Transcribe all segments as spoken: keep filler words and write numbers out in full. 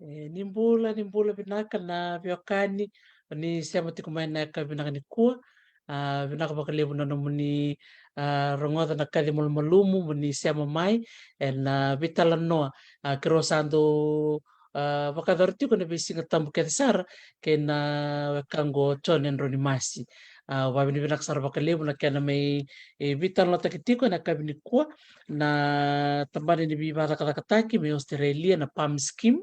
E, ni bula, ni bula vinaka na veiwekani, ni sema tiko mai na yakavi vinaka nikua. A, vinaka vakalevu na nomuni, a, rogoca na kaci malumalumu, mo ni sema mai ena veitalanoa, a, keirau sa dau, a, vakayacora tiko na veisiga tabu kece sara kei na wekaqu o John Edroni Masi. A, au vakavinavinaka sara vakalevu na kena mai, e, veitalanoataki tiko ena yakavi nikua na tabana ni veivakacakacakataki mai Australia, na PALM Scheme.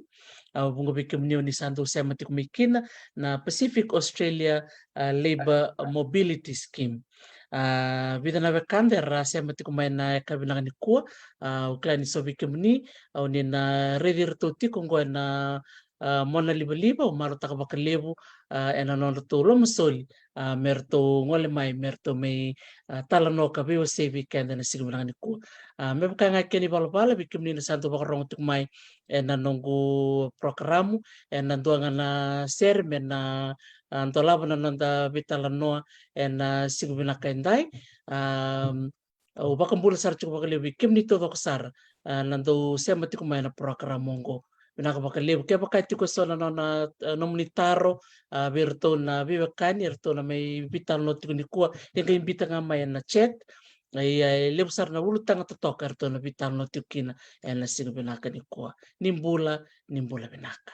A, vuqa vei kemuni o ni sa dau sema tiko mai kina, na Pacific Australia, a, Labour Mobility Scheme. A, vica na wekada era sema tiko mai na yakavi vinaka nikua. A, au kila ni so vei kemuni, a, o ni na raici iratou tiko oqo ena, a, mona livaliva. Au marautaka vakalevu, a, ena nodratou lomasoli, a, me ratou gole mai, me ratou mai, a, talanoa ka veiwasei vei keda ena siga vinaka nikua. A, me vaka ga kena ivalavala vei kemuni na sa dau vakarogo tiko mai ena noqu porokaramu, ena dua ga na sere me na, a, dolava na noda veitalanoa ena siga vinaka edai. A, au vakabula sara tiko vakalevu vei kemuni taucoko sara, a, na dau sema tiko mai na porokaramu oqo. Vinaka vakalevu. Kevaka e tiko eso na nona, a, nomuni taro, a, vei iratou na veiwekani eratou na mai veitalanoa tiko nikua, e qai biuta ga mai ena chat. Ia, e levu sara na ulutaga totoka eratou na veitalanoa tiko kina ena siga vinaka nikua. Ni bula, ni bula vinaka.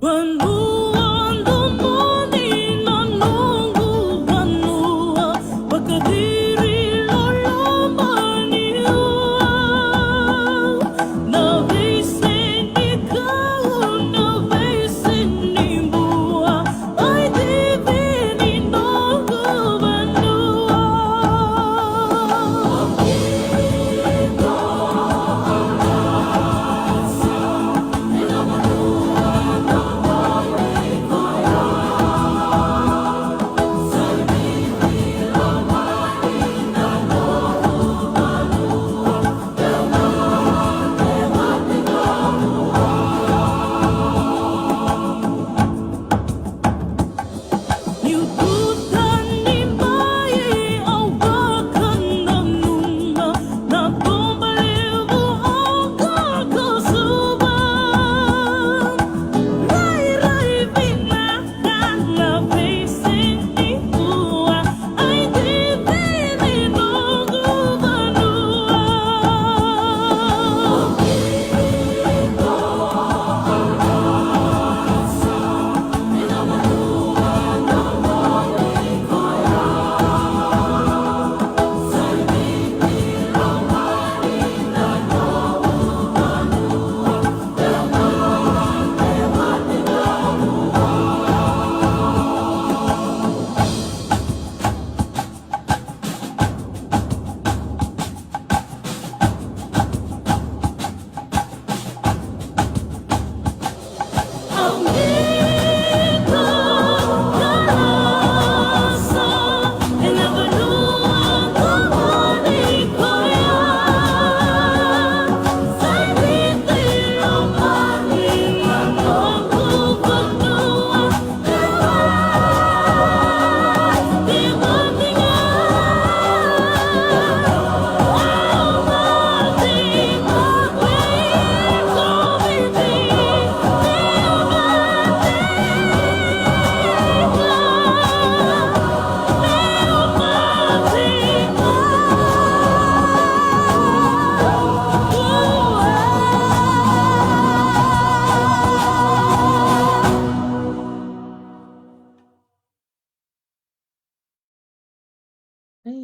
Vanua domoni na noqu vanua, vakaciri loloma ni ua. Na veiseni kau, na veiseni bua, ai civi ni noqu vanua.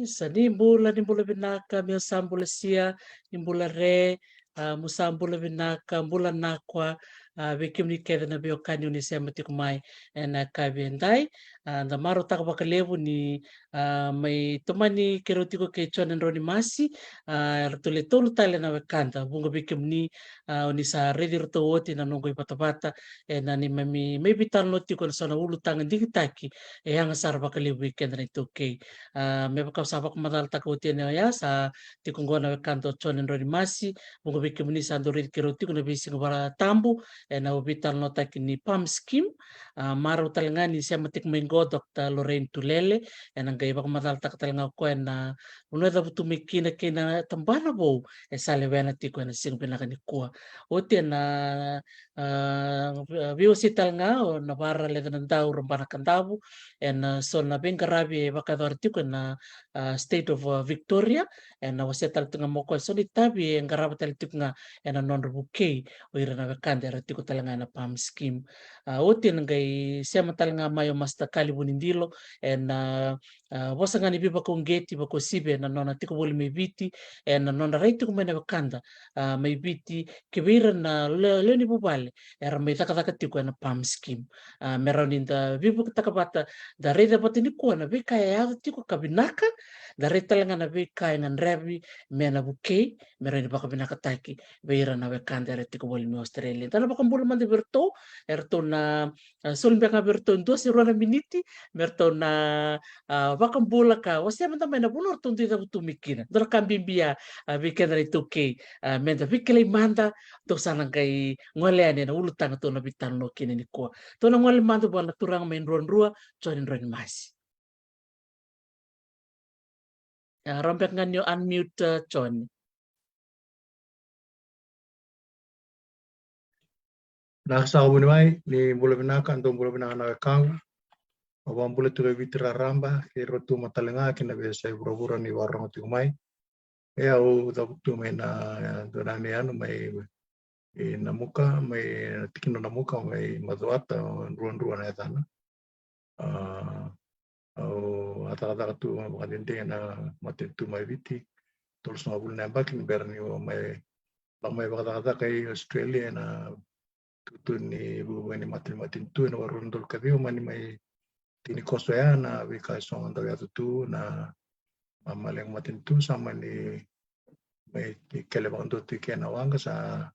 Isa, ni bula, ni bula vinaka, meu sa bula sia, ni bula re, a, mo sa bula vinaka, bula nakua, a, vei kemuni kece na veiwekani oni sema tiko mai ena yakavi edai. A, da marautaka vakalevu ni, a, mai tomani keirau tiko kei Jone Dronirimasi, a, eratou le tolu tale na wekada. Vuqa vei kemuni, a, oni sa raici iratou oti na noqu ivatavata ena neimami mai veitalanoa tiko ena so na ulutaga digitaki e yaga sara vakalevu vei keda na iTaukei. A, me vaka au sa vakamacalataka oti yani oya, sa tiko oqo na wekada o Jone Dronirimasi. Vuqa vei kemuni sa dau raici keirau tiko na veisiga Vakarauwai ena veitalanoataki ni PALM scheme. A, marau tale ga ni sema tiko mai oqo Doctor Lorraine Tulele, ena qai vakamacalataka tale ga o koya na vanua e cavutu mai kina kei na tabana vou e sa lewena tiko ena siga vinaka nikua. Oti ena, a, veiwasei tale ga o Navaralecenadau Rabanakadavu ena so na veiqaravi e vakayacora tiko ena, a, State of, a, Victoria, ena wasea tale tiko ga mai o koya so na itavi e qarava tale tiko ga ena nodra vukei o ira na wekada era tiko tale ga ena PALM scheme. A, oti ena qai sema tale ga mai o Master Kali Vunidilo ena, a, vosa ga ni veivakauqeti, vakauasivi ena nona tiko voli mai Viti, ena nodra rai tiko mai na wekada, a, mai Viti, kei vei ira na le-, lewe ni vuvale era mai cakacaka tiko ena PALM scheme. A, me rawa ni da veivuketaka vata, da raica vata nikua na veika e yaco tiko ka vinaka, da raica tale ga na veika e gadrevi me na vukei, me rawa ni vakavinakataki vei ira na wekada era tiko voli mai Australia. Da na vakabula mada vei iratou, eratou na, a, soli beka ga vei iratou e dua se rua na miniti me ratou na, a, vakabula ka wasea mada mai na vanua ratou dui cavutu mai kina. Dua na ka bibi, a, vei keda na iTaukei, a, me da veikilai mada. Tou sa na qai gole yani ena ulutaga tou na veitalanoa kina nikua. Tou na gole mada vua na turaga mai Druadrua, Jone Dronirimasi. A, rawa beka ga ni o unmute, a, Jone. Na ka sa vuni mai, ni bula vinaka, dou bula vinaka na wekaqu. Au vakabula tiko e Viti raraba, kei Rotuma tale ga, kei na veiyasai vuravura ni vakarorogo tiko mai. E au cavutu mai na, e, dua na yanuyanu mai, e, Namuka, mai na tikina o Namuka, mai Macuata, Druadrua na yacana. A, au a cakacaka tu vakadede ena matanitu mai Viti, tolusagavulu na yabaki ni bera niu mai, lako mai vakacakacaka i Australia ena tutu ni vuvuke ni mata ni matanitu ena waru na udolu ka ciwa, mani mai tini koso ya na veika eso ga dau yaco tu, na mamaleqa matanitu, sa mani mai kele vakadua tu i ke na waqa, sa,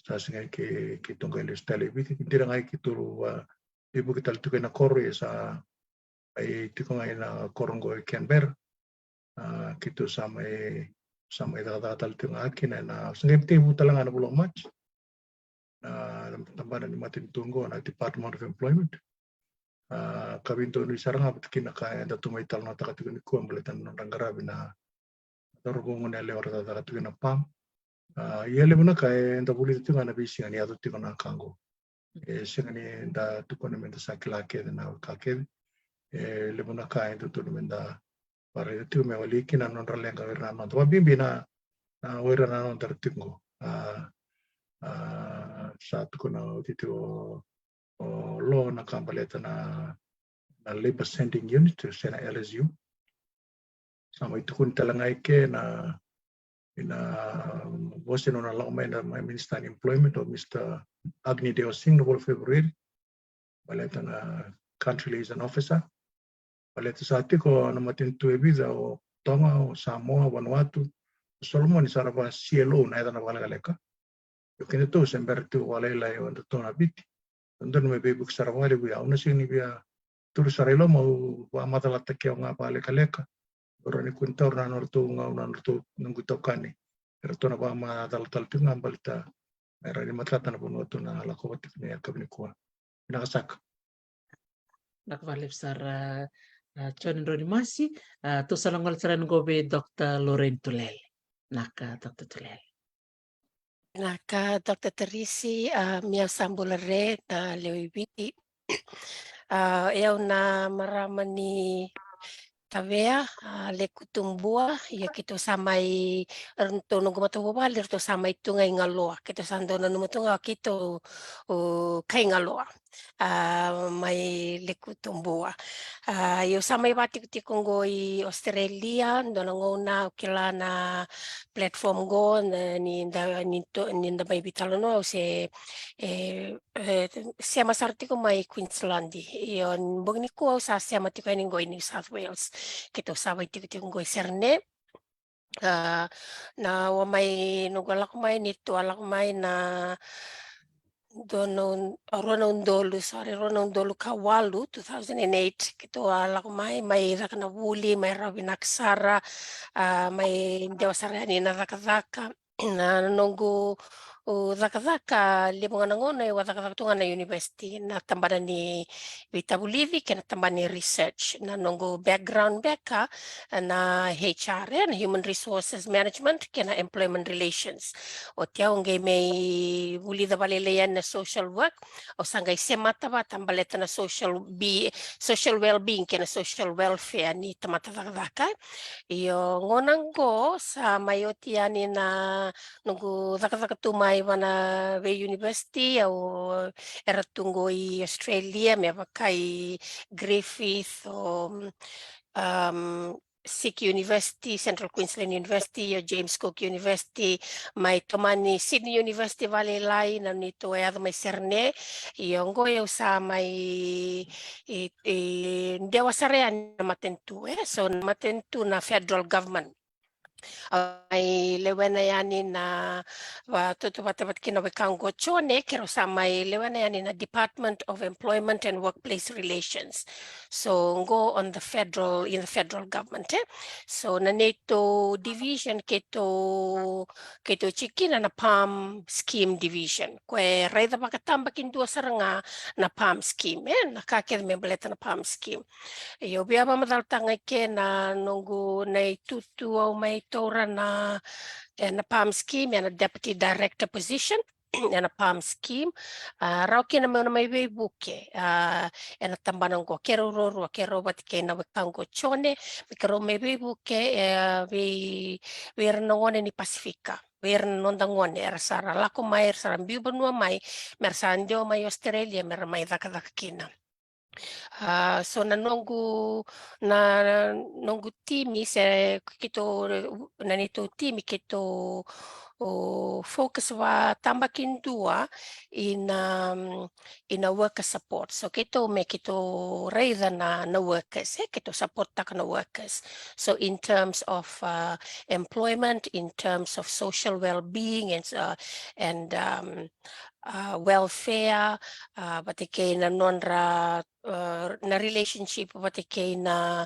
sa sega ni ke, keitou qai lesu tale i Viti, dina ga i keitou, a, veivuke tale tiko ena koro, ia sa mai tiko ga ena koro oqo e Canberra. A, keitou sa mai, sa mai cakacaka tale tiko ga kina ena, sa qai tekivu tale ga na vula o March. Na, na tabana ni matanitu oqo na Department of Employment. A, ka veidonui sara ga vata kina ka eda tou mai talanoataka tiko nikua baleta na nodra qaravi na cauravou gone yalewa ra cakacaka tiko ena PALM. A, ia levu na ka eda vulica tiko ga na veisiga ni yaco tiko na ka oqo. E sega ni da tukuna me da sa kila kece na ka kece. E levu na ka e dodonu me da vakaraica tiko me wali kina na nodra leqa o ira na noda, vakabibi na, na o ira na noda ra tiko qo. A, a, sa tukuna oti tiko o Lo na ka baleta na, na Labour Sending Unit, se na L S U. Sa mai tukuni tale ga i ke na, ena vosa ni nona lako mai na, mai Minister ni Employment o Mister Agni Dewasinghe ena vula o February, baleta na Country Liaison Officer. Baleta sa tiko na matanitu e vica, o Toga, o Samoa, Vanuatu, o Solomoni sa ra vaka C L O na yaca na vakalekaleka. Io, kedatou se bera tiko vakalailai o datou na Viti. Dodonu me veivuke sara vakalevu, ia au na sega ni via turu sara i loma, au vakamacalataki au ga vakalekaleka. Au rawa ni kua ni taura na nodratou gauna na nodratou, noqu itokani. Eratou na vakamacalataka tiko ga baleta me rawa ni matata na vanua tou na lakova tiko ni yakavi nikua. Vinaka saka. Vinaka vakalevu sara, a, Jone Dronirimasi. A, tou sa na gole sara yani qo vei Doctor Lorraine Tulele. Vinaka, Doctor Tulele. Vinaka, Doctor Tarisi, a, mi au sa bula re na lewe i Viti. A, e au na marama ni Tavea, a, Leku Tubua, ia keitou sa mai, ratou noqu matavuvale, ratou sa mai tu ga i Galoa, keitou sa dau nanuma tu ga keitou, o, kai Galoa. a, mai Lekutu Bua. A, io, sa mai vatikotiko qo i Australia, dua na gauna au kila na platform qo, na, ni da, ni to, ni da mai veitalanoa, au se, e, e, sema sara tiko mai Queensland. Io, bogi nikua au sa sema tiko yani qo i New South Wales. Keitou sa vaitikotiko qo i Sydney. A, na, au a mai, noqu a lako mai, neitou a lako mai na dua na un-, rua na udolu, sorry, rua na udolu ka walu, two thousand and eight, keitou a lako mai, mai caka na vuli, mai rawa vinaka sara, a, mai dewa sara yani na cakacaka. Na noqu, u, cakacaka, levu ga na gauna au a cakacaka tu ga na university, na tabana ni veitavulici kei na tabana ni research. Na noqu background beka na H R, e, na human resources management kei na employment relations. Oti au qai mai vulica vakalailai yani na social work, au sa qai semata vata baleta na social be-, social well-being kei na social welfare ni tamata cakacaka. Io, gauna qo sa mai oti yani na noqu cakacaka tu mai vana vei university, au, era tu qo i Australia, me vaka i Griffith, o, um, Sik University, Central Queensland University, io James Cook University, mai tomani Sydney University vakalailai, na neitou a yaco mai Sydney. Io, qo au sa mai, i, i, dewa sara yani na matanitu, e. So na matanitu na federal government. Au mai lewena yani na, va, tautauvata vata kei na wekaqu o Jone, keirau sa mai lewena yani na Department of Employment and Workplace Relations. So qo on the federal, in the federal government, e. So na neitou division keitou, keitou tiko kina na PALM scheme division. Koya e raica vakatabakidua sara ga na PALM scheme, e, na ka kece me baleta na PALM scheme. Io, au via vakamacalataka ga i ke na noqu na itutu au mai taura na, e, na PALM scheme, e, na deputy director position, e, na PALM scheme. A, rawa kina meu na mai veivuke, a, e, na tabana qo, keirau ruarua, keirau vata kei na wekaqu o Jone, me keirau mai veivuke, e, vei, vei ira na gone ni Pasifika, vei ira na noda gone era sa ra lako mai, era sa ra biu vanua mai, me ra sa dewa mai Australia me ra mai cakacaka kina. A, so na noqu, na noqu timi, se keitou, na neitou timi keitou, o, focus vakatabakidua i na, i na worker support. So keitou me keitou raica na, na workers, e, keitou supporttaka na workers. So in terms of, uh, employment, in terms of social well-being and, uh, and, um, uh, welfare, uh, vata kei na nodra, uh, na relationship vata kei na,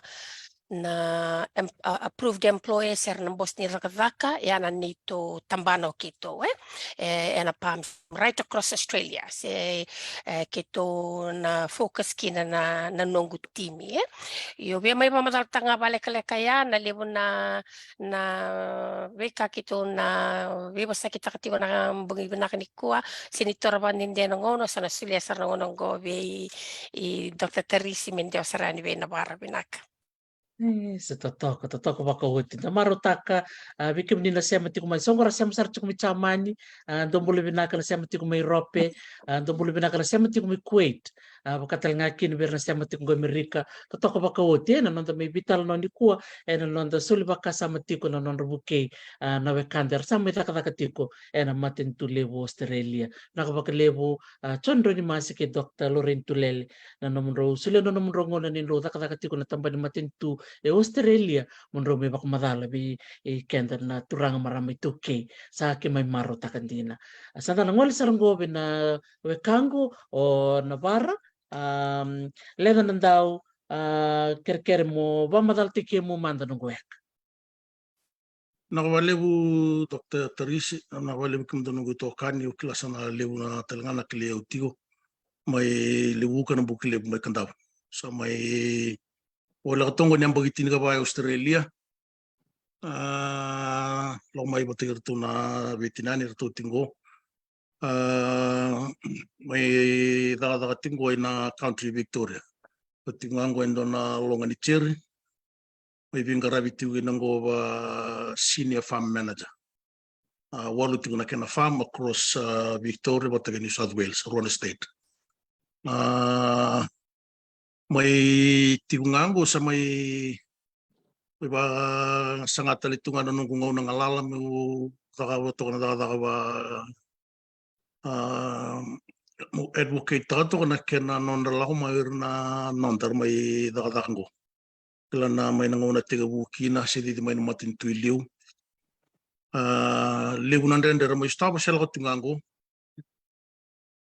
na em-, uh, approved employers, era na bosi ni cakacaka, ya na neitou tabana o keitou, e, e, e na PALM right across Australia. Se, e, keitou na focus kina na, na noqu timi, e. Io, via mai vakamacalataka ga vakalekaleka ya na levu na, na veika keitou na veivosakitaka tiko na bogi vinaka nikua, se ni toro vakadede na gauna, sa na solia sara na gauna qo vei, i Doctor Tarisi me dewa sara yani vei Navara. Vinaka. E, sa totoka, totoka vakaoti. Da marautaka, a, vei kemuni na sema tiko mai. So qo ra sema sara tiko mai Jamani, a, dou bula vinaka na sema tiko mai Europe, a, dou bula vinaka na sema tiko mai Kuwait. A, vaka tale ga kina vei ira na sema tiko qo Amerika. Totoka vakaoti, e, na noda mai veitalanoa nikua, e, na noda soli vakasama tiko na nodra vukei, a, na wekada era sa mai cakacaka tiko e na matanitu levu o Australia. Vinaka vakalevu, a, John Droni Masi kei Doctor Lorraine Tulele, na nomudrau solia na nomudrau gauna ni drau cakacaka tiko na tabana ni matanitu e Australia, mo drau mai vakamacala vei, e, keda na turaga marama iTaukei. Sa keimami marautaka dina. A, sa da na gole sara qo vei na wekaqu o Navara, a, Leca Nadau, a, kerekere mo vakamacalataki kemu mada noqu weka. Vinaka vakalevu Doctor Tarisi, vinaka vakalevu kemudou noqu itokani, au kila sa na levu na tale ga na kilai au tiko. Mai Levuka, Nabuke Levu, mai Kadavu. Sa mai voleka toka qo ni yabaki tinikava e Australia. A, lako mai vata kei iratou na veitinani, iratou tiko qo. A, mai cakacaka tiko qo e na country Victoria. Vata tiko ga qo e dua na loga ni jeri. Mai veiqaravi tiko kina qo va senior farm manager. A, walu tiko na kena farm across, a, Victoria vata kei New South Wales, rua na state. A, mai tiko ga qo sa mai, mai vasaga tale tu ga na noqu gauna galala meu cakava toka na cakacaka va, a, meu advocate taka toka na kena nodra lako mai o ira na noda era mai cakacaka qo. Kila na mai na gauna tekivu kina se cici mai na matanitu i liu. A, levu na dredre era mai sotava se lako tu ga qo.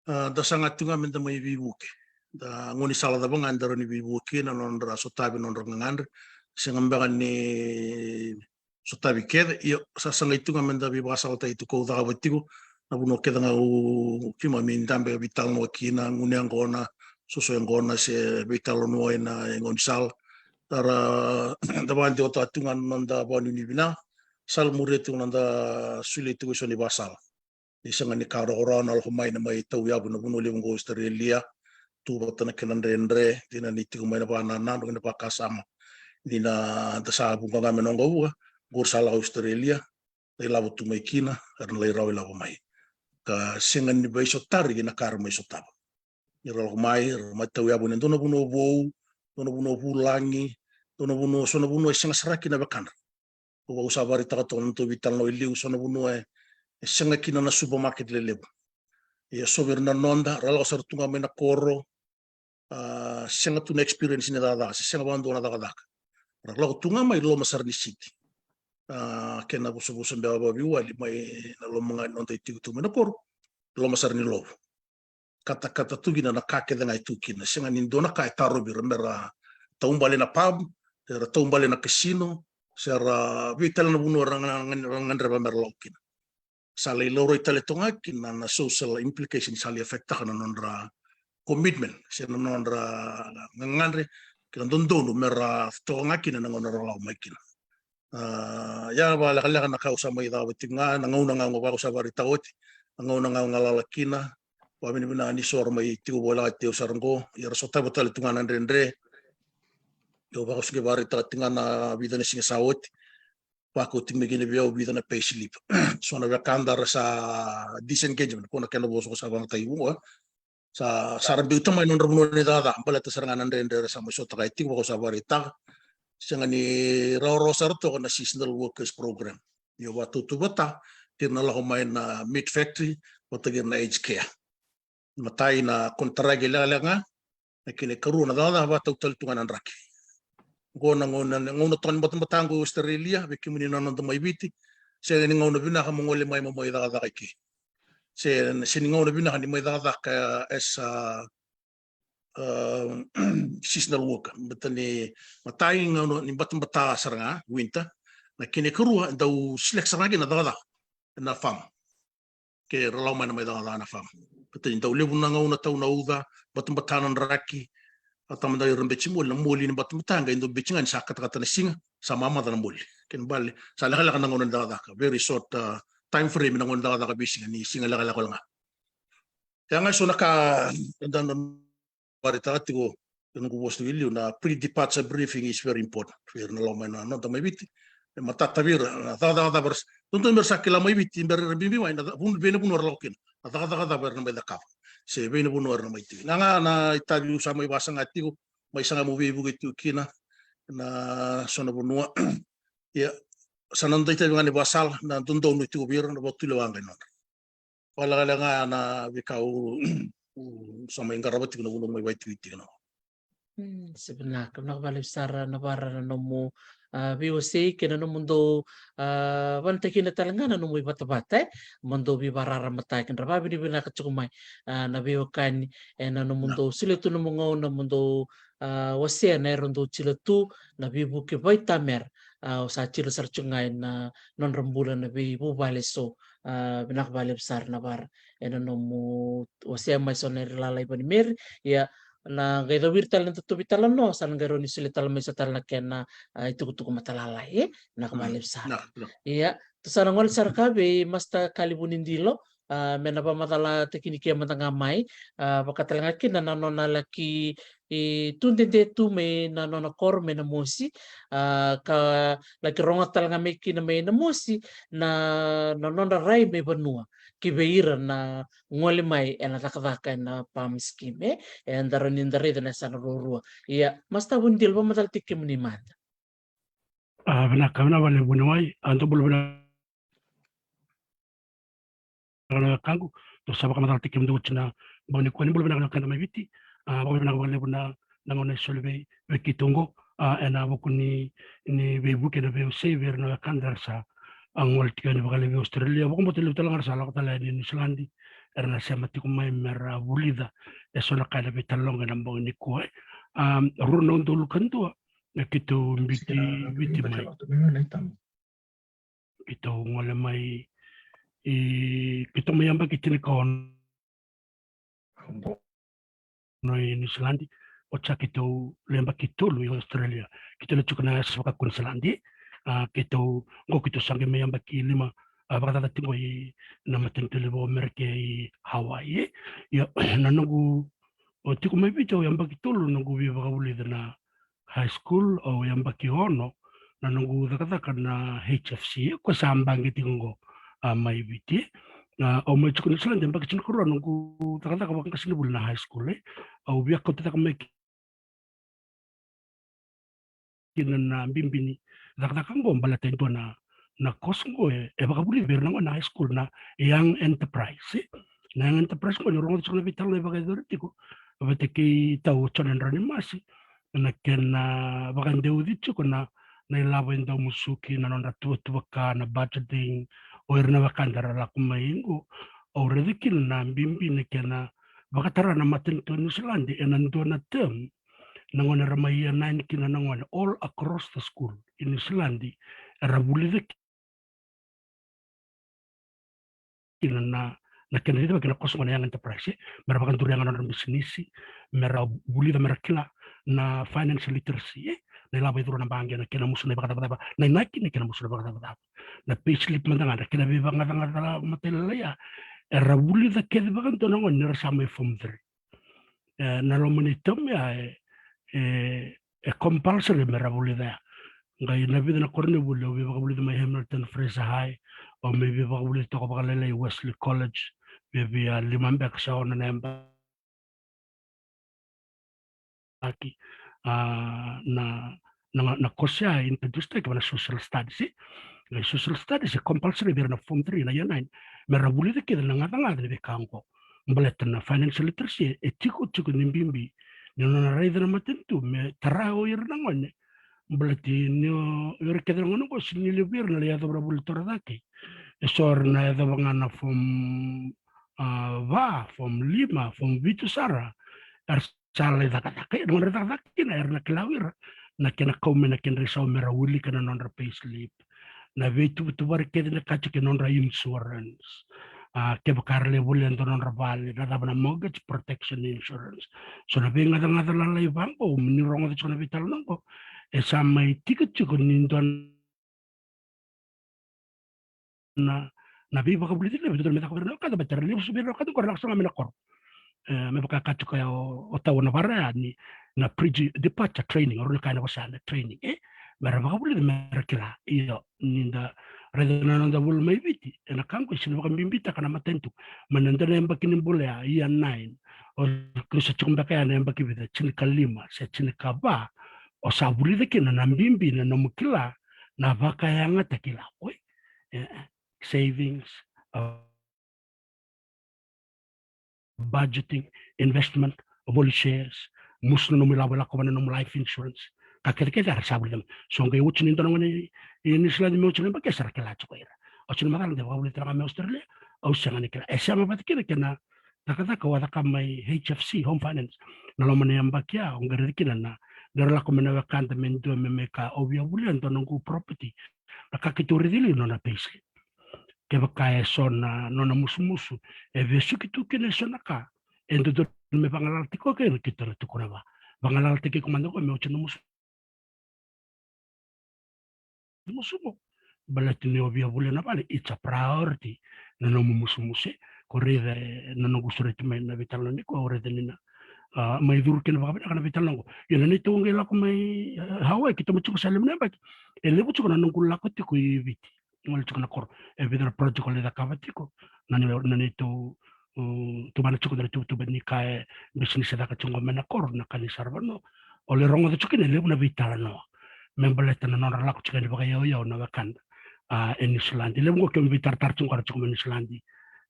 A, da saga tu ga me da mai veivuke. Da gaunisala cava ga eda rawa ni veivuke kina na nodra sotavi na nodra gagadre. Sega beka ni sotavi kece, ia sa sagai tu ga me da veivakasalataki tu, kau cakava tiko na vanua kece ga au keimami dabe veitalanoa kina, gunu yaqona, soso yaqona se veitalanoa ena gaunisala. Tara da vakadewataka tu ga na noda vakanuinui vinaka, sala muria tu ga na noda solia tu ga eso na ivakasala. Ni sega ni ka rawarawa na lako mai na mai tauyavu na vanua levu qo Australia, tu vata na kena dredre, dina ni tiko mai na vakanananu kei na vakasama. Ni na da sa vuqa ga me na oqo vuqa, qori sa lako Australia, da ilavo tu mai kina, era na lai rawa ilavo mai. Ka sega ni veisotari kei na ka era mai sotava. Ni ra lako mai, ra mai tauyavu ena dua na vanua vou, dua na vanua vulagi, dua na vanua, so na vanua e sega sara kina vekadra. Au sa vakaraitaka toka na nodatou veitalanoa i liu, so na vanua e, e sega kina na supermarket lelevu. Ia so vei ira na noda, ra lako sara tu ga mai na koro, a, sega tu na experience ni cakacaka, se sega vakadua na cakacaka. Ra lako tu ga mai loma sara ni city. A, kena vusavusa beka vakaveiwali mai na loma ga ni noda itikotiko mai na koro, loma sara ni lovo. Katakata tu kina na ka kece ga e tu kina. Sega ni dua na ka e tarovi ira me ra taubale na pub, se ra taubale na kasino, se ra vei tale na vanua ra ga, ra gadreva me ra lako kina. Sa lai laurai tale toka ga kina na social implication, sa lai affect taka na nodra commitment se na nodra gagadre kei na dodonu me ra toka ga kina na gauna ra lako mai kina. A, ia vakalekaleka na ka au sa mai cakava tiko ga, na gauna ga au sa vakaraitaka oti, na gauna ga au galala kina. Vakavinavinaka ni so ra mai tiko volekati au sara qo, ia ra sotava tale tu ga na dredre. Au vaka au se qai vakaraitaka tiko ga na vica na siga sa oti. Vakau tiko mai kina vei au vica na pay slip. So na wekada ra sa disengagement, ko na kena vosa ko sa vakayagataki vua. Sa, sa ra biuta mai na nodra vanua ni cakacaka, baleta sara ga na dredre era sa mai sotava tiko, vaka au sa vakaraitaka. Sega ni rawarawa sara toka na seasonal workers program. Io, vakatautauvata kei ira na lako mai na meat factory vata kei ira na aged care. Matai na konitaraki lekaleka ga, na kena ikarua na cakacaka vakatau tale tu ga na draki. Qo na gauna, na gauna toka ni batabata qo i Australia, vei kemuni na noda mai Viti, sega ni gauna vinaka mo gole mai mo mai cakacaka i ke. Se, se ni gauna vinaka ni mai cakacaka as a, a, seasonal worker. Baleta ni matai gauna ni batabata sara ga, winter, na kena ikarua, dau slack sara ga kina na cakacaka ena farm. Ke ra lako mai na mai cakacaka na farm. Baleta ni dau levu na gauna tau na uca, batabata na draki, a tamata ira beci moli, na moli ni batabata qai dau beci ga ni sa katakata na siga, sa mamaca na moli. Kena ibalebale, sa lekaleka na gauna ni cakacaka, very short, a, time frame na gauna ni cakacaka veisiga, ni siga lekaleka wale ga. Ia ga so na ka eda na vakaraitaka tiko ena noqu vosa tiko i liu, na pre-departure briefing is very important. Vei ira na lako mai na noda mai Viti, e matata vei ira na cakacaka cava era sa, dodonu me ra sa kila mai Viti, me ra bibi mai na ca-, vun-, vei na vanua era lako kina, na cakacaka cava era na mai cakava, se vei na vanua era na mai tiko. Na ga na itavi au sa mai vasaga tiko, mai saga meu veivuke tiko kina ena so na vanua. Ia, sa na noda itavi ga ni vakasala, na dodonu e tiko vei ira na vakatulewa ga i nodra. Vakalekaleka ga na veika au, au sa mai qarava tiko na vanua mai vakaitikotiko na. Mm, se vinaka, vinaka vakalevu sara Navara na nomu, a, veiwasei kei na nomudou, a, vakayagataki kina tale ga na nomu ivatavata, e, mo dou veivakararamataki. Da vakavinavinaka tiko mai, a, na veiwekani, e, na nomudou solia tu nomu gauna mo dou, a, wasea na era dou tila tu na veivuke vaitamera, a, au sa tila sara tiko ga ena nodra bula na veivuvale eso. A, vinaka vakalevu sara Navara ena nomu wasea mai so na ira lala i Vanimeri. Ia, na qai cau ira tale na datou veitalanoa, sa na qai rawa ni solia tale mai so tale na kena, a, itukutuku matalalai, e? Vinaka vakalevu sara. Ia, tou sa na gole sara ka vei Master Kalivu ni Dilo, a, me na vakamacalataki ni ke mada ga mai, a, vaka tale ga kina na nona laki, e, tu dede tu mai na nona koro mai Namosi, a, ka laki rogoca tale ga mai kina mai Namosi na, na nodra rai mai vanua. ki vei ira na gole mai ena cakacaka ena PALM scheme, e? Eda rawa ni da raica na yasana ruarua. Ia, Master Vunidilo, vakamacala tiko kemuni mada. A, vinaka, vinaka vakalevu vuniwai, a, dou bula vinaka na wekaqu, dou sa vakamacala tiko kemudou oti na bogi nikua. Ni bula vinaka na wekada mai Viti, a, vakavinavinaka vakalevu na, na gauna e soli vei, vei keitou oqo, a, ena vuku ni, ni veivuke, na veiwasei vei ira na wekada era sa, a, gole tiko yani vakalevu i Australia. Vakabauta levu tale ga era sa lako tale yani i Niusiladi, era na sema tiko mai mera vulica eso na ka ena veitalanoa ena bogi nikua, e. A, rua na udolu ka dua, e keitou biuti Viti mai. Keitou gole mai, e, keitou mai yabaki tinikaono i Niusiladi, oti sa keitou lai yabaki tolu i Australia. Keitou lai tiko na yasa vaka-Queensland, a, keitou, qo keitou sa qai mai yabaki lima, a, vakacaca tiko i na matanitu levu o Amerika i Hawaii. Ia, na noqu, o tiko mai Viti au yabaki tolu noqu veivakavulici na high school, au yabaki ono na noqu cakacaka na H F C, ko sa baqe tiko oqo, a, mai Viti. A, au mai tiko Niusiladi yabaki tinikarua noqu cakacaka vakaqasenivuli na high school, e. Au via kauta cake mai kina na bibi ni cakacaka oqo, baleta e dua na, na course oqo e, e vakavulici vei ira na gone na high school, na Young Enterprise, e. Na Young Enterprise oqo ni rogoca tiko na veitalanoa e vakayacori tiko vata kei tau o John Drani Masi, na kena vakadeuci tiko na, na ilavo e dau musuki, na nodra tuvatuva ka, na budgeting, o ira na wekada era lako mai oqo. Au raica kina na bibi na kena vakatara na matanitu o Niusiladi ena dua na term, na gone era mai year nine kina na gone all across the school i Niusiladi era vulica kina na, na kena cicivaki na course oqo na Young Enterprise, e. Mera vakaduri yaga na nodra bisinisi, mera vulica, mera kila na financial literacy, e. Na ilavo e curu na baqe, na kena musu na ivakacavacava, na inaki ni kena musu na ivakacavacava. Na payslip mada ga, na kena veivakagacagaca matailalai, a, era vulica kece vakadua na gone ni ra sa mai form three. E, na loma ni term ya, e, e, e compulsory mera vulica ya. Qai na vica na koronivuli au veivakavulici mai Hamilton Fraser High, au mai veivakavulici toka vakalailai Wesley College, via, via lima beka se ono na yabaki. A, na, na, na course ya e introduce taki vei na social studies, e. Na social studies e compulsory vei ira na form three, na year nine, mera vulica kece na gacagaca ni veika oqo. Baleta na financial literacy e tiko, tiko ni bibi ni nona raica na matanitu me tara o ira na gone. Baleta ni o ira kece na gone oqo, sega ni levu vei ira na lai yacova na vuli torocake. E so era na yacova ga na form, a, va, form lima, form vitu sara, era sa lai cakacaka. Ia na gauna era cakacaka kina era na kila o ira na kena kau mai na kedra isau mera wilika na nodra payslip, na veituvatuva kece ni ka tiko e nodra insurance. A, kevaka era lai volia e dua na nodra vale, na cava na mortgage protection insurance. So na veigacagaca lalai vaqo, ni rogoca tiko na veitalanoa oqo, e sa mai tikotiko ni dua na, na veivakavulici levu e dodonu me caka vei ira na wekada, baleta era levu vei ira na wekada oqo era lako sara ga mai na koro. E, me vaka e kaya tiko o, o tau na vara ya ni na pre-departure training, o rau na kaya na vosa na training, e, mera vakavulici mera kila. Io, ni da raica na noda vuli mai Viti, ena ka oqo e sega ni vakabibitaka na matanitu. Mai na dua na yabaki ni bula ya, year nine, o ni sa tiko beka ya na yabaki vica, tinikalima se tinikava, o sa vulica kina na bibi na nomu kila na vakayagataki ilavo, e, e, savings, a, budgeting, investment, voli shares, musu na nomu ilavo e lako vua na nomu life insurance. Ka kecekece era sa vulica mai. So qai oti ni dua na gone i, i Niusiladi me oti na yabaki sa ra kila tiko o ira. Oti na macala de vakavulici tale ga mai Australia, au sega ni kila. E sema vata kina kei na cakacaka au a caka mai H F C, Home Finance, na loma ni yabaki ya, au qai raica kina na, ni ra lako mai na wekada me dua me mai kaya au via vulia e dua noqu property. Na ka keitou raica li nona payslip. Kevaka e so na nona musumusu e vesuki tu kina e so na ka, e dodonu me vagalala tiko kina, keitou na tukuna vua, vagalalataki iko mada qo me oti na musu musu qo. Baleta ni o via volia na vale, it's a priority na nomu musumusu. Ko raica, e, na noqu sureti mai na veitalanoa nikua, o raica ni na, a, mai curu kina vakavinaka na veitalanoa qo. Ia na neitou qai lako mai, e, Hawaii, keitou mai tiko sa lima na yabaki. E levu tiko na noqu lako tiko i Viti. gole tiko na koro. E vica na project o lai cakava tiko na neitou, tuvana tiko na tuvatuva ni ka e bisinisi caka tiko mai na koro, na ka ni saravanua. O lai rogoca tiko kina e levu na veitalanoa me baleta na nodra lako tiko yani vakaiyauyau na wekada e Niusiladi. E levu qo keimami veitaratara tiko qo, era tiko mai Niusiladi,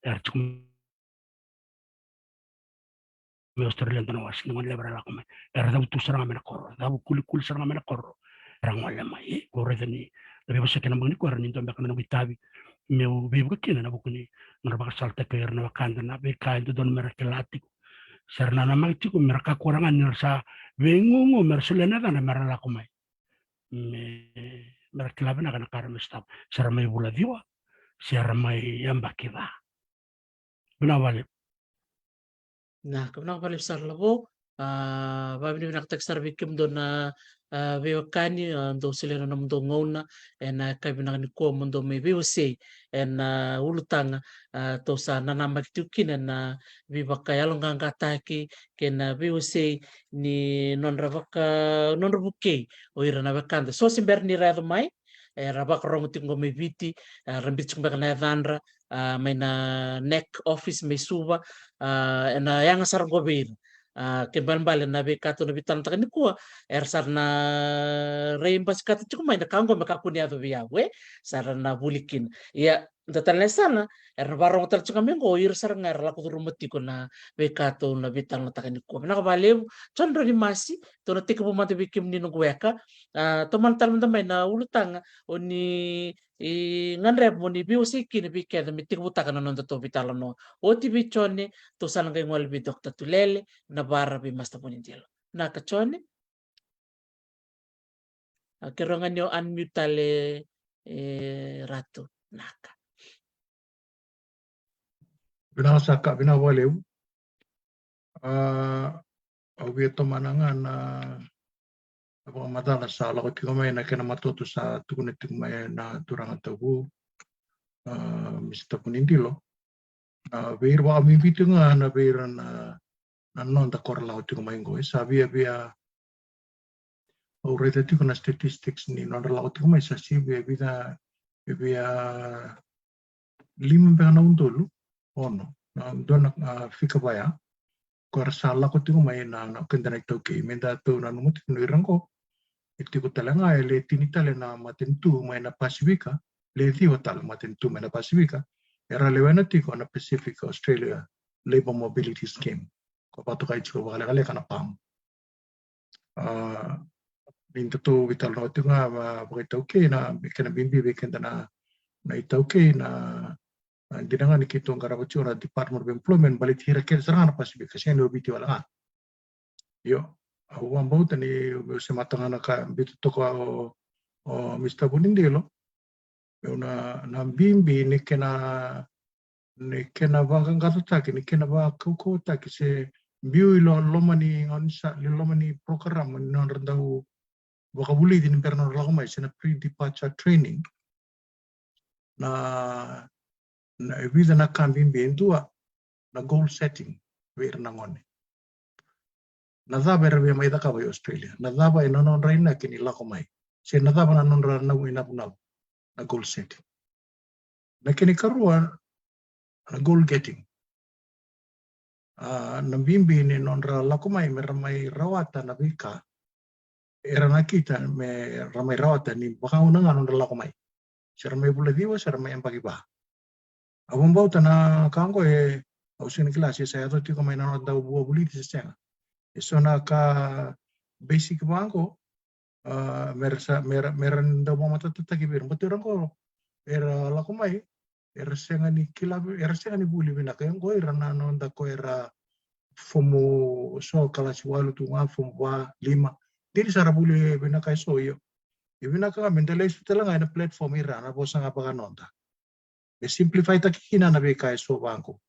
era tiko mai Australia, dua na wase ni gone levu era lako mai. Era cavutu sara ga mai na koro, cavu kulikuli sara ga mai na koro, era gole mai. E, ko raica ni na veivosaki ena bogi nikua, era ni dua beka na noqu itavi meu veivuke kina ena vuku ni nodra vakasalataki o ira na wekada na veika e dodonu mera kila tiko. Sa ra nanamaki tiko mera kakua ga ni ra sa veigugu mera solia na yacadra mera lako mai, me, mera kila vinaka na ka era mai sotava, se ra mai vula ciwa se ra mai yabaki va. Vinaka vakalevu. Na ka vinaka vakalevu sara Lavo. A, vakavinavinakataki sara vei kemudou na, a, veiwekani, a, dou solia na nomudou gauna ena yakavi vinaka nikua mo dou mai veiwasei ena ulutaga, a, tou sa nanamaki tiko kina na veivakayaloqaqataki kei na veiwasei ni nodra vaka, nodra vukei o ira na wekada. So se bera ni ra yaco mai, era vakarogo tiko qo mai Viti, era biuta tiko beka na yacadra, a, mai na NAC office mai Suva, a, ena yaga sara qo vei ira. A, kena ibalebale na veika tou na veitalanoataka nikua, era sa na rai basikata tiko mai na ka qo me kakua ni yaco vei au, e, sa ra na vuli kina. Ia, dua tale na yasana era na vakarogo tale tiko ga mai qo o ira sara ga era lako curuma tiko na veika tou na veitalanoataka nikua. Vinaka vakalevu. Jone Drau ni Masi, tou na tekivu mada vei kemuni noqu weka. A, tomana tale mada mai na ulutaga o ni gadreva mo ni veiwasei kina vei keda me tekivutaka na nodatou veitalanoa. Oti vei Jone, tou sa na qai gole vei Doctor Tulele Navara vei Master Vunidilo. Vinaka Jone. A, keirau ga ni o unmute tale, e, Ratu. Vinaka. Vinaka saka, vinaka vakalevu. A, au via tomana ga na, na vakamacala sa lako tiko mai na kena matoto sa tukuna tiko mai na turaga Tavu, a, Mister Vunidilo. A, vei ira vakabibi tiko ga na vei ira na, na noda koro lako tiko mai qo. E sa via, via, au raica tiko na statistics ni nodra lako tiko mai, sa sivia e vica, e via lima beka na udolu, ono, na dua na, a, fika vaya. Ko era sa lako tiko mai na, na keda na iTaukei, me datou nanuma tiko ni ira qo e tiko tale ga e le tini tale na matanitu mai na Pasifika, le ciwa tale matanitu mai na Pasifika era lewena tiko na Pacific Australia Labour Mobility Scheme, ko vakatokai tiko vakalekaleka na PALM. A, ni datou veitalanoa tiko ga, a, vakaitaukei na, kena bibi vei keda na, na iTaukei na, a, dina ga ni keitou qarava tiko na Department of Employment, baleti ira kece sara ga na Pasifika, sega ni o Viti wale ga. Io, au vakabauta ni meu semata ga na ka biuta toka o, o Mister Vunidilo. Meu na, na bibi ni kena, ni kena vaqaqacotaki, ni kena vakaukauwataki se biu i lo, loma ni gaunisala, i loma ni program ni nodra dau vakavulici ni bera nodra lako mai, se na pre-departure training. Na, na e vica na ka bibi, e dua na goal setting vei ira na gone. Na cava era via mai cakava i Australia? Na cava e na nodra inaki ni lako mai? Se na cava na nodra na inavunavu? Na goal setting. Na kena ikarua, na goal getting. A, na bibi ni nodra lako mai me ra mai rawata na veika era nakita me ra mai rawata ni vakagauna ga nodra lako mai. Se ra mai vula ciwa, se ra mai yabaki va. Au vakabauta na ka oqo e, au sega ni kila se sa yaco tiko mai na noda dau vakavulici se sega. E so na ka basic vaqo, a, me ra sa, me ra, me ra dau vakamatatataki vei ira. Baleta ira oqo era lako mai, era sega ni kila, era sega ni vuli vinaka. E oqo ira na noda ko era fomu so, kalasi walu tu ga, fomu va, lima. Dina sa ra vuli vinaka e so, io. E vinaka ga me da lesu tale ga ena platform ira na vosa ga vakanoda. Me simplify taki kina na veika e so vaqo.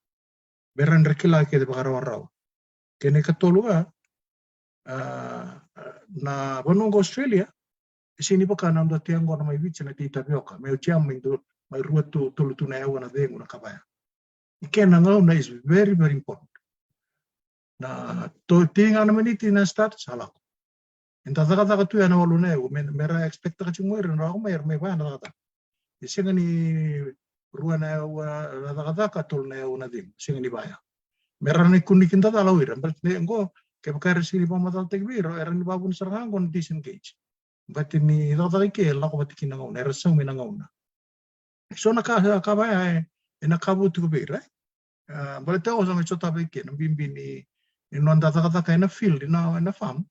Me ra dra kila kece vakarawarawa. Kena ikatolu ga, a, na vanua oqo Australia, e sega ni vaka na noda tea oqo na mai Viti na tei tavioka, me oti a mai du, mai rua tu, tolu tu na yaua na cegu na ka vaya. I kena gauna is very, very important. Na to, tei ga na miniti na start sa lako. Eda cakacaka tu ya na walu na yaua, me, me ra expect taka tiko qo ira na lako mai, era mai vaya na cakacaka. E sega ni rua na yaua na cakacaka, tolu na yaua na cegu, sega ni vaya. Me ra na kua ni kidacala o ira, baleta ni qo, kevaka era sega ni vakamacalataki vei ira, era na vakavuna sara ga qo na disengage. Baleta ni cakacaka i ke e lako vata kina na gauna, era saumi na gauna. So na ka, ka vaya e, e na ka vou tiko vei ira, e. A, baleta o sa mai sotava i ke na bibi ni, ni noda cakacaka e na field, e na, e na farm.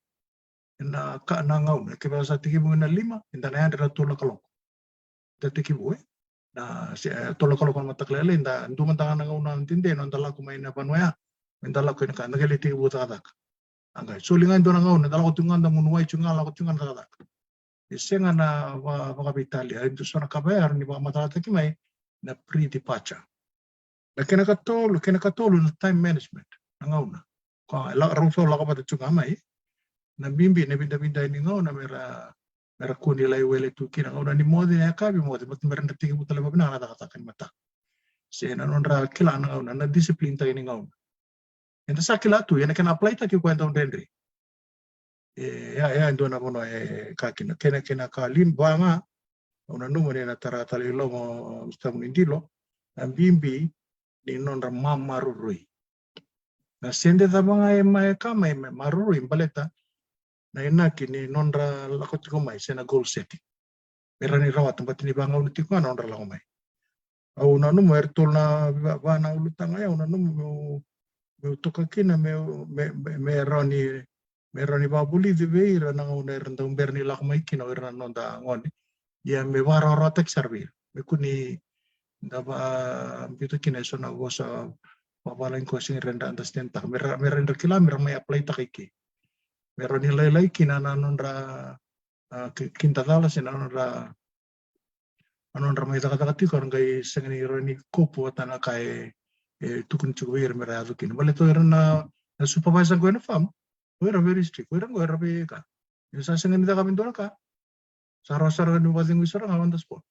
E na ka, na gauna, kevaka sa tekivu e na lima, eda na yadra na tolu na kaloko. Da tekivu, e? Na, se, e, tolu na kaloko na mataka lailai, da dua mada ga na gauna dede, noda lako mai na vanua ya, meda lako i na ka, da qai lai tekivu cakacaka. A qai soli ga e dua na gauna, da lako tiko ga, da gunu wai tiko ga, lako tiko ga na cakacaka. E sega na va-, vakaveitalia, e dua so na ka vaya e rawa ni vakamacalataki mai na pre-departure. Na kena katolu, kena katolu na time management, na gauna. Ko la, rau so lako vata tiko ga mai. Na bibi, na vidavidai ni gauna me ra, me ra kua ni lai wele tu kina, gauna ni moce, na yakavi moce, baleta me ra na tekivu tale vakavinaka na cakacaka ni mataka. Se na nodra kila na gauna, na discipline taki ni gauna. Eda sa kila tu, ia na kena apply taki koya e dau dredre. E, ya, ya e dua na vanua e ka kina. Kena, kena ka lima, va ga, au nanuma ni na tara tale i loma o Mister Munidilo, na bibi ni nodra mamaroroi. Na sede cava ga e mai ka mai, me maroroi, baleta na inaki ni nodra lako tiko mai, se na goal setting. Me rawa ni rawata, baleta ni vagauna tiko ga na nodra lako mai. Au nanuma eratou na va, va na ulutaga ya, au nanuma meu, meu toka kina, meu, me, me, me rawa ni, me rawa ni vakavulici vei ira na gauna era dau bera ni lako mai kina o ira na noda gone. Ia me vakarawarawataki sara vei ira. Me kua ni da vakabiuta kina eso na vosa vavalagi koya sega ni ra understand taka. Me ra, me ra kila, me ra mai apply taka i ke. Me rawa ni lailai kina na nodra, a, ki, kidacala se na nodra, na nodra mai cakacaka tiko, era qai sega ni rawa ni cope vata na ka e, e tukuni tiko vei ira me ra yaco kina. Baleta o ira na, na supervisor qo ena farm, o ira very strict, o ira qo era vei ka. Ni sa sega ni caka me dua na ka, sa rawa sara ni vakacegui sara ga on the spot.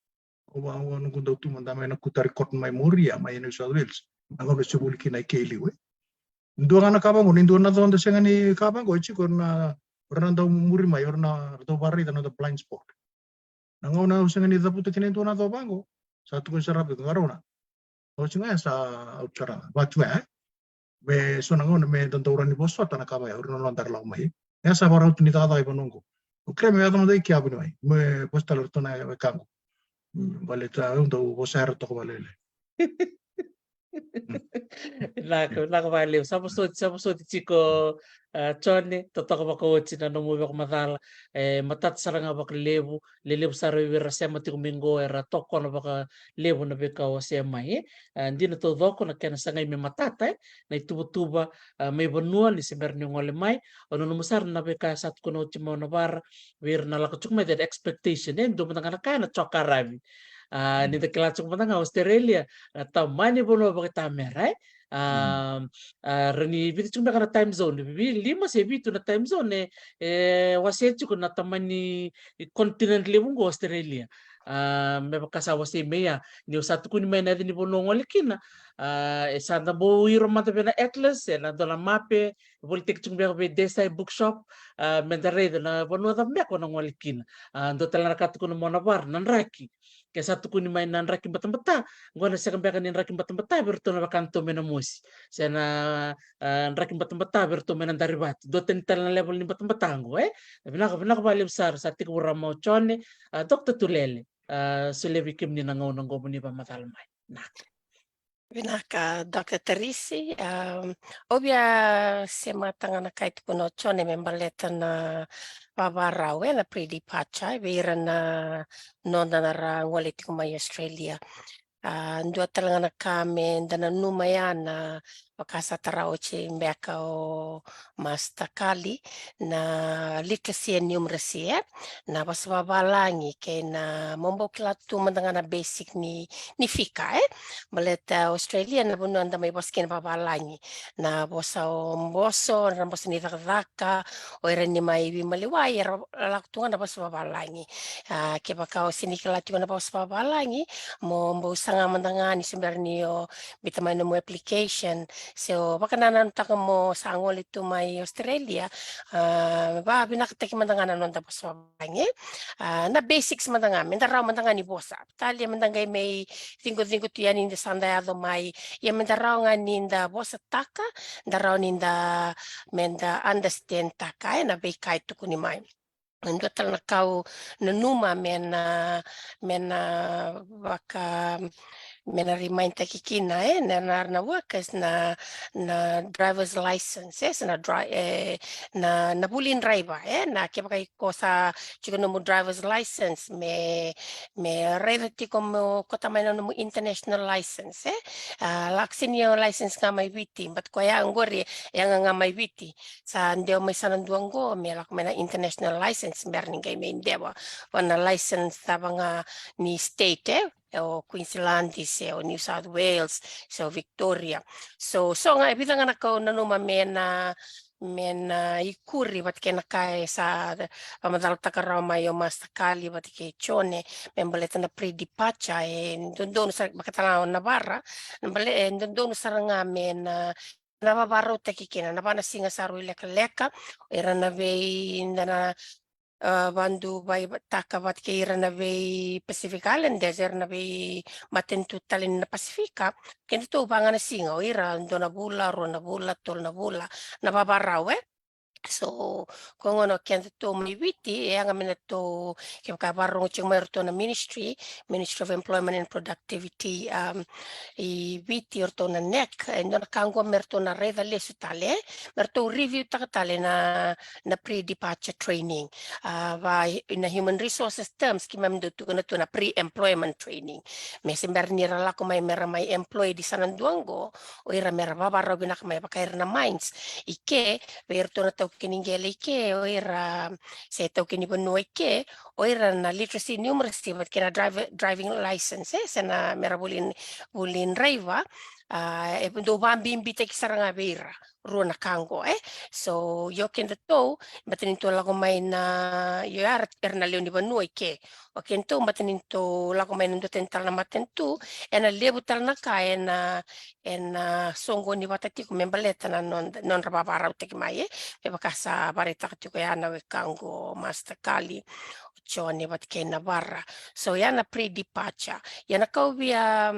Au va, au noqu dau tu mada mai na Kuta Record mai Moria, mai New South Wales. Na gauna se vuli kina i ke i liu, e. Dua ga na ka vaqo, ni dua na co da sega ni ka vaqo, e tiko na, o ira na dau muri mai, o ira na dau vakaraica na noda blind spot. Na gauna au sega ni cavuta kina e dua na co vaqo, sa tukuni sara vei iko, qarauna. Au tiko ga ya sa out sara ga, vatu ya, e. Me so na gauna me da dau rawa ni vosota na ka vaya, o ira na noda ra lako mai. Ya sa vakarau tu ni cakacaka i vanua qo. Au kerea me yaco mada i ke, a vuni mai. Me vosa tale ratou na wekaqu. Mm, baleta au dau vosa era toka vakalailai. Vinaka, vinaka vakalevu. Sa vosoti, sa vosoti tiko, a, Jone, totoka vakaoti na nomu vakamacala. E matata sara ga vakalevu, lelevu sara vei ira sema tiko mai qo, era tokona vakalevu na veika o sema mai, e. A, dina taucoko na kena sagai me matata, e, na ituvatuva, a, mai vanua ni se bera ni gole mai. Au nanuma sara na veika sa tukuna oti mai o Navara, vei ira na lako tiko mai, that expectation, e, dua mada ga na ka ena coka ravi. A, ni da kila tiko mada ga Australia, na tamani vanua vakaitamera, e. A, a, rawa ni vica tiko beka na time zone, vi-, lima se vitu na time zone, e, e wasea tiko na tamani continent levu qo Australia. A, me vaka sa wasei mai ya, ni o sa tukuni mai na yaca ni vanua o gole kina, a, e sa da bau iro mada vei na atlas, e na dua na mape, volitaki tiko beka vei Desai Bookshop, a, me da raica na vanua cava beka o na gole kina. A, dua tale na ka tukuna mai o Navara, na draki. Ke sa tukuni mai na draki batabata, qo na sega beka ni draki batabata vei iratou na vaka na tou mai na mosi. Se na, a, draki batabata vei iratou mai na dari vatu. Dua tani tale na level ni batabata qo, e? Vinaka, vinaka vakalevu sara, sa tekivu rawa mai o Jone, a, Doctor Tulele, a, solia vei kemuni na gauna qo mo ni vakamacala mai. Vinaka. Vinaka, Doctor Tarisi. Um, au via sema tale ga na ka e tukuna o Jone me baleta na vavarau, e, na pre-departure, e, vei ira na noda na ra gole tiko mai Australia. A, dua tale ga na ka me da nanuma ya na vaka sa tara oti beka o Master Kali, na literacy and numeracy, e, na vosa vavalagi kei na mo bau kila tu mada ga na basic ni, ni fika, e. Baleta Australia na vanua da mai vosa kina vavalagi, na vosa o boso, na vosa ni cakacaka, o ira ni mai veimaliwai, era lako tu ga na vosa vavalagi. A, kevaka o sega ni kila tiko na vosa vavalagi, mo bau saga mada ga ni se bera ni o biuta mai nomu application, Se o vakanananutaka mo sa gole tu mai Australia, a, vavinakataki mada ga na noda vosa vavagi. A, na basics mada ga, me da rawa mada ga ni vosa. Talia me da qai mai ciqociqo tu yani ni da sa da yaco mai. Ia me da rawa ga ni da vosataka, da rawa ni da, me da understand taka, e, na veika e tukuni mai. E dua tale na ka au nanuma me na, me na vaka, me na remind taki kina, e, na, na, na workers na, na driver's license, e, se na dri-, e, na, na vuli draiva, e, na kevaka iko sa tiko nomu driver's license me, me raica tiko mo kota mai na nomu international license, e. A, lako sini o license ga mai Viti, but koya qori e yaga ga mai Viti. Sa dewa mai sa na dua qo me lako mai na international license, me ra ni qai mai dewa va na license cava ga ni state, e, o Queensland, se o New South Wales, se o Victoria. So, so ga e vica ga na ka au nanuma me na, me na ikuri vata kei na ka e sa vamacalataka rawa mai o Master Kali vata kei Jone, me baleta na pre-departure, e dodonu sara, vakatala o Navara, na bale, e dodonu sara ga me na na vavarautaki kina na va na siga sa rui lekaleka, o ira na vei da na, a, vadu vaitaka vata kei ira na vei Pacific Islanders, ira na vei matanitu tale ni na Pasifika, kedatou va ga na siga, o ira dua na vula, rua na vula, tolu na vula, na vavarau, e. So, ko gona o kedatou mai Viti, e yaga me na tou, kevaka vakarorogo tiko mai o ratou na ministry, Ministry of Employment and Productivity, um, i Viti, o ratou na NEC, e dua na ka qo me ratou na raica lesu tale, me ratou review taka tale na, na pre-departure training. A, va na human resources terms, keimami dau tukuna tu na pre-employment training. Me se bera ni ra lako mai me ra mai employed i sa na dua qo, o ira me ra vavarau vinaka mai vaka ira na mines i ke, vei iratou na taukei ni qele i ke, o ira se taukei ni vanua i ke, o ira na literacy, numeracy, vata kei na driver, driving license, e, se na me ra vuli, vuli draiva, a, e dau vabibitaki sara ga vei ira rua na ka qo, e. So, io kedatou, baleta ni tou lako mai na, io era, era na lewe ni vanua i ke. O kedatou, baleta ni tou lako mai na dua tani tale na matanitu, e na levu tale na ka e na, e na soqoni vata tiko me baleta na nod-, nodra vavarautaki mai, e. Me vaka sa varaitaka tiko ya na wekaqu o Master Kali, o Jone vata kei Navara. So, ya na pre-departure. Ia na ka au via,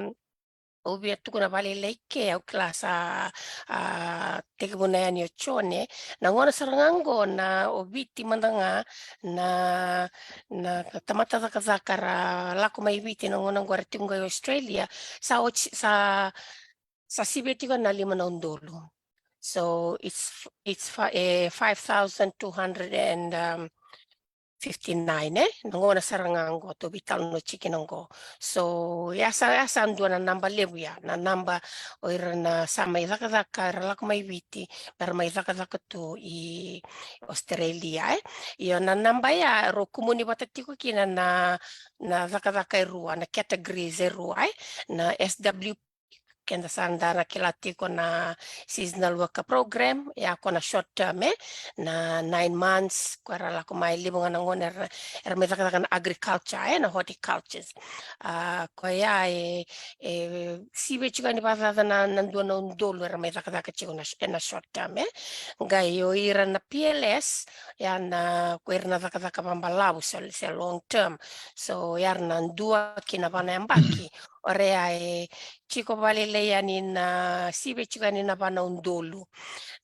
au via tukuna vakalailai ke, au kila sa, a, tekivuna yani o Jone, na gauna sara ga qo na o Viti mada ga na, na tamata cakacaka ra lako mai Viti na gauna qo ra tiko qo i Australia, sa oti, sa, sa sivi tiko na lima na udolu. So it's, it's fi-, e, five thousand two hundred and, um, fifty-nine, e? Na gauna sara ga qo tou veitalanoa tiko kina qo. So, ya sa, ya sa dua na naba levu ya, na naba o ira na sa mai cakacaka, era lako mai Viti, me ra mai cakacaka tu i Australia, e? Io na naba ya, rau kumuni vata tiko kina na, na cakacaka e rua, na categories e rua, e? Na S W P, keda sa da na kila tiko na seasonal worker program, ya ko na short term, e, na nine months, ko era lako mai levu ga na gauna era, era mai cakacaka na agriculture, e, na horticultures. A, ko ya e, e, sivi tiko yani vakacaca na, na dua na udolu era mai cakacaka tiko na sh-, e na short term, e. Qai o ira na P L S, ya na, ko ira na cakacaka vabalavu, se, se long term. So, ya na dua ki na va na yabaki. O ira ya e tiko vakalailai yani na sivi tiko yani na va na udolu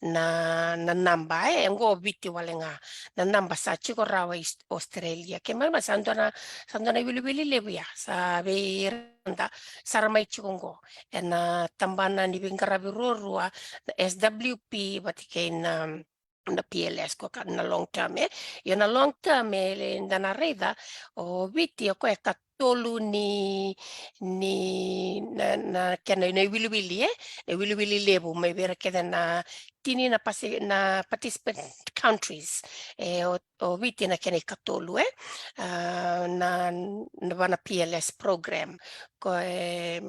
na, na naba, e, qo Viti wale ga. Na naba sa tiko rawa i Aus-, Australia. Keimami sa dua na, sa dua na iwiliwili levu ya. Sa vei ira da sara mai tiko qo. E na tabana ni veiqaravi ruarua, na S W P, vata kei na na P L S ko ka na long term, e. Io na long term, e, da na raica, o Viti, o koya e katolu ni, ni na, na kena, na iwiliwili, e. Na iwiliwili levu, mai vei ira kece na tini na pasi-, na participant countries. E, o, o Viti na kena ikatolu, e. A, na, na va na P L S program. Ko, e,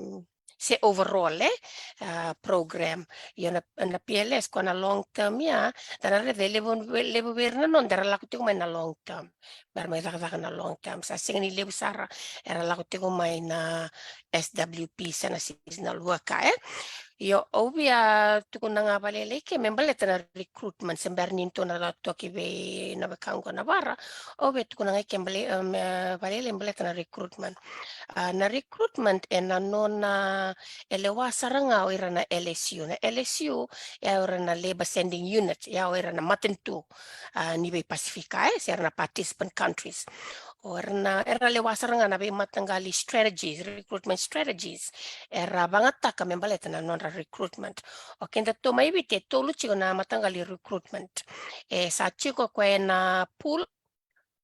se overall, e, a, program. Io na, na P L S ko na long term ya, da na raica e levu, levu vei ira na noda era lako tiko mai na long term. Era mai cakacaka na long term. Sa sega ni levu sara era lako tiko mai na S W P se na seasonal worker, e. Io, au via tukuna ga vakalailai ke me baleta na recruitment, se bera ni tou na toki vei na wekaqu na vara, au via tukuna ga ke bale-, em, eh, vakalailai baleta na recruitment. Ah, na recruitment e na nona, e lewa sara ga o ira na L S U. Na L S U, e o ira na Labour Sending Unit, e o ira na matanitu, ah, ni vei Pasifika, e, se ira na participant countries. O ira na, era lewa sara ga na veimataqali strategies, recruitment strategies, era vagataka me baleta na nodra recruitment. O keda tou mai Viti, e tolu tiko na mataqali recruitment. E sa tiko ko e na pool,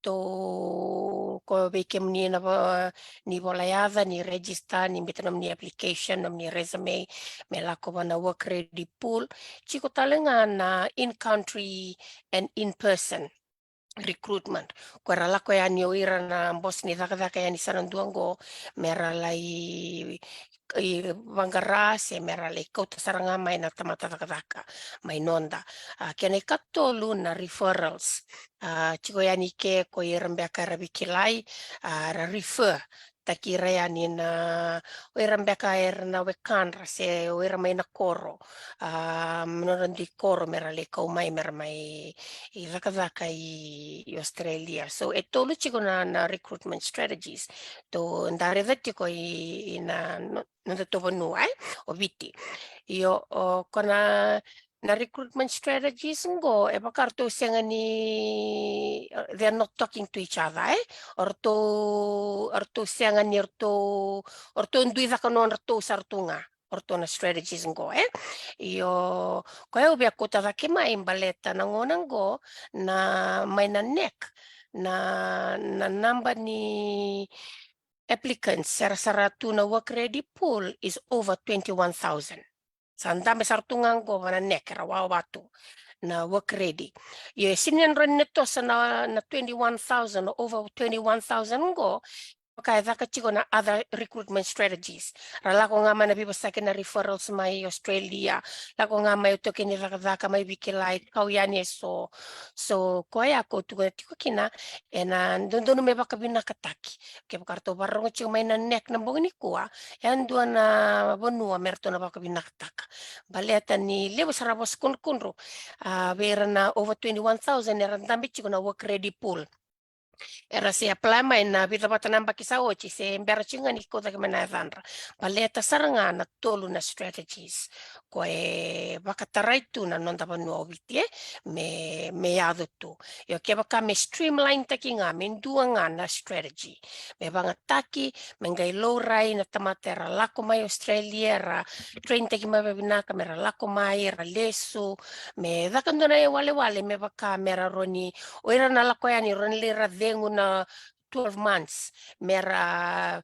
tou ko vei kemuni na vo-, ni vola yaca, ni register, ni bita nomuni application, nomuni resume, me lako va na work ready pool. Tiko tale ga na in country and in person recruitment. Ko era lako yani o ira na boso ni cakacaka yani sa na dua oqo, me ra lai, i, vaqara se me ra lai kauta sara ga mai na tamata cakacaka mai noda. Ah, kena ikatolu na referrals. Ah, tiko yani ke ko ira beka era veikilai, ah, ra refer taki ira yani na, o ira beka era na wekadra se o ira mai na koro, ah, nodra dui koro me ra lai kau mai, me ra mai cakacaka i, i Australia. So e tolu tiko na, na recruitment strategies tou da raica tiko i, i na, no, noda tou vanua, e, o Viti. Io, o, ko na, na recruitment strategies oqo, e vaka ratou sega ni, eh, they are not talking to each other, e? O ratou, o ratou sega ni, o ratou, o ratou dui caka nodratou sara tu ga, o ratou na strategies oqo, e? Io, ko e au via kauta cake mai baleta na gauna oqo, na, mai na NEC, na, na naba ni applicants era sara tu na work ready pool is over twenty-one thousand. Sa dabe sara tu ga oqo va na NEC, era wawa tu na work ready. Io, e sega ni rawa ni na toso na, na twenty-one thousand, over twenty-one thousand oqo, vaka e caka tiko na other recruitment strategies. Ra lako ga mai na veivosaki na referrals mai Australia, lako ga mai o toki ni cakacaka mai veikilai, kau yani e so. So, koya ko tukuna tiko kina, e na dodonu me vakavinakataki. Kevaka ratou vakarorogo tiko mai na NEC na bogi nikua, e a dua na vanua me ratou na vakavinakataka. Baleta ni levu sara vosa kudrukudru, ah, vei ira na over twenty-one thousand era dabe tiko na work ready pool. Era se apply mai na vica vata na yabaki sa oti, se bera tiko ga ni kau cake mai na yacadra. Baleta sara ga na tolu na strategies ko e vakatarai tu na noda vanua o Viti, e, me, me yaco tu. Io, kevaka me streamline taki ga, me dua ga na strategy. Me vagataki, me qai laurai na tamata era lako mai Australia, era train taki mai vavinaka, me ra lako mai, era lesu, me caka dua na iwalewale, me vaka me ra rawa ni, o ira na lako yani, rawa ni lai ra cegu na twelve months, me ra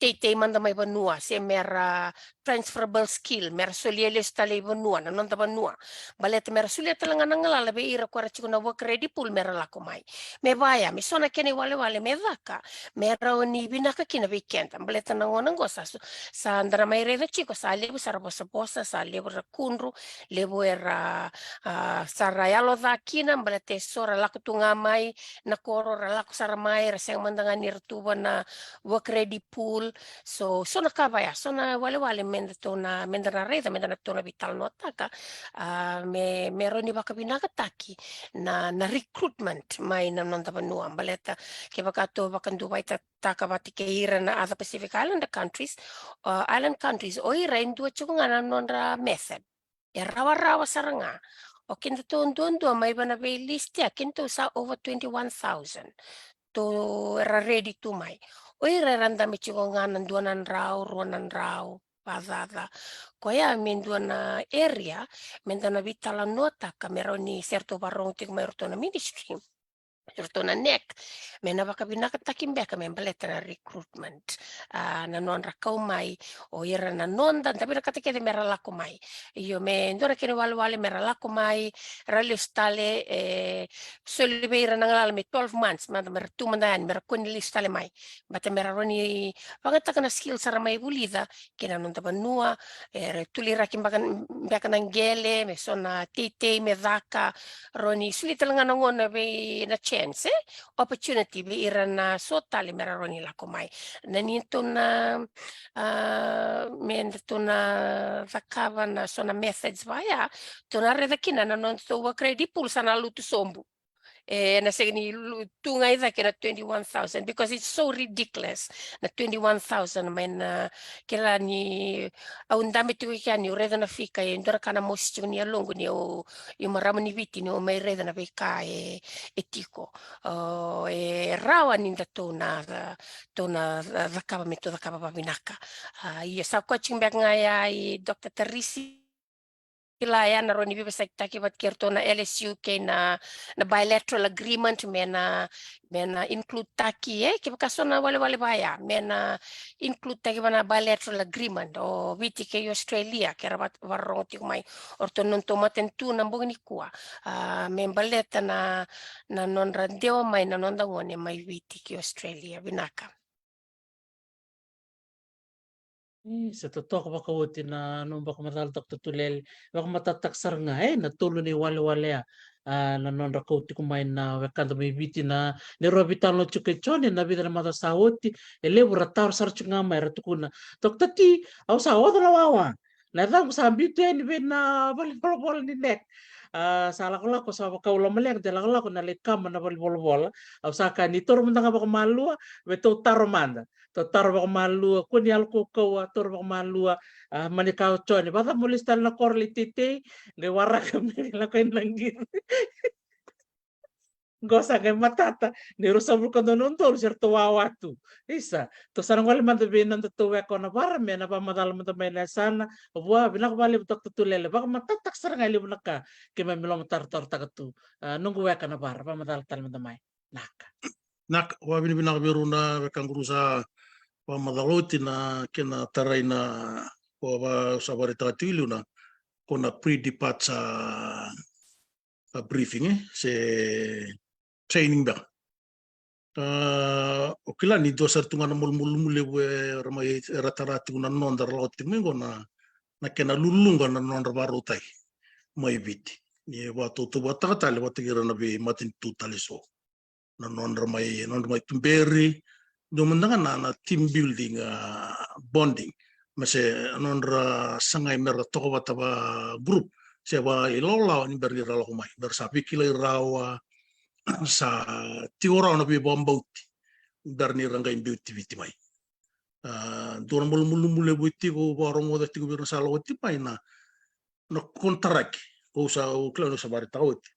teitei mada mai vanua, se me ra transferable skill, me ra solia lesu tale i vanua, na noda vanua. Baleta me ra solia tale ga na galala vei ira ko era tiko na work ready pool me ra lako mai. Me vaya, me so na kena iwalewale, me caka, me rawa ni vinaka kina vei keda. Baleta na gauna oqo sa, sa da na mai raica tiko, sa levu sara vosavosa, sa levu ra kudru, levu era, ah, sa ra yalo ca kina, baleta e so ra lako tu ga mai, na koro ra lako sara mai, ra sega mada ga ni ra tu va na work ready pool. So, so na ka vaya, so na walewale me da tou na, me da na raica, me da na tou na veitalanoataka, ah, me, me rawa ni vakavinakataki na, na recruitment mai na noda vanua. Baleta, kevaka tou vakaduvaitaka vata kei ira na other Pacific Islander countries, ah, island countries, o ira e dua tiko ga na nodra method. E rawarawa sara ga. O kedatou duadua mai va na veilist ya, kedatou sa over twenty-one thousand. Tou era ready tu mai. O ira era dabe tiko ga na dua na drau, rua na drau, vakacaca. Koya me dua na area me da na veitalanoataka me rawa ni se ratou vakarorogo tiko mai o ratou na ministry, o ratou na NEC, me na vakavinakataki beka me baleta na recruitment. Ah, na nodra kau mai o ira na noda, da vinakata kece me ra lako mai. Io, me dua na kena iwalewale me ra lako mai, ra lesu tale, e soli vei ira na galala me twelve months, mada me ra tu mada yani, me ra kua ni lesu tale mai. Baleta me ra rawa ni vagataka na skills era mai vulica kei na noda vanua, e ra tuliraki beka, beka na qele, me so na teitei me caka, rawa ni soli tale ga na gauna vei na chair. chance, e, opportunity vei ira na so tale me ra rawa ni lako mai. Na ni tou na, a, me datou na cakava na so na methods vaya, tou na raica kina na nodatou vakredipul sa na lutu sobu. E na sega ni lu-, tu ga i cake na twenty-one thousand, because it's so ridiculous, na twenty-one thousand mai na, kila ni au dabe tiko i kea ni au raica na fika, e dua na ka na mosi tiko ni yaloqu ni au, i marama ni Viti ni au mai raica na veika e, e tiko. O, e rawa ni datou na, tou na cakava me tou cakava vavinaka. A, ia sa koya tiko beka ga ya i Doctor Tarisi. Kila ya na rawa ni veivosakitaki vata kei ratou na L S U kei na, na bilateral agreement me na, me na include taki, e, kevaka so na walewale vaya, me na include taki va na bilateral agreement o Viti kei Australia, ke ra va-, vakarorogo tiko mai o ratou na nodatou matanitu na bogi nikua. A, me baleta na, na nodra dewa mai na noda gone mai Viti kei Australia. Vinaka. E, sa totoka vakaoti na nomu vakamacala, Doctor Tulele. Vakamatatataka sara ga, e, na tolu ni walewale ya, a, na nodra kau tiko mai na wekada mai Viti na, ni rau veitalanoa tiko kei Jone na vica na macawa sa oti, e levu ra taro sara tiko ga mai ra tukuna, Doctor T, au sa oca na wawa. Na yacaqu sa biu tu yani vei na valenivolavola ni NEC. A, sa lakolako, sa vaka au lomaleqa de lakolako na lai kama na valenivolavola. Au sa kaya ni taura mada ga vakamalua, me tou taro mada. Tou taro vakamalua, kua ni yalo kaukauwa, taura vakamalua. A, mani kaya o Jone, vacava mo lesu tale na koro lai teitei, qai waraka me qai lako yani na qiri. Qo sa qai matata ni rua sagavulu ka dua na udolu se ratou wawa tu. Isa, tou sa na gole mada vei nodatou weka o Navara me na vakamacala mada mai na yasana. Vua, vinaka vakalevu Doctor Tulele, vakamatatataka sara ga e levu na ka keimami lomatarotarotaka tu. A, noqu weka Navara, vakamacala tale mada mai. Naka. Naka, vakavinavinaka vei rau na wekaqu rau sa vakamacala oti na kena tarai na, ko va sa vakaraitaka tiko i liu na, ko na pre-departure, a, briefing, e, se training beka. A, o kila ni dua sara tu ga na malumalumu levu era mai, era tara tiko na noda ra lako tiko mai qo na, na kena luluqa na nodra vakarautaki mai Viti. Ni vakatautauvatataka tale vata kei ira na veimatanitu tale so. Na nodra mai, nodra mai tuberi, dua mada ga na, na team building, a, bonding. Ma se nodra sagai me ra toka vata va group, se va ilawalawa ni bera ni ra lako mai. Bera sa veikilai rawa, sa tiko rawa na veivakabauti. Bera ni ra qai biuti Viti mai. A, dua na malumalumu levu e tiko, vakarogoca tiko vei ira na sa lako oti mai na, na konitaraki. Ko sa, au kila ni sa vakaraitaka oti.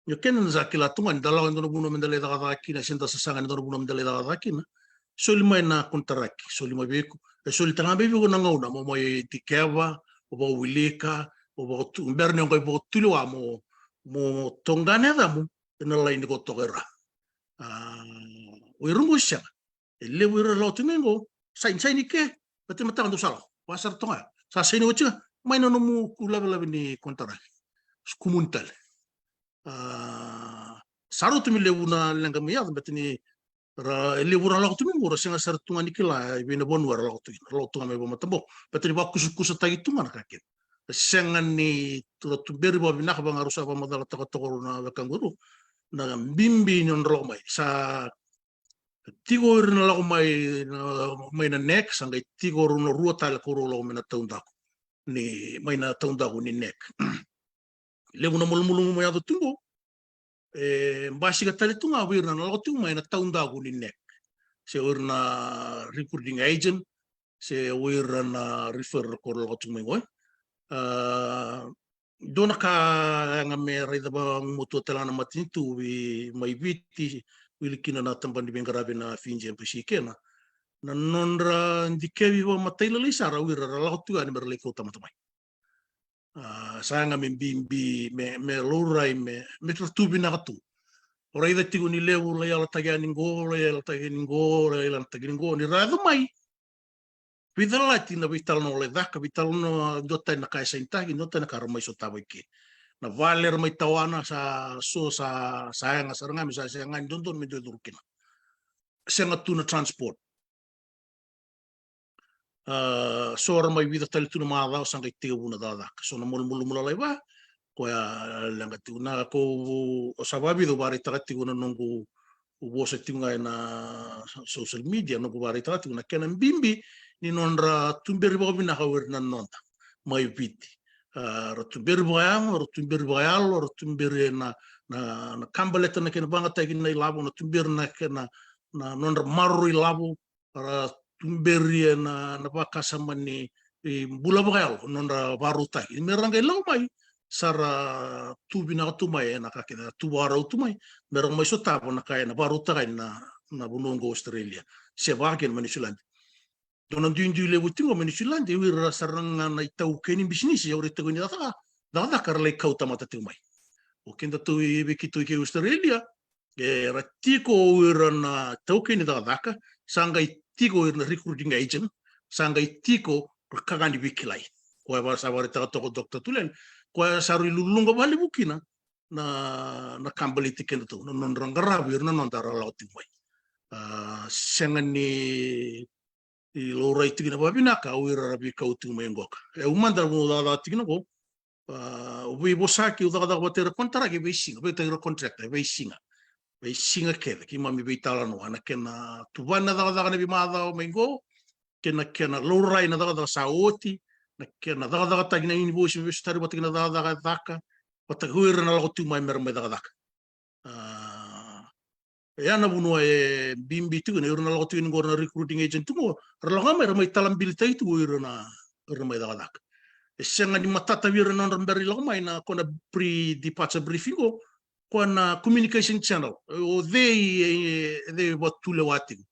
Io keda da sa kila tu ga ni da lako e dua na vanua me da lai cakacaka kina, se da sasaga ni dua na vanua me da lai cakacaka kina. Soli mai na konitaraki, soli mai vei iko, e soli tale ga mai vei iko na gauna mo mai dikeva, mo vakawilika, mo vakatu, bera ni o qai vakatulewa mo, mo toqa na yacamu ena laini ko toka i ra. A, o ira qo sega. E levu ira lako tu mai qo, saini, saini ke, baleta mataka dou sa lako, va sara toka ya. Sa saini oti ga, mai na nomu ku lavelave ni konitaraki. Kumuni tale. A, sa rauta me levu na leqa mai yaco, baleta ni ra, e levu ra lako tu mai qo, ra sega sara tu ga ni kila, e vei na vanua ra lako tu kina, ra lako tu ga mai vakamataboko. Baleta ni vakusakusataki tu ga na ka kina. Sega ni ra tuberi vakavinaka, vaka ga rau sa vakamacalataka toka rau na wekaqu rau. Na bibi ni nodra lako mai. Sa tiko ira na lako mai na, mai na NEC, sa qai tiko rau na rua tale ko rau lako mai na taudaku ni, mai na taudaku ni NEC. Levu na malumalumu mai yaco tu qo. E basika tale tu ga vei ira na lako tu mai na taudaku ni NEC. Se o ira na recruiting agent, se o ira na referral ko rau lako tu mai qo. A, dua na ka yaga me raica vagumatua tale ga na matanitu vei, mai Viti, wili kina na tabana ni veiqaravi na Fiji Embassy kena. Na nodra dikevi vakamatailalai sara o ira ra lako tu yani me ra lai kauta mata mai. A, sa yaga me bibi, me, me laurai, me, me ra tu vinaka tu. O raica tiko ni levu lai yalataki yani qo, lai yalataki yani qo, lai yalataki yani qo, ni ra yaco mai. Veicalati na veitalanoa lai caka, veitalanoa dua tani na ka e sainitaki, dua tani na ka ra mai sotava i ke. Na vale ra mai tawana sa, so sa, sa yaga sara ga me sa, sa yaga ni dodonu me dua e curu kina. Sega tu na transport. A, so ra mai vica tale tu na macawa sa qai tekivu na cakacaka. So na malumalumu lalai va, koya leqa tiko. Na ko, au sa vavica au vakaraitaka tiko na noqu vosa tiko ga ena social media, noqu vakaraitaka tiko na kena bibi ni nodra tuberi vakavinaka o ira na noda mai Viti. A, ra tuberi vakayago, ra tuberi vakayalo, ra tuberi ena, na, na kabaleta na kena vakayagataki na ilavo, na tuberi na kena, na nodra maroroi lavo, ra tuberi ena, na vakasama ni, e, bula vakayalo, nodra vakarautaki. Me ra qai lako mai, sa ra tu vinaka tu mai ena ka kece, tu vakarau tu mai, me ra mai sotava na ka ena vakarautaka na, na vanua qo Australia. Se vaka kina mai Niusiladi. Dua na duidui levu tiko mai Niusiladi, o ira sara ga na itaukei ni bisinisi, o ira itaukei ni cakacaka, cakacaka ra lai kau tamata tiko mai. O kedatou i, vei keitou i ke Australia, era tiko o ira na taukei ni cakacaka, sa qai tiko o ira na recruiting agent, sa qai tiko ra ka ga ni veikilai. Koya vaka sa vakaraitaka toka o Doctor Tulele, koya sa rui luluqa vakalevu kina na, na kabaleti kedatou, na nodra qaravi ira na noda ra lako tiko mai. A, sega ni, i laurai tiko na vakavinaka o ira ra veikau tiko mai qoka. E, au mada au cakacaka tiko na qo, a, au veivosaki, au cakacaka vata ira kontaraki e veisiga, veitaki ira contractor e veisiga. Veisiga kece, keimami veitalanoa ena kena tuvani na cakacaka na veimacawa mai qo, kei na kena laurai na cakacaka sa oti, na kena cakacakataki na invoice me veisotari vata kei na cakacaka e caka, vata kei ira na lako tiko mai me ra mai cakacaka. A, e ya na vanua e bibi tiko, na ira na lako tiko ni qo na recruiting agent tiko, ra lako mai ra mai talabilitaki tiko ira na, ira na mai cakacaka. E sega ni matata vei ira na nodra bera ni lako mai na ko na pre-departure briefing qo, ko na communication channel. O cei, e, e cei vakatulewa tiko.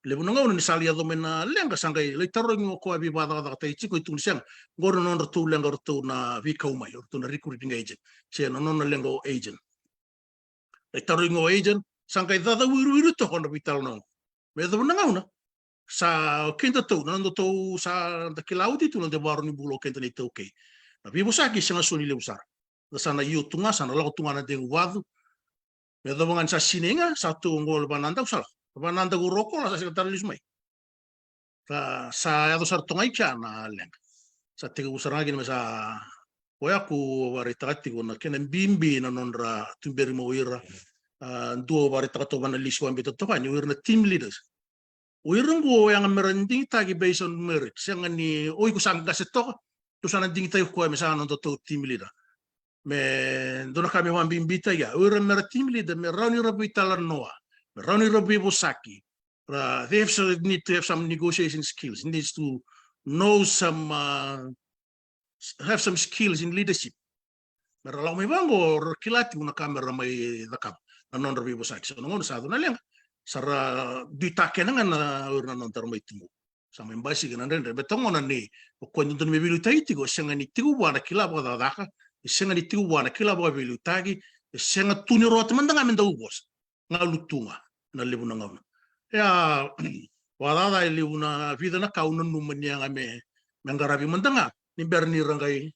Levu na gauna ni sa lai yaco mai na leqa sa qai lai tarogi o koya veivakacakacakataki tiko, e tukuni sega. Qori na nodratou leqa o ratou na veikau mai, o ratou na recruiting agent. Se na nona leqa o agent. E tarogi o agent, sa qai cacauiruiru toka na veitalanoa. Me yacova na gauna sa, o kedatou, na nodatou sa da kila oti tu na noda ivakarau ni bula o keda na itaukei. Na veivosaki sega soti ni levu sara. Da sa na io tu ga, sa na lako tu ga na degu vacu. Me yacova ga ni sa sinai ga, sa tu qo le vanadaku sa lako. Vanadaku rokola sa sega tale lesu mai. Sa, sa yaco sara toka ga i kea na leqa. Sa tekivu sara ga kina me sa, koya au vakaraitaka tiko na kena bibi na nodra tuberi mai o ira. A, dua au vakaraitaka toka va na lisi au a biuta toka yani, o ira na team leaders. O ira qo o yaga me ra digitaki based on merit. Sega ni o iko sa qase toka, tou sa na digitaki koya me sa nodatou team leader. Me dua na ka me vakabibitaki ya, o ira me ra team leader, me rawa ni ra veitalanoa, me rawa ni ra veivosaki. Ra, they have some, need to have some negotiation skills, needs to know some, uh, have some skills in leadership. Me ra lako mai vaqo, ra kila tiko na ka me ra mai cakava, na nodra veivosaki. So na gauna sa yaco na leqa, sa ra duitaka kena ga na, o ira na noda ra mai tu qo. Sa mai basika na dredre, me tagona ni o koya e dodonu me veiliutaki tiko, e sega ni tiko vua na kila vakacakacaka, e sega ni tiko vua na kila vakaveiliutaki, e sega tu ni rauta mada ga me dau vosa. Galu tu ga na levu na gauna. Ia, vakacaca e levu na, vica na ka au nanuma ni yaga me, me qaravi mada ga ni bera ni ra qai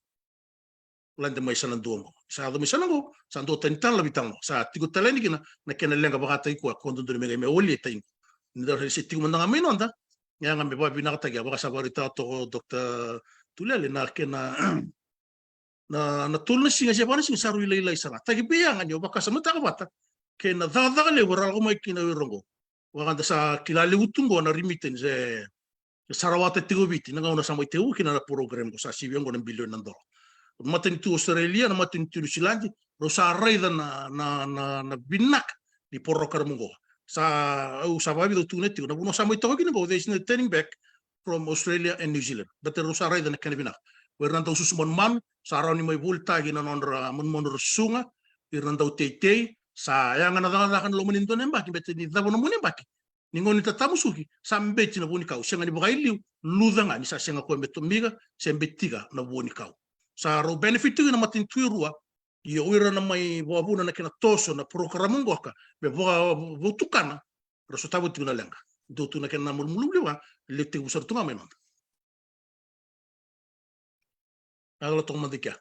lade mai sa na dua qo. Sa yaco mai sa na qo, sa dua tani tale na veitalanoa. Sa tiko tale yani kina na kena leqa vakataki koya, ko dodonu me qai me wali e tai qo. Ni da se tiko mada ga mai noda, yaga me vakavinakataki, a vaka sa vakaraitaka toka o Doctor Tulele, na kena, na, na tolu na siga se va na siga sa rui lailai sara. Taki vei yaga ni o vakasamataka vata kei na cakacaka levu ra lako mai kina o ira qo. Vaka da sa kila levu tu qo na remittance e, e sa rawata tiko Viti, na gauna sa mai tekivu kina na program qo sa sivia qo na bilioni na dola. Matanitu Australia, na matanitu Niusiladi, rau sa raica na, na, na, na vinaka ni program qo. Sa, au sa vakavica au tukuna tiko, na vanua sa mai toka kina qo, there is no turning back from Australia and New Zealand. Baleta rau sa raica na kena vinaka. O ira na dau susu manumanu, sa rawa ni mai volitaki na nodra manumanu ra susuga, ira na dau teitei, sa yaga na cakacaka na loma ni dua na yabaki, baleta ni cava na mua ni yabaki. Ni gauna ni tatamusuki, sa beti na vuanikau, sega ni vakailiu, luca ga ni sa sega koya me tomika, se betika na vuanikau. Sa rau benefit tiko na matanitu e rua, ia o ira na mai vakavuna na kena toso na program qoka, me vakavotukana, ra sotava tiko na leqa. Dua tu na kena malumalumu levu, e tekivu sara tu ga mai noda. Vinaka, toka mada i kea.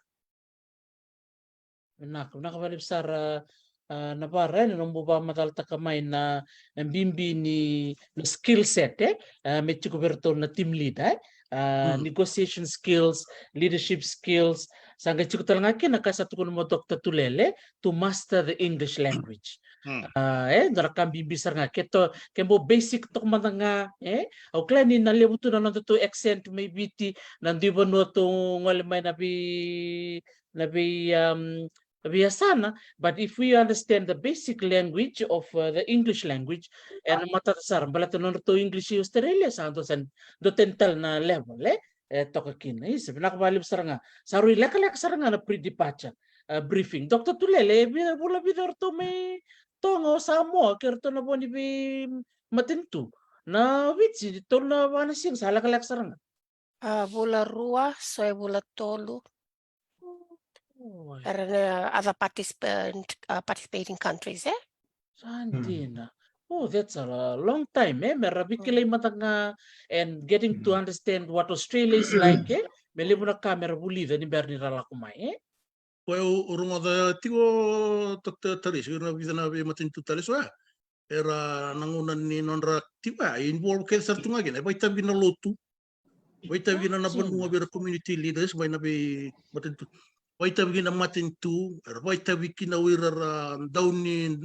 Vinaka, vinaka vakalevu sara, a, na vara, e, na nomu vakamacalataka mai na, e, bibi ni na skill set, e, a, me tiko vei iratou na team leader, e. uh, negotiation skills, leadership skills. Sa qai tiko tale ga kina ka sa tukuna mo Doctor Tulele, to master the English language. Uh, e dua na ka bibi sara ga, ke to, ke bau basic toka mada ga, e? Au kila ni na levu tu na noda tou accent mai Viti, na dui vanua tou gole mai na vei, na vei, um, veiyasana, but if we understand the basic language of, uh, the English language, e na matata sara, baleta nodratou English i Australia sa dua, sa dua tani tale na level, e? E toka kina. Isa, vinaka vakalevu sara ga. Sa rui lekaleka sara ga na pre-departure, uh, briefing. Doctor Tulele, e vi-, vula vica o ratou mai Toga, o Samoa, kei ratou na vo ni veimatanitu. Na Viti, tolu na va na siga, sa lekaleka sara ga. A, vula rua, so e vula tolu. Oi. Era na other participant, uh, participating countries, e? Sa dina. Oh, that's a lo-, long time, e? Me ra veikilai mada ga and getting to understand what Australia is like, e? Me levu na ka me ra vulica ni bera ni ra lako mai, e? Koya au rogoca tiko, Doctor Tarisi, ira na vica na veimatanitu tale so ya. Era na gauna ni nodra tiko ya, e involve kece sara tu ga kina, e vakaitavi kina na lotu, vakaitavi kina na vanua vei ira community leaders mai na veimatanitu, vakaitavi kina na matanitu, era vakaitavi kina o ira ra dau ni,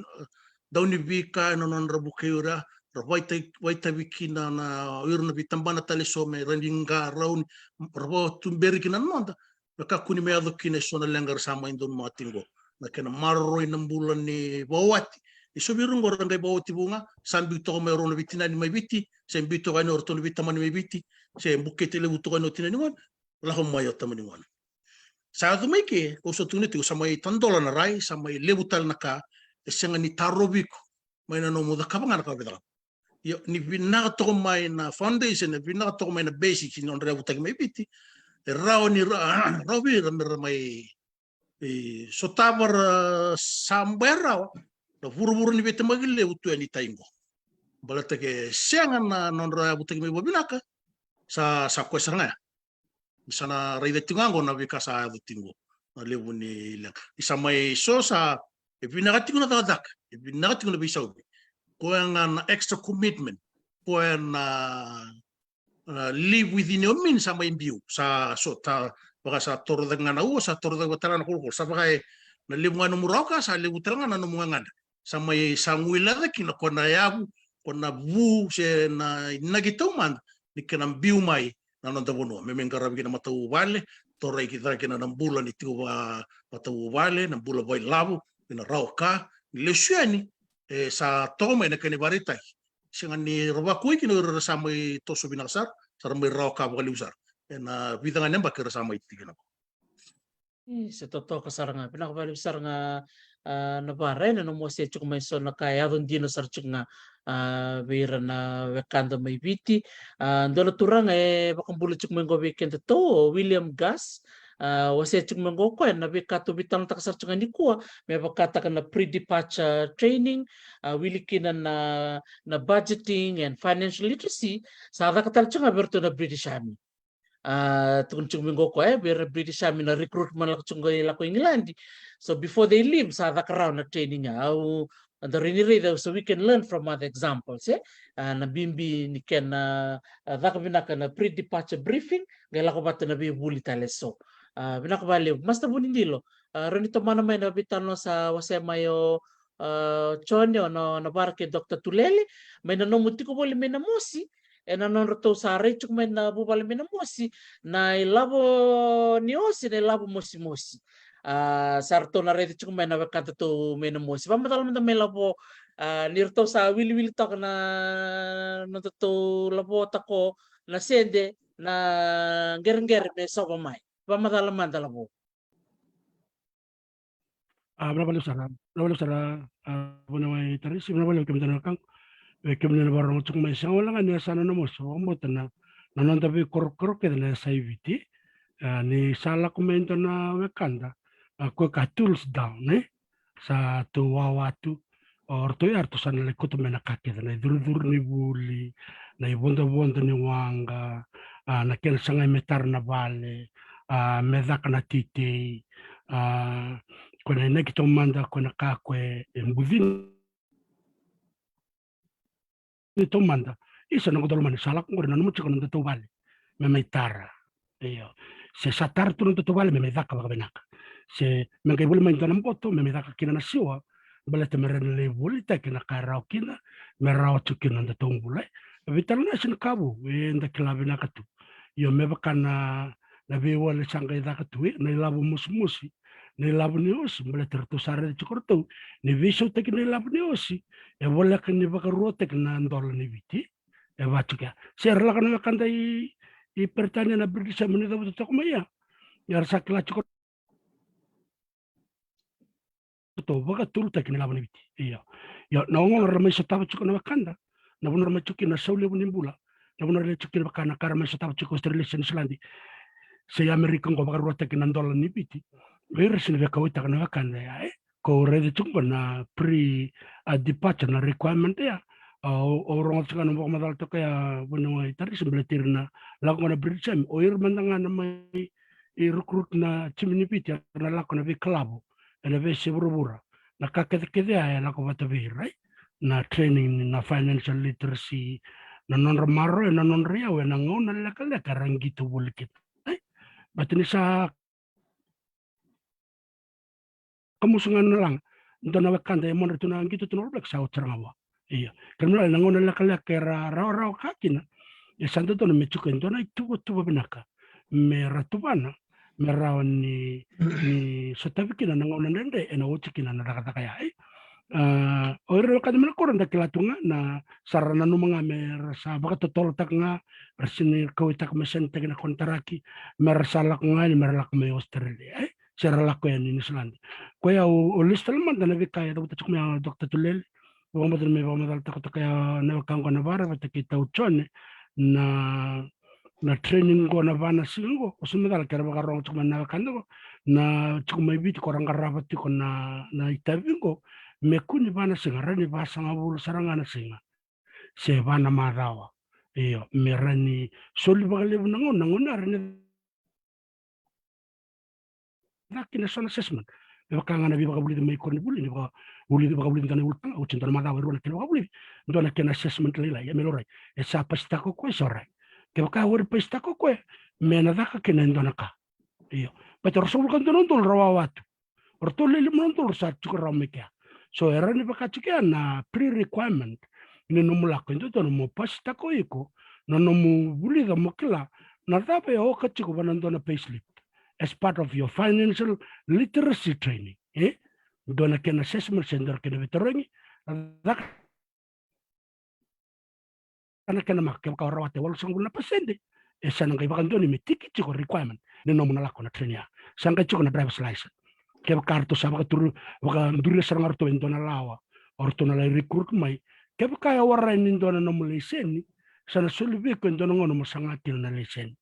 dau ni veika ena nodra vukei ira, ra vakaita-, vakaitavi kina na o ira na veitabana tale so me ra ni qarauni, ra vakatuberi kina na noda. Me kakua ni me yaco kina eso na leqa era sa mai donumaka tiko qo. Na kena maroroi na bula ni vakawati. Ni so vei ira qo ra qai vakawati vou ga, sa biu toka mai o rau na veitinani mai Viti, se biu toka yani o ratou na veitamani mai Viti, se bukete levu toka yani o tinani gone, lako mai o tamani gone. Sa yaco mai ke, kau sa tukuna tiko, sa mai tadola na rai, sa mai levu tale na ka e sega ni tarovi iko mai na nomu cakava ga na ka vei cakava. Io, ni vinaka toka mai na foundation, ni vinaka toka mai na basics ni nodra yavutaki mai Viti, e rawa ni ra-, rawa vei ira me ra mai, e, sotava ra sa baya rawa na vuravura ni veitemaki levu tu yani tai qo. Baleta ke sega na nodra yavutaki mai vakavinaka, sa, sa koya sara ga ya. Ni sa na raica tiko ga qo na veika sa yaco tiko qo, na levu ni leqa. Ni sa mai so sa, e vinaka tiko na cakacaka, e vinaka tiko na veisauvi. Koya ga na extra commitment, koya na, na live within your means sa mai biu, sa so ta, vaka sa toro cake ga na ua, sa toro cake vata na kolokolo, sa vaka e na levu ga nomu rawa ka, sa levu tale ga na nomu gagadre. Sa mai sa guilecavi kina ko na yavu, ko na vu se na inaki taumada ni kena biu mai na noda vanua. Me mai qaravi kina matavuvale, torai ki cake kina na bula ni tiko va-, matavuvale, na bula vakailavo, kei na rawa ka, ni lesu yani, e sa toka mai na kena ivakaraitaki. Sega ni ra vakuai kina o ira ra sa mai toso vinaka sara, sa ra mai rawa ka vakalevu sara. Ena vica ga na yabaki ra sa mai tiko kina. E, se totoka sara ga, vinaka vakalevu sara ga, a, Navara, ena nomu wasea tiko mai so na ka e yaco dina sara tiko ga, a, vei ira na wekada mai Viti. A, dua na turaga e vakabula tiko mai qo vei kedatou, o William Gus, a, wasea tiko mai qo o koya na veika tou veitalanoataka sara tiko ga nikua, me vakataka na pre-departure training, a, wili kina na, na budgeting and financial literacy, sa caka tale tiko ga vei iratou na British Army. A, tukuna tiko mai qo o koya, e, vei ira British Army na recruitment lako tiko qo i lako England. So before they leave, sa caka rawa na training ya. Au, da rawa ni raica, so we can learn from other examples, e? A, na bibi ni kena, a, caka vinaka na pre-departure briefing, qai lako vata na veivuli tale so. A, vinaka vakalevu. Master Vunidilo, a, rawa ni tomana mai na veitalanoa sa wasea mai o, a, Jone, o Na-, Navara kei Doctor Tulele, mai na nomu tiko voli mai Namosi, ena nodratou sa rai tiko mai na vuvale mai Namosi, na ilavo ni osi, na ilavo mosimosi. A, sa ratou na raica tiko mai na wekadatou mai Namosi. Vakamacala mada mai Lavo, a, ni ratou sa wiliwili toka na nodatou Lavo, tako na sede, na qereqere me sova mai. Vakamacala mada Lavo. A, vinaka vakalevu sara, vinaka vakalevu sara, a, vuniwai Tarisi, vinaka vakalevu kemudou na wekaqu. Vei kemuni na vakarorogo tiko mai, sega wale ga ni yasana Namosi, vakabauta na, na noda veikorokoro kece na yasa i Viti. A, ni sa lako mai e dua na wekada, a, koya ka tools down, e? Sa tou wawa tu, o ratou ya ratou sa na lai kauta mai na ka kece, na icurucuru ni vuli, na ivodovodo ni waqa, a, na kena sagai me tara na vale, a, me caka na teitei, a, ko na inaki taumada, ko na ka ko e bucini taumada. Isa na noqu daulomani, sa lako qori, nanuma tiko na nodatou vale. me mai tara. Io. Se sa tara tu na nodatou vale, me mai caka vakavinaka. Se me qai voli mai dua na boto, me mai caka kina na siwa, baleta me rawa ni lai volitaki na ka e rawa kina, me rawa tu kina na nodatou bula. E veitalanoa e sega ni ka vou, eda kila vinaka tu. Io, me vaka na, na veiwali sa qai caka tu, e, na ilavo mosimosi, na ilavo ni osi, baleta ratou sa raica tiko ratou ni veisautaki na ilavo ni osi, e voleka ni vakaruataki na dola ni Viti. E vaka tiko ya. Se ra lako na wekada i, i Peritania, na British, me ni cavuta toka mai ya. Ia ra sa kila tiko ratou vakaturutaki na ilavo ni Viti. Io. Io, na ogaoga ra mai sotava tiko na wekada, na vanua ra mai tiko kina, na sau levu ni bula, na vanua ra lai tiko kina, vaka na ka ra mai sotava tiko Australia se Niusiladi se Amerika qo, vakaruataki na dola ni Viti. O ira sega ni via kauaitaka na wekada ya, e? Ko raica tiko qo na pre, a, departure na requirement ya. A, au, au rogoca tiko ga na vakamacala toka ya, vuniwai Tarisi, baleti ira na lako qo na British Army, o ira mada ga na mai recruit na timi ni Viti, era na lako na veikalavo ena veiyasai vuravura. Na ka kecekece ya e lako vata vei ira, e? Na training ni na financial literacy, na nodra maroroya, na nodra iyau ena gauna lekaleka era qito voli kina, e? Baleta ni sa kamusu ga na laga, dua na wekada e modra tu na qito tu na All Blacks, sa oti sara ga vua. Io. Kena ibalebale na gauna lekaleka era rawarawa ka kina, e sa dodonu me tiko e dua na ituvatuva vinaka me ra tuvana, me rawa ni, ni sotavi kina na gauna dredre ena oti kina na cakacaka ya, e? A, o ira na wekada mai na koro da kila tu ga na, sa ra nanuma ga me ra sa vakatotolotaka ga, ra sega ni kauaitaka me sainitaki na konitaraki, me ra sa lako ga yani, me ra lako mai Australia, e? Se ra lako yani Niusiladi. Koya au, au list tale mada na veika e cavuta tiko mai o Doctor Tulele. Au vakabauta me vakamacalataka toka ya na weka qo na vakaraivotu kei Tau Jone, na, na training qo na va na siga qo. Au sega ni macala ke ra vakarogo tiko mai na wekada qo, na tiko mai Viti, ko ra qarava tiko na, na itavi qo, me kua ni va na siga, rawa ni vasagavulu sara ga na siga se va na macawa. Io, me rawa ni soli vakalevu na gauna, na gauna rawa ni caka kina so na assessment. Me vaka ga na veivakavulici mai koronivuli, ni vakavulici, vakavulici dua na ulutaga, oti dua na macawa, e rua na kena vakavulici, dua na kena assessment lailai, e, me laurai, e sa pasitaka o koya se o rai. Kevaka o ira pasitaka o koya, me na caka kina e dua na ka. Io. Baleta ruasagavulu ka dua na udolu ra wawa tu. O ratou le lima na udolu ra sa tiko rawa mai kea. So e rawa ni vaka tiko ya na pre-requirement ni nomu lako, e dodonu mo pasitaka o iko na nomu vulica mo kila na cava e oka tiko va na dua na payslip as part of your financial literacy training, e? Dua na kena assessment se dua na kena veitarogi, na caka na kena maka, kevaka o rawata e walusagavulu na pasede, e sa na qai vakadonui me tiki tiko requirement ni nomu na lako na training ya. Sa qai tiko na driver's license. Kevaka ratou sa vakaturu, vakaduria sara ga ratou e dua na lawa, o ratou na lai recruit mai. Kevaka e warai ni dua na nomu laiseni, sa na soli vei iko e dua na gauna mo saga kina na laiseni.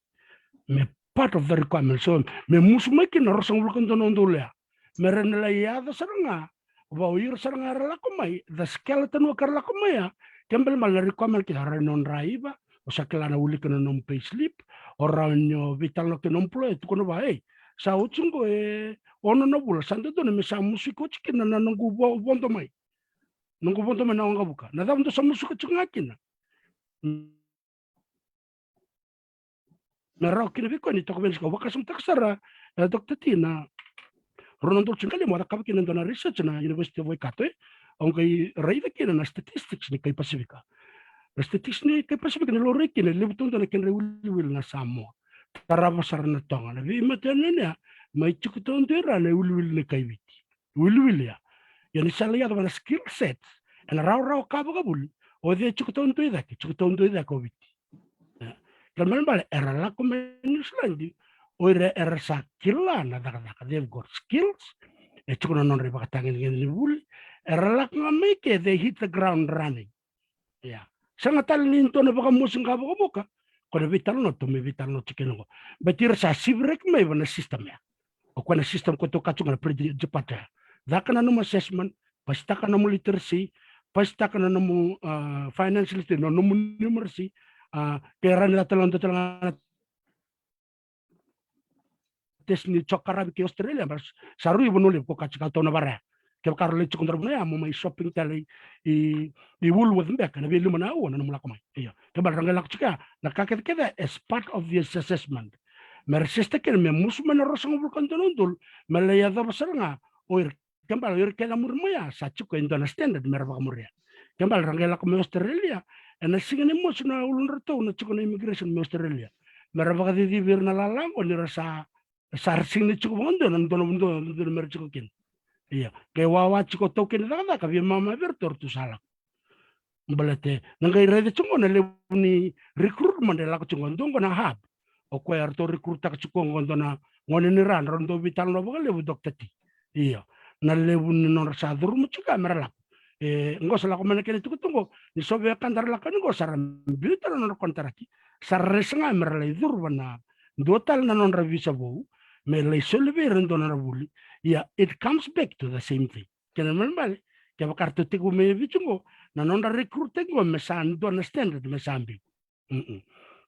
Me part of the requirement. So me musu mai kina na ruasagavulu ka dua na udolu ya. Me rawa ni lai yaco sara ga vua o ira sara ga era lako mai, the skeleton worker era lako mai ya. Kena ibalebale na requirement kece, o rawa ni o draiva, o sa kila na wilika na nomu payslip, o rawa ni o veitalanoa kei na nomu employer, tukuna vua, ei, sa oti qo e ono na vula, sa dodonu me sa musuki oti kina na noqu vo-, vodo mai. Noqu vodo mai na waqavuka. Na cava dou sa musuka tiko ga kina? Me rawa kina vei koya ni toka vei na siga. Au vakasamataka sara, e, Doctor T, na rua na udolu tinikalima au cakava kina e dua na research na University of Waikato, e. Au qai raica kina na statistics ni kai Pasifika. Na statistics ni kai Pasifika ni laurai kina e levu taudua na kedra iwiliwili na Samoa. Tarava sara na Toga, na veimatanitu ya, mai tiko taudua i ra na iwiliwili ni kai Viti. Wiliwili ya. Ia ni sa lai yaco va na skill set, ena rawarawa ka vakavuli, o cei e tiko taudua i cake? Tiko taudua i cake o Viti. E. Kena ibalebale era lako mai Niusiladi, o ira era sa kila na cakacaka, they've got skills, e tiko na nodra ivakatagedegede ni vuli, era lako ga mai ke, they hit the ground running. Ia. Sega tale ni dua na vakamosi ga vakavuka, ko na veitalanoa, tou mai veitalanoa tiko kina qo. Baleta ira sa sivi reki mai va na system ya. O koya na system ko tou kaya tu ga na pre-departure. Caka na nomu assessment, pasitaka na nomu literacy, pasitaka na nomu, a, financial literacy, na nomu numeracy, a, ke rawa ni caka tale ga, dua tale ga na test ni jokaravi kei Australia, baleta sa rui vanua levu ko kaya tiko, tou na vara ya. Kevaka ra lai tiko dra vuna ya mo mai shopping tale i, i Woolworth beka na vei lima na aua na nomu lako mai. Ia, kevaka ra qai lako tiko ya, na ka kece kece as part of this assessment. Me ra sesta kina me musu mai na ruasagavulu ka dua na udolu, me lai yacova sara ga o ira, kevaka o ira kece a muri mai ya sa tiko e dua na standard me ra vakamuria. Kevaka ra qai lako mai Australia, ena siga ni mosi na uludratou na tiko na immigration mai Australia, me ra vakacicivi ira na lala oqo ni ra sa sa ra sega ni tiko vakadua na dua na vanua me ra tiko kina. Ia, qai wawa tiko taukei ni cakacaka, veimama vei ratou, ratou sa lako. Baleta na qai raica tiko na levu ni recruitment e lako tiko, dua qo na hub. O koya ratou recruit-taka tiko qo dua na gone ni ra, drau dau veitalanoa vakalevu, Doctor T. Ia, na levu ni nodra sa curuma tiko me ra lako. E, qo sa lako mai na kena itukutuku qo, ni so veiwekada ra lako yani qo sa ra biuta na nodra konitaraki, sa ra raica ga me ra lai curuma na dua tale na nodra visa vou, me lai soli vei ira e dua na nodra vuli. Ia, it comes back to the same thing. Kena ibalebale, kevaka ratou tekivu mai Viti qo, na nodra recruit-taki qo me sa dua na standard me sa biu. Mm-mm.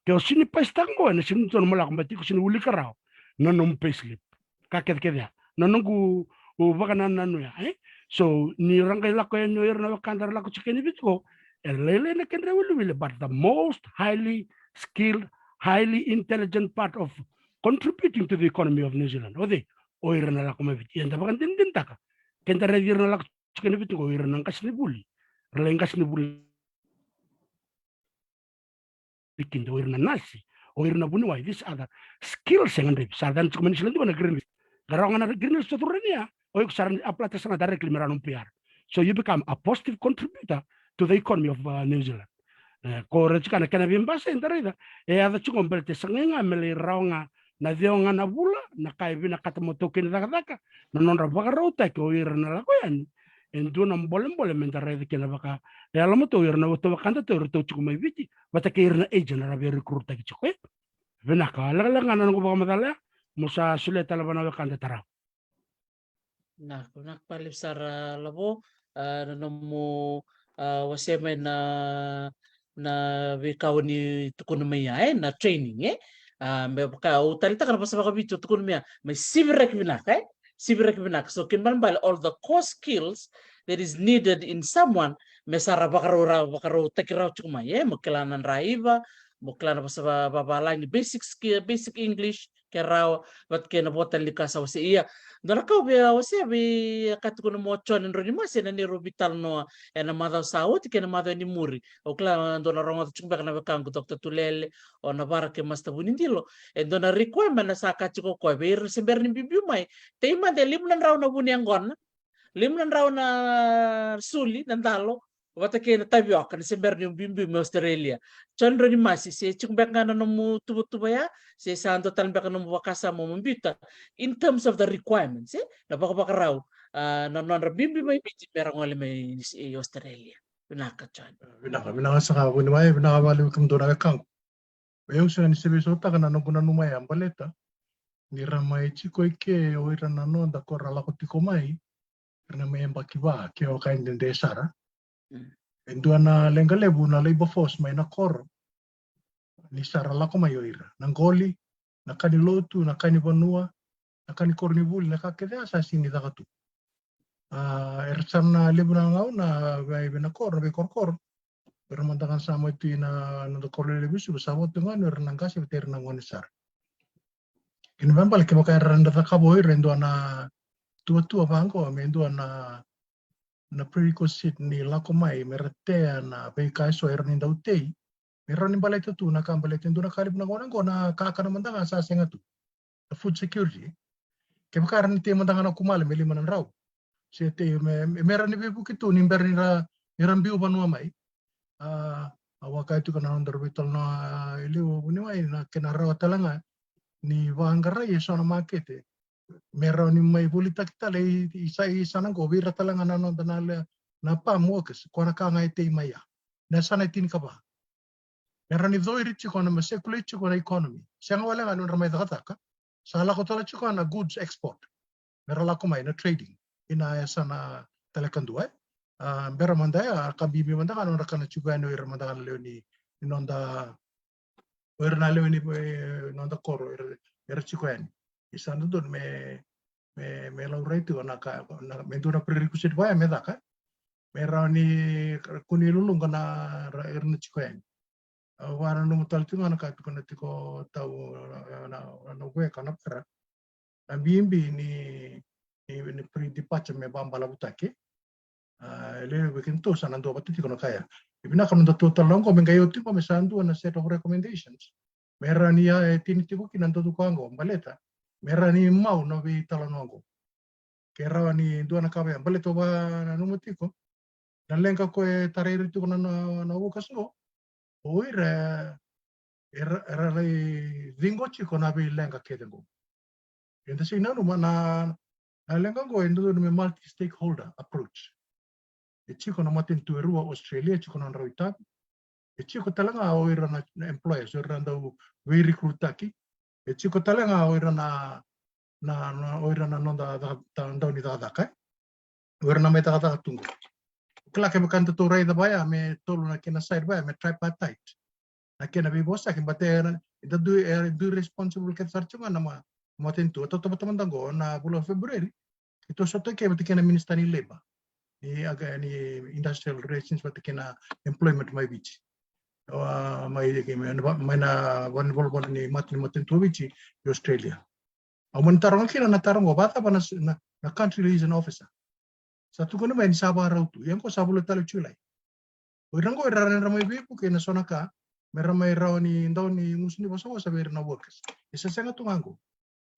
Ke o sega ni pass-taka qo, ena sega ni dua na mo lako, baleta iko sega ni wilika rawa na nomu payslip. Ka kece kece ya. Na noqu, o, vakanananu ya, e? So, ni ra qai lako yani o ira na wekada ra lako tiko yani Viti qo, e lailai na kedra iwiliwili, but the most highly skilled, highly intelligent part of contributing to the economy of New Zealand, o cei? O ira na lako mai Viti. Ia, da vakadinadinataka, ke da raici ira na lako tiko yani Viti qo, o ira na qasenivuli, ra lai qasenivuli kina, o ira na nasi, o ira na vuniwai, these other skills e gadrevi. Sa cana tiko mai New Zealand qo na green list. Qai rawa ga na green list, sa curu yani ya, o iko sa ra apply-taka sara ga directly me ra nomu P R. So you become a positive contributor to the economy of, uh, New Zealand. E, ko raica tiko na kena veibasai, da raica, e yaco tiko baleta e sagai ga me lai rawa ga na ceo ga na vula, na ka e vinakata mo taukei ni cakacaka, na nodra vakarautaki o ira na lako yani. E dua na bolebole me da raica kina vakayalomatua o ira na wekadatou, iratou tiko mai Viti, vata kei ira na agent era via recruit-taki tiko, e? Vinaka, lekaleka ga na noqu vakamacala ya, mo sa solia tale vua na wekada tarava. Vinaka, vinaka vakalevu sara, Lavo, a, na nomu, a, wasea mai na, na veika o ni tukuna mai ya, e, na training, e. A, me vaka au taleitaka na vosa vakaviti o tukuna mai ya, me sivi reki vinaka, e. Sivi reki vinaka. So, kena ibalebale, all the core skills that is needed in someone, me sa ra vakarau, ra vakarautaki rawa tiko mai, e. Mo kila na draiva, mo kila na vosa va, vavalagi, basic skill, basic English, ke rawa, vata kei na vo tale ni ka sa wasea. Ia, dua na ka au via wasea vei, a, ka tukuna mai o John Drau ni Masi ena neirau veitalanoa ena macawa sa oti kei na macawa ni muri. Au kila dou na rogoca tiko beka na wekaqu Doctor Tulele, o Navara kei Master Vunidilo. E dua na requirement na sa kaya tiko o koya vei ira se bera ni biubiu mai. Tei mada e lima na drau na vu ni yaqona, lima na drau na suli, na dalo, vata kei na tavioka, ni se bera ni biubiu mai Australia. John Drau ni Masi, se tiko beka ga na nomu tuvatuva ya, se sa dua tale beka na nomu vakasama mo biuta. In terms of the requirements, e? Na vakavakarau, a, na nodra biubiu mai Viti me ra gole mai, e, Australia. Vinaka, John. Vinaka, vinaka saka vuniwai, vinaka vakalevu kemudou na wekaqu. O yau sega ni se veisautaka na noqu nanuma ya baleta ni ra mai tiko i ke o ira na noda ko ra lako tiko mai, ira na mai yabaki va ke o ka e dede sara. Mm. E dua na leqa levu na labour force mai na koro ni sa ra lako mai o ira. Na qoli, na ka ni lotu, na ka ni vanua, na ka ni koronivuli, na ka kece ya sa sega ni caka tu. A, era sa na levu na gauna vei, vei na koro, na veikorokoro. Era mada ga na sa mai tu ina noda koro lelevu i Suva, sa vo tu ga ni era na qase vata ira na gone sara. Kena ibalebale kevaka era na cakava o ira e dua na tuatua vaqo, me dua na, na prerequisite ni lako mai, me ra tea na veika eso era ni dau tei, me rawa ni baleta tu na ka baleta e dua na ka levu na gauna qo na kakana mada ga sa sega tu. Na food security. Kevaka era ni tei mada ga na kumale me lima na drau. Se tei me, me, me ra ni veivuke tu ni bera ni ra, ni ra biu vanua mai. A, au a kaya tiko na nodaru veitalanoa e liu vuniwai na kena rawa tale ga ni vaqarai eso na makete. Me rawa ni mai volitaki tale i, i sa, i sana qo vei ira tale ga na noda na lea, na farm workers, ko na ka ga e tei mai ya. Na sana e tinikava. Me ra ni cowiri tiko na, me circulate tiko na economy. Sega wale ga ni nodra mai cakacaka. Sa lako tale tiko na goods export. Me ra lako mai na trading. Ina yasana tale kadua, e. A, bera mada ya, ka bibi mada ga nodra kana tiko yani o ira mada ga na lewe ni, ni noda, o ira na lewe ni, e, noda koro, era, era tiko yani. Ni sa dodonu me, me, me laurai tiko na ka, na, me dua na prerequisite vaya me caka, me rawa ni kune luluqa na, ra, era na tiko yani. Au vakananuma tale tiko ga na ka tiko na tiko tau na, na, na weka na para. Na bibi ni, ni, ni pre-departure me vabalavutaki. A, e lewe vei kedatou sa na dua vata tiko na ka ya. E vinaka na nodatou talanoa qo me qai oti qo me sa dua na set of recommendations. Me rawa ni a, e tini tiko kina na nodatou ka qo, baleta me rawa ni mau na veitalanoa qo. Ke rawa ni dua na ka vaya, baleta au vakananuma tiko na leqa ko e tarai ira tiko na, na, na workers qo. O ira era, era lai ciqo tiko na veileqa kece qo. Eda sega ni nanuma na, na leqa qo e dodonu me multi-stakeholder approach. E tiko na matanitu e rua o Australia, e tiko na nodrau itavi. E tiko tale ga o ira na, na employers, o ira na dau veirecruitaki. E tiko tale ga o ira na, na, na, o ira na noda ca-, ca-, dau ni cakacaka, e. O ira na mai cakacaka tu qo. Kila kevaka datou raica vaya me tolu na kena side vaya me tripartite. Na kena veivosaki, but e, e da dui, e dui responsible kece sara tiko ga na ma-, matanitu. Tautauvata mada qo na vula o February, keitou sota ke vata kei na Minister ni Labour, ni aga, ni Industrial Relations vata kei na Employment mai Viti. O, a, mai, mai na, mai na vanivolavola ni mata ni matanitu o Viti i Australia. Au mani taroga kina na taro qo, vakacava na, na, na country liaison officer? Sa tukuni mai ni sa vakarau tu. Ia qo sa vula tale o July. O ira qo era, era mai veivuke ena so na ka me ra mai rawa ni dau ni gusu ni vosavosa vei ira na workers. E sa sega tu ga qo.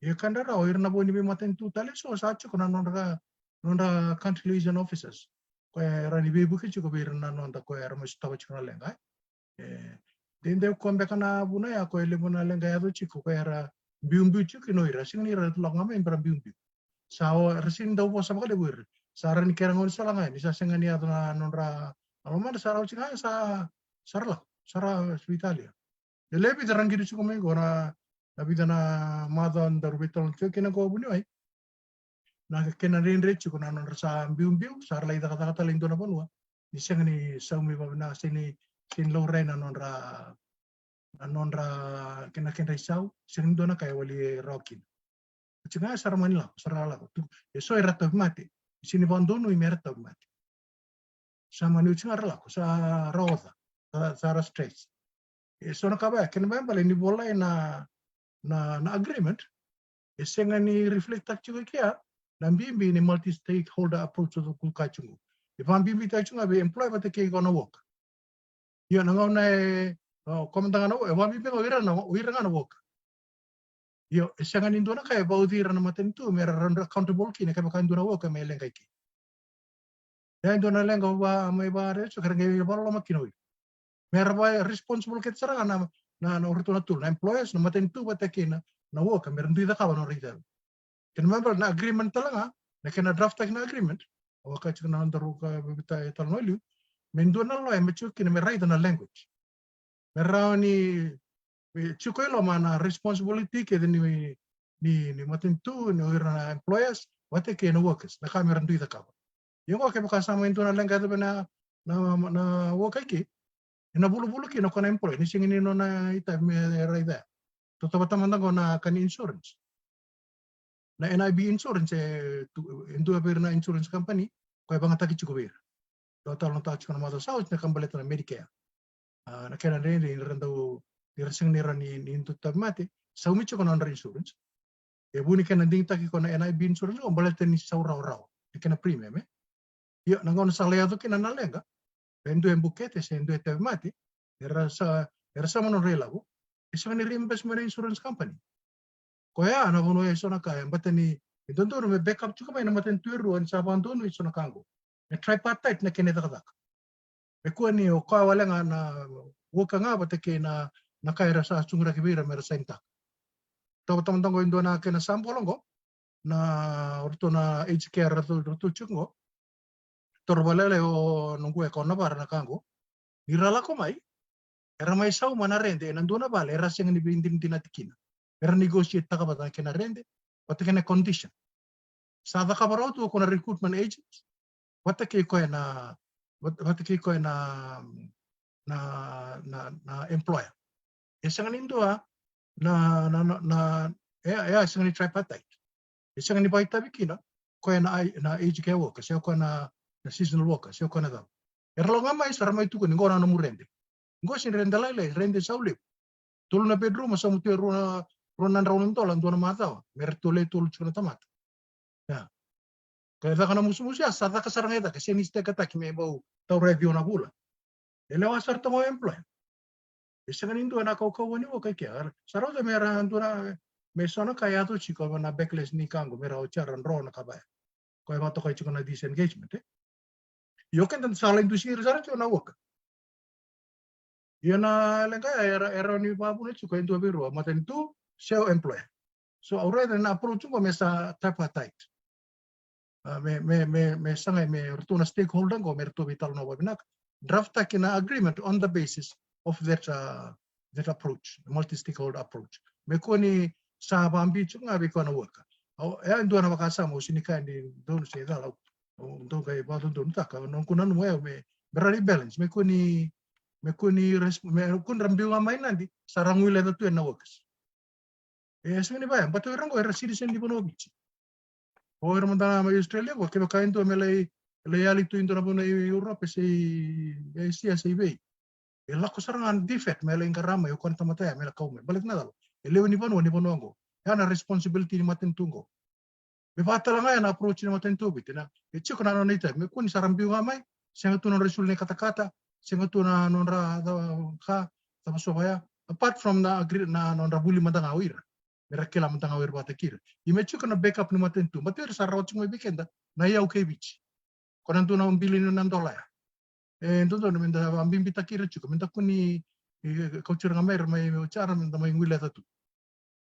Ia ka dra rawa, o ira na vo ni veimatanitu tale so sa tiko na nodra, nodra country liaison officers. Koya e rawa ni veivuke tiko vei ira na noda koya era mai sotava tiko na leqa, e. E, de, de koya beka na vuna ya, koya e levu na leqa e yaco tiko, koya era biubiu tiko kina o ira, sega ni ra lako ga mai me ra biubiu. Sa o, ra sega ni dau vosa vakalevu ira. Sa rawa ni kera gaunisala ga, ni sa sega ni yaco na nodra, a, lomadra sa ra oti ga, sa, sa ra lako, sa ra veitalia. E lewe vica ra qiri tiko mai qo na, na vica na macawa daru veitalanoa tiko kina qo vuniwai. Na kena dredre tiko na nodra sa biubiu, sa ra lai cakacaka tale e dua na vanua. Ni sega ni saumi vakavinaka, sega ni, sega ni laurai na nodra, na nodra kena, kedra isau, sega ni dua na ka e wali rawa kina. Oti ga sa ra mani lako, sa ra lako. Tu, e so era tauvimate, e sega ni vakadonui me ra tauvimate. Sa mani oti ga ra lako, sa ra oca, sa, sa ra stress. E so na ka vaya, kena ibalebale ni volai na, na, na agreement, e sega ni reflect-taki tiko i kea na bibi ni multi-stakeholder approach o tukuna tiko. E vakabibitaki tiko ga vei employer vata kei koya na worker. Io, na gauna e, o, koya mada ga na, e vakabibi ga o ira na, o ira ga na worker. Io, e sega ni dua na ka e vauci ira na matanitu me ra, ra accountable kina kevaka e dua na worker me leqa i ke. E dua na leqa va, mai vakaraica tiko, ka ra qai vakaloloma kina o ira. Me ra va responsible kece sara ga na, na, na, o ratou na tolu, na employers, na matanitu vata kei na, na worker, me ra dui cakava na nodra itavi. Kena ibalebale na agreement tale ga, na kena draft-taki na agreement, au a kaya tiko na nodaru ka vevita e talanoa liu, me dua na lawyer me tiko kina me raica na language. Me rawa ni, e, tiko i loma na responsibility kece ni, ni, ni matanitu, ni o ira na employers vata kei na workers, na ka me ra dui cakava. Ia qo kevaka sa mai dua na leqa e yaco vei na, na, na worker i ke, ena vuluvulu kina o koya na employer, ni sega ni nona itavi me raica ya. Tautauvata mada qo na ka ni insurance. Na N I B insurance, e, tu, e dua vei ira na insurance company koya e vagataki tiko vei ira. Dua tale na tau tiko na macawa sa oti na ka baleta na Medicare. A, na kena dredre ni ra dau, ni ra sega ni rawa ni, ni dau tauvimate, saumi tiko na nodra insurance. E vu ni kena digitaki ko na N I B insurance, o baleta ni sau rawarawa na kena premium, e. Ia, na gauna sa lai yaco kina na leqa, e dua e bukete se dua e tauvimate, era sa, era sa mano rai lavo, e sega ni reimburse mai na insurance company. Koya na vanua e so na ka e bata ni, e dodonu me back up tiko mai na matanitu e rua ni sa vakadonui e so na ka qo. Me tripartite na kena cakacaka. Me kua ni o koya wale ga na worker ga vata kei na, na ka era sa suguraki vei ira me ra sainitaka. Tautauvata mada qo e dua na kena sabolo qo, na o ratou na aged care ratou, ratou tiko qo. Toro vakalailai o noqu e kawa na vara na ka qo. Ni ra lako mai, era mai sauma na rede ena dua na vale era sega ni veidinadinati kina. Era negotiate-taka vata na kena rede, vata kei na condition. Sa cakava rawa tu o koya na recruitment agent vata kei koya na, vata, vata kei koya na, na, na, na employer. E sega ni dua na, na, na, na, e, e sega ni tripartite. E sega ni vakaitavi kina o koya na, na aged care worker, se o koya na, na seasonal worker, se o koya na cava. Era lako ga mai, sa ra mai tukuni, qo na nomu rede. Qo sega ni rede lailai, rede sa levu. Tolu na bedroom, sa mutu e rua na, rua na drau na dola dua na macawa, me ratou le tolu tiko na tamata. Ia. Ka e caka na musumusu ya, sa caka sara ga e caka, sega ni stekataki me bau taura e ciwa na vula. E lewa sara toka o employer. E sega ni dua na kaukauwa ni worker i kea. Sa rauta me ra dua na, me so na ka e yaco tiko, na backlash ni ka qo, me ra oti, ra dro na ka vaya. Koya e vakatokai tiko na disengagement, e. Io, keda sa lai dusi ira sara tiko na worker. Ia na leqa ya, era, era ni vakavuna tiko e dua vei rua, matanitu se o employer. So au raica na approach qo me sa tripartite. A, me, me, me, me sagai me ratou na stakeholder qo, me ratou veitalanoa vakavinaka. Draftaki na agreement on the basis of that, uh, that approach, multi-stakeholder approach. Me kua ni sa vakabibi tiko ga vei koya na worker. Au, e dua na vakasama au sega ni kaya ni donu se cala, au, au dau qai vakadodonutaka, noqu nanuma ya me, me rawa ni balance, me kua ni, me kua ni res-, me kua ni ra biu ga mai Nadi, sa ra guileca tu ena workers. E sega ni vaya, baleta o ira qo era citizen ni vanua o Viti. O ira mada ga mai Australia qo, kevaka e dua me lai, lai yali tu i dua na vanua i Europe, se i Asia, se i vei. E lako sara ga na defect me lai qara mai o koya na tamata ya me lai kau mai. Baleta na cava? E lewe ni vanua, ni vanua qo. Ya na responsibility ni matanitu qo. Me vakatale ga ya na approach ni matanitu o Viti, na, e tiko na nona itavi, me kua ni sa ra biu ga mai, sega tu na nodra isulu ni katakata, sega tu na nodra ca-, ka, cava so vaya. Apart from na agree, na nodra vuli mada ga o ira. Me ra kila mada ga o ira vakataki ira. Ia me tiko na backup ni matanitu, baleta o ira sa rawa tiko mai vei keda na iyau kei Viti. Ko na dua na billion na dola ya. E dodonu me da vakabibitaki ira tiko, me da kua ni, e, kauti ira ga mai, ira mai oti, ira me da mai guileca tu.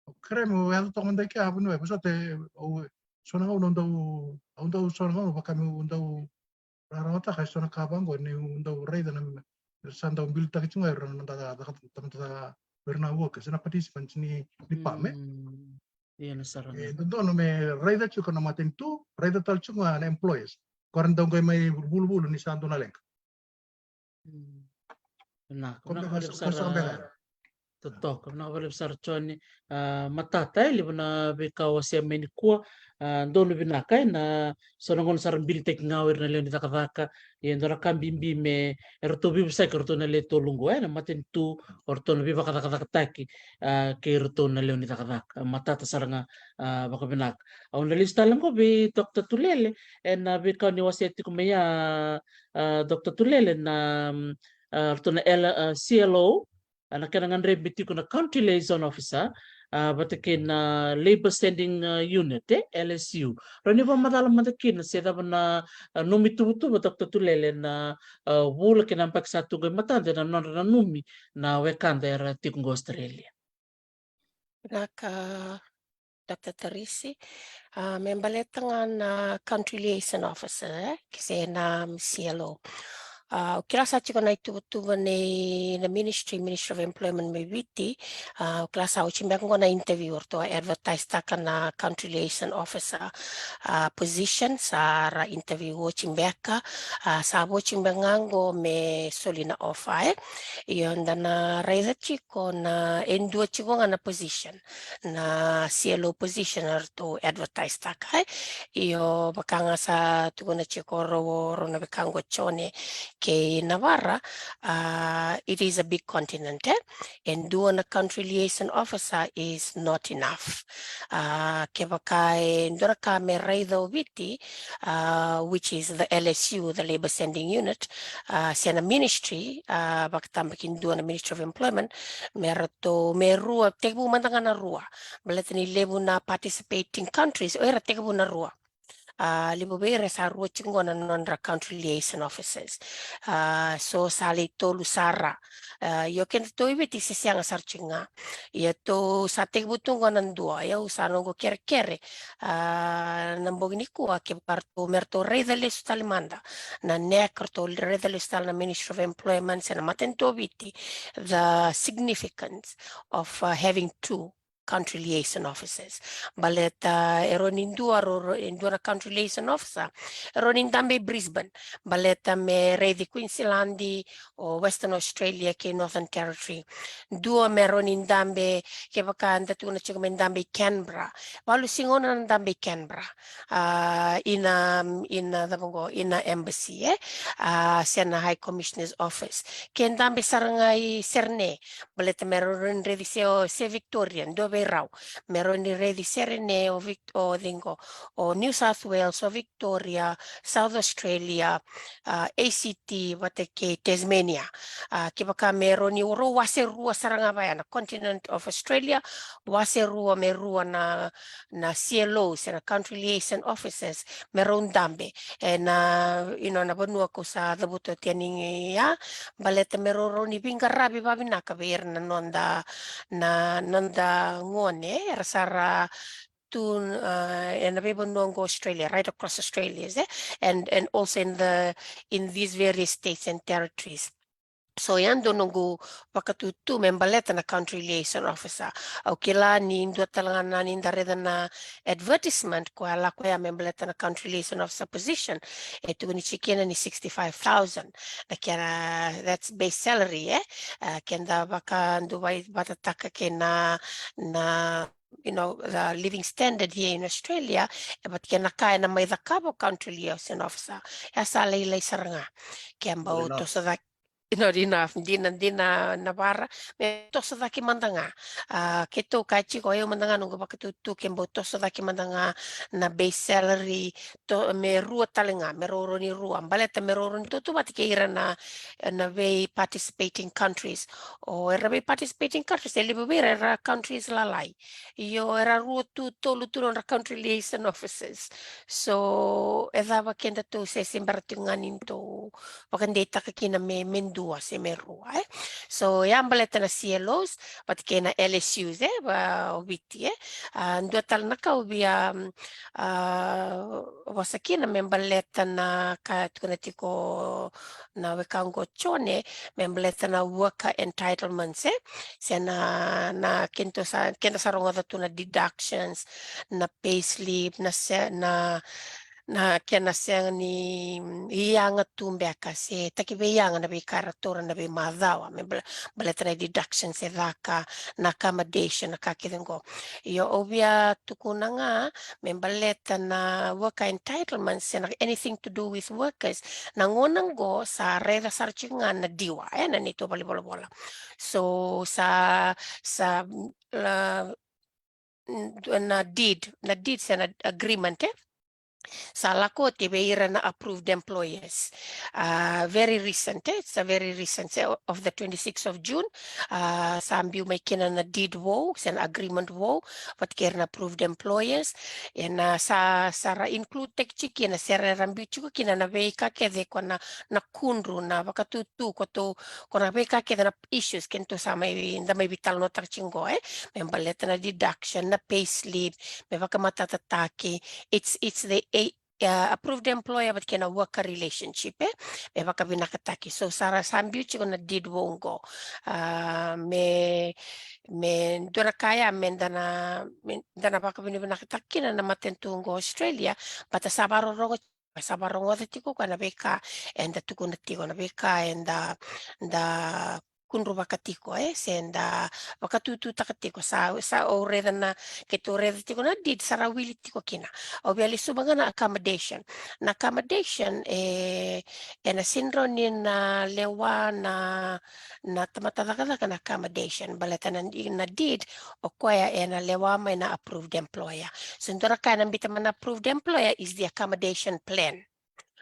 Au kerea meu yaco toka mada i kea, vuniwai, vosota, au, so na gauna au dau, au dau, so na gauna vaka meu dau rarawataka e so na ka vaqo, niu dau raica na, sa dau bilitaki tiko ga ira na mada, tamata, ira na workers, na participants ni, ni PALM, e. Mm. Ia na sara ga. E dodonu me raica tiko na matanitu, raica tale tiko ga na employers. Ko ra dau qai mai vuluvulu ni sa dua na leqa. Mm. Vinaka, vinaka vakalevu sara. Totoka, vinaka vakalevu sara Jone. A, matata e levu na veika o wasea mai nikua. A, donu vinaka, e, na so na gauna sa ra bilitaki ga o ira na lewe ni cakacaka. Ia e dua na ka bibi me, e ratou veivosaki o ratou na lewe tolu qo, e, na matanitu, o ratou na veivakacakacakataki, a, kei ratou na lewe ni cakacaka. Matata sara ga, a, vakavinaka. Au na lesu tale qo vei Doctor Tulele, e, na veika ni wasea tiko mai ya, a, Doctor Tulele, na, mm, a, ratou na L-, a, C L O, a, na kena gadrevi me tiko na Country Liaison Officer, a, vata kei na Labour Standing, a, Unit, e, L S U. Rawa ni vakamacala mada kina se cava na, a, nomu ituvatuva, Doctor Tulele, na, a, vula kei na yabaki sa tu qo e matada, na nodra nanumi na wekada era tiko qo Australia. Vinaka, Doctor Tarisi. A, me baleta ga na Country Liaison Officer, e, se na, mm, C L O. A, au kila sa tiko na ituvatuva nei na ministry, Ministry of Employment mai Viti. A, au kila sa oti beka qo na interview, o ratou a advertise taka na Country Liaison Officer, a, position, sa ra interview oti beka. A, sa oti beka ga qo me soli na offer, e. Io, da na raica tiko na, e dua tiko ga na position, na C L O position eratou advertise taka, e. Io, vaka ga sa tukuna tiko o rau, o rau na veika qo Jone kei Navara, a, it is a big continent, e. E dua na Country Liaison Officer is not enough. A, kevaka e dua na ka me raica o Viti, a, which is the L S U, the Labour Standing Unit, a, se na ministry, a, vakatabakidua na Ministry of Employment, me ratou, me rua, tekivu mada ga na rua. Baleta ni levu na participating countries, o ira tekivu na rua. A, levu vei ira sa rua tiko qo na nodra Country Liaison Officers. A, so sa lai tolu sara. A, io kedatou i Viti se sega sara tiko ga. Ia tou sa tekivu tu qo na dua, ia au sa noqu kerekere, a, na bogi nikua, kevaka ratou, me ratou raica lesu tale mada na NEC, ratou raica lesu tale na Ministry of Employment se na matanitu o Viti, the significance of, uh, having two country liaison officers. Baleta e rawa ni dua, ro, ro, e dua na country liaison officer e rawa ni dabe i Brisbane, baleta me raici Queensland o Western Australia kei Northern Territory. Dua me rawa ni dabe, kevaka da tukuna tiko me dabe i Canberra, valu siga na dabe i Canberra, a, ina, ina cava qo, ina embassy, e, a, se na High Commissioner's Office. Ke dabe sara ga i Sydney, baleta me rawa ni raici se o, se Victoria, dua vei rau. Me rawa ni raici Sydney, o Vic-, o cei qo, o New South Wales, o Victoria, South Australia, a, A C T vata kei Tasmania. A, kevaka me rawa ni rau wase rua sara ga vaya na continent of Australia, wase rua me rua na, na C L O se na country liaison officers me rau dabe ena, you know, na vanua kau sa cavuta oti yani ya, baleta me rau rawa ni veiqaravi vavinaka vei ira na noda, na noda gone era sa ra tu, a, ena veivanua qo Australia, right across Australia, e? And, and also in the, in these various states and territories. So ya dua noqu vakatutu me baleta na country liaison officer. Au kila ni dua tale ga na, ni da raica na advertisement koya lako ya me baleta na country liaison officer position, e tukuni tiko kina ni sixty-five thousand na kena, that's base salary, e? A, keda vakadua vata, vata kei na, na, you know, the living standard here in Australia, e vata kei na ka ena mai cakava o country liaison officer. Ya sa lailai sara ga. Ke bau toso cake, you know, enough, dina, dina na vara, me toso cake mada ga. A, keitou kaya tiko, o yau mada ga noqu vakatutu, ke bau toso cake mada ga na base salary, to, me rua tale ga, me rau rawa ni rua. Baleta me rau rawa ni tautauvata kei ira na, na vei participating countries. O ira vei participating countries, e levu vei ira era countries lalai. Io, era rua tu, tolu tu nodra country liaison officers. So, e cava kedatou se, se bera tiko ga ni tou vakadeitaka kina me, me dua se me rua, e? So, ya baleta na C L Os vata kei na L S Us, e, va, o Viti, e? A, dua tale na ka au via, mm, a, vosa kina me baleta na ka e tukuna tiko na wekaqu o Jone, me baleta na worker entitlements, e? Se na, na keda sa, keda sa rogoca tu na deductions, na payslip, na se, na, na kena sega ni, mm, yaga tu beka se takiveiyaga na veika era taura na veimacawa, me bale-, baleta na deductions e caka, na accommodation, na ka kece qo. Io, au via tukuna ga me baleta na worker entitlements, se na anything to do with workers. Na gauna qo sa raica sara tiko ga na DEWA, e, na neitou valenivolavola. So sa, sa, mm, la, n-, na deed, na deed se na agreement, e? Sa lako oti vei ira na approved employers. A, very recent, e? It's a very recent, e, of the twenty-sixth of June. A, sa biu mai kina na deed vou, se na agreement vou vata kei ira na approved employers. Ena sa, sa ra include taki tiko kina, se ra, ra biu tiko kina na veika kece ko na, na kudru, na vakatutu, ko tou, ko na veika kece na issues kedatou sa mai, da mai veitalanoataka tiko qo, e? Me baleta na deduction, na payslip, me vakamatatataki, it's, it's the a, a, approved employer vata kei na worker relationship, e? Me vakavinakataki. So sa ra, sa biu tiko na deed vou qo. A, me, me dua na ka ya me da na, me da na vakavinavinakataka kina na matanitu qo Australia, baleta sa vakarorogo, sa vakarogoca tiko koya na veika eda tukuna tiko, na veika eda, da kudruvaka tiko, e, se da vakatututaka tiko. Sa, sa au raica na, keitou raica tiko na deed, sa ra wili tiko kina. Au via lesuva ga na accommodation. Na accommodation, e, ena sega ni rawa ni na lewa na, na tamata cakacaka na accommodation, baleta na, na deed, o koya ena lewa mai na approved employer. So dua na ka ena biuta mai na approved employer is the accommodation plan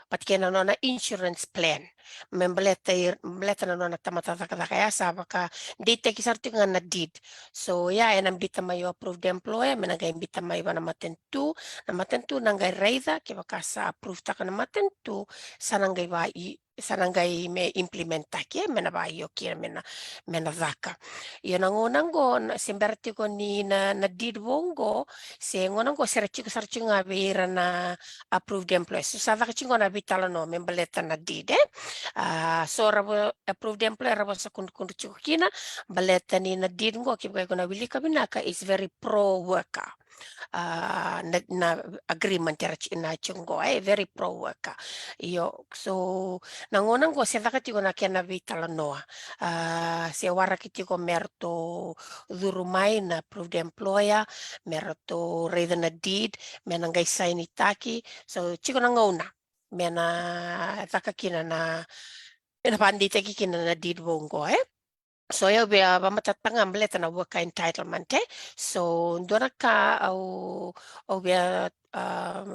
vata kei na nona insurance plan. Me baleta, baleta na nona tamata cakacaka, ya sa vakadeitaki sara tiko ga na deed. So ya ena biuta mai o approved employer, me na qai biuta mai vua na matanitu, na matanitu na qai raica, kevaka sa approve taka na matanitu, sa na qai va i sa na qai me implementaki, e, me na vakaio kina, me na, me na caka. Io, na gauna qo, na, se bera tiko ni na, na deed vou qo, se gauna qo se ra tiko sara tiko ga vei ira na approved employer. So sa caka tiko na veitalanoa me baleta na deed, e? A, so ra vo-, approved employer ra vosa kudrukudru tiko kina, baleta ni na deed qo, kevaka iko na wilika vinaka, is very pro worker. A, na, na agreement era ti-, na tiko qo, e, very pro worker. Io, so na gauna qo se caka tiko na kena veitalanoa. A, se waraki tiko me ratou curu mai na approved employer, me ratou raica na deed, me na qai sainitaki. So tiko na gauna me na caka kina na, me na vakadeitaki kina na deed vou qo, e? So, au via vakamatatataka ga baleta na worker entitlement, e? So, dua na ka au, au via, a,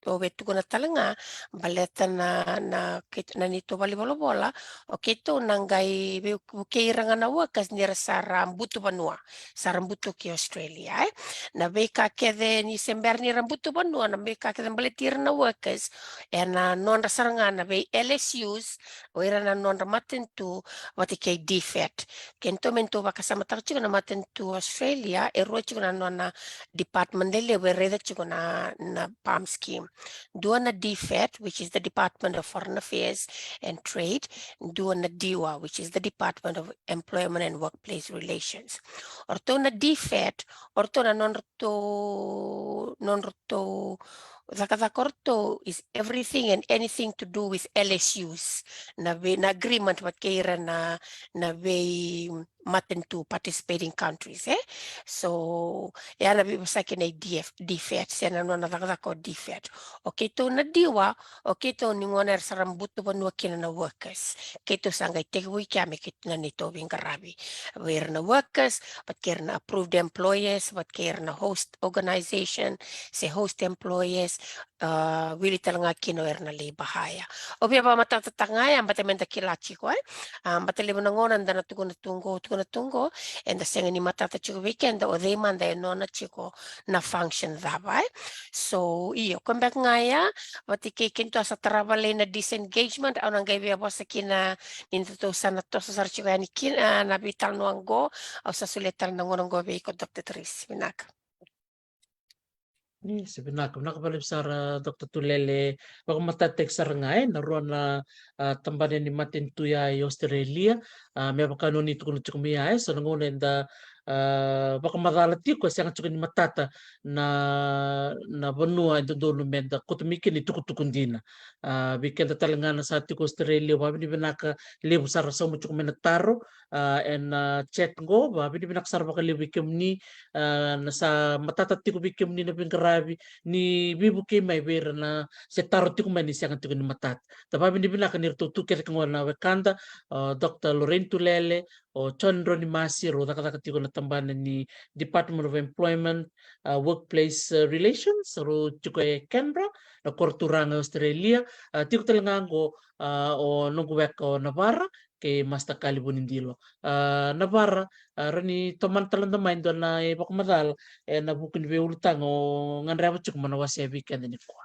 au via tukuna tale ga baleta na, na, kei-, na neitou valenivolavola, o keitou na qai vei-, vukei ira ga na workers ni ra sa ra butu vanua, sa ra butu ki Australia, e? Na veika kece ni se bera ni ra butu vanua, na veika kece baleti ira na workers, ena nodra sara ga na vei L S Us, o ira na nodra matanitu vata kei DFAT. Keitou me tou vakasamataka tiko na matanitu Australia, e rua tiko na nona department lelevu e raica tiko na, na PALM scheme. Dua na DFAT, which is the Department of Foreign Affairs and Trade, dua na DEWA, which is the Department of Employment and Workplace Relations. O ratou na DFAT, o ratou na nodratou, nodratou cakacaka o ratou is everything and anything to do with L S Us. Na vei, na agreement vata kei ira na, na vei matanitu participating countries, e? So, e a na veivosaki na D F, DFAT, se na nona cakacaka o DFAT. O keitou na DEWA, o keitou ni gauna era sa ra butu vanua kina na workers. Keitou sa qai tekivu i kea me keitou na neitou veiqaravi. Vei ira na workers, vata kei ira na approved employers, vata kei ira na host organization, se host employers, a, wili tale ga kina o ira na labour hire. Au via vakamatatataka ga ya, baleta me da kila tiko, e? A, baleta levu na gauna da na tukuna tu qo, tukuna tu qo, eda sega ni matata tiko vei keda, o cei mada e nona tiko na function cava, e? So, io, ko beka ga ya, vata kei keitou sa tarava lai na disengagement, au na qai via vosa kina ni datou sa na toso sara tiko yani kina, a, na veitalanoa qo, au sa solia tale na gauna qo vei iko Doctor Therese, vinaka. Ni se vinaka, vinaka vakalevu sara Doctor Tulele, vakamatatataki sara ga, e, na rua na, a, tabana ni matanitu ya i Australia, a, me vaka noni tukuna tiko mai ya, e, so na gauna eda, a, vakamacala tiko, e sega tiko ni matata na, na vanua e dodonu me da kauta mai kina itukutuku dina. A, vei keda tale ga na sa tiko Australia, vakavinavinaka levu sara sauma tiko mai na taro, a, ena, a, chat qo, vakavinavinaka sara vakalevu vei kemuni, a, na sa matata tiko vei kemuni na veiqaravi, ni veivukei mai vei ira na se taro tiko mai ni sega tiko ni matata. Da vakavinavinaka ni ratou tu kece qo na wekada, a, Doctor Lorraine Tulele, o John Ronimasi, rau cakacaka tiko na tabana ni Department of Employment, a, Workplace, a, Relations, rau tiko e Canberra, na koroturaga e Australia, a, tiko tale ga qo, a, o noqu weka o Navara, kei Master Kali Vunidilo. A, Navara, a, rawa ni tomana tale mada mai e dua na ivakamacala, ena vuku ni veiulutaga o gadreva tiko mo na wasea vei keda nikua.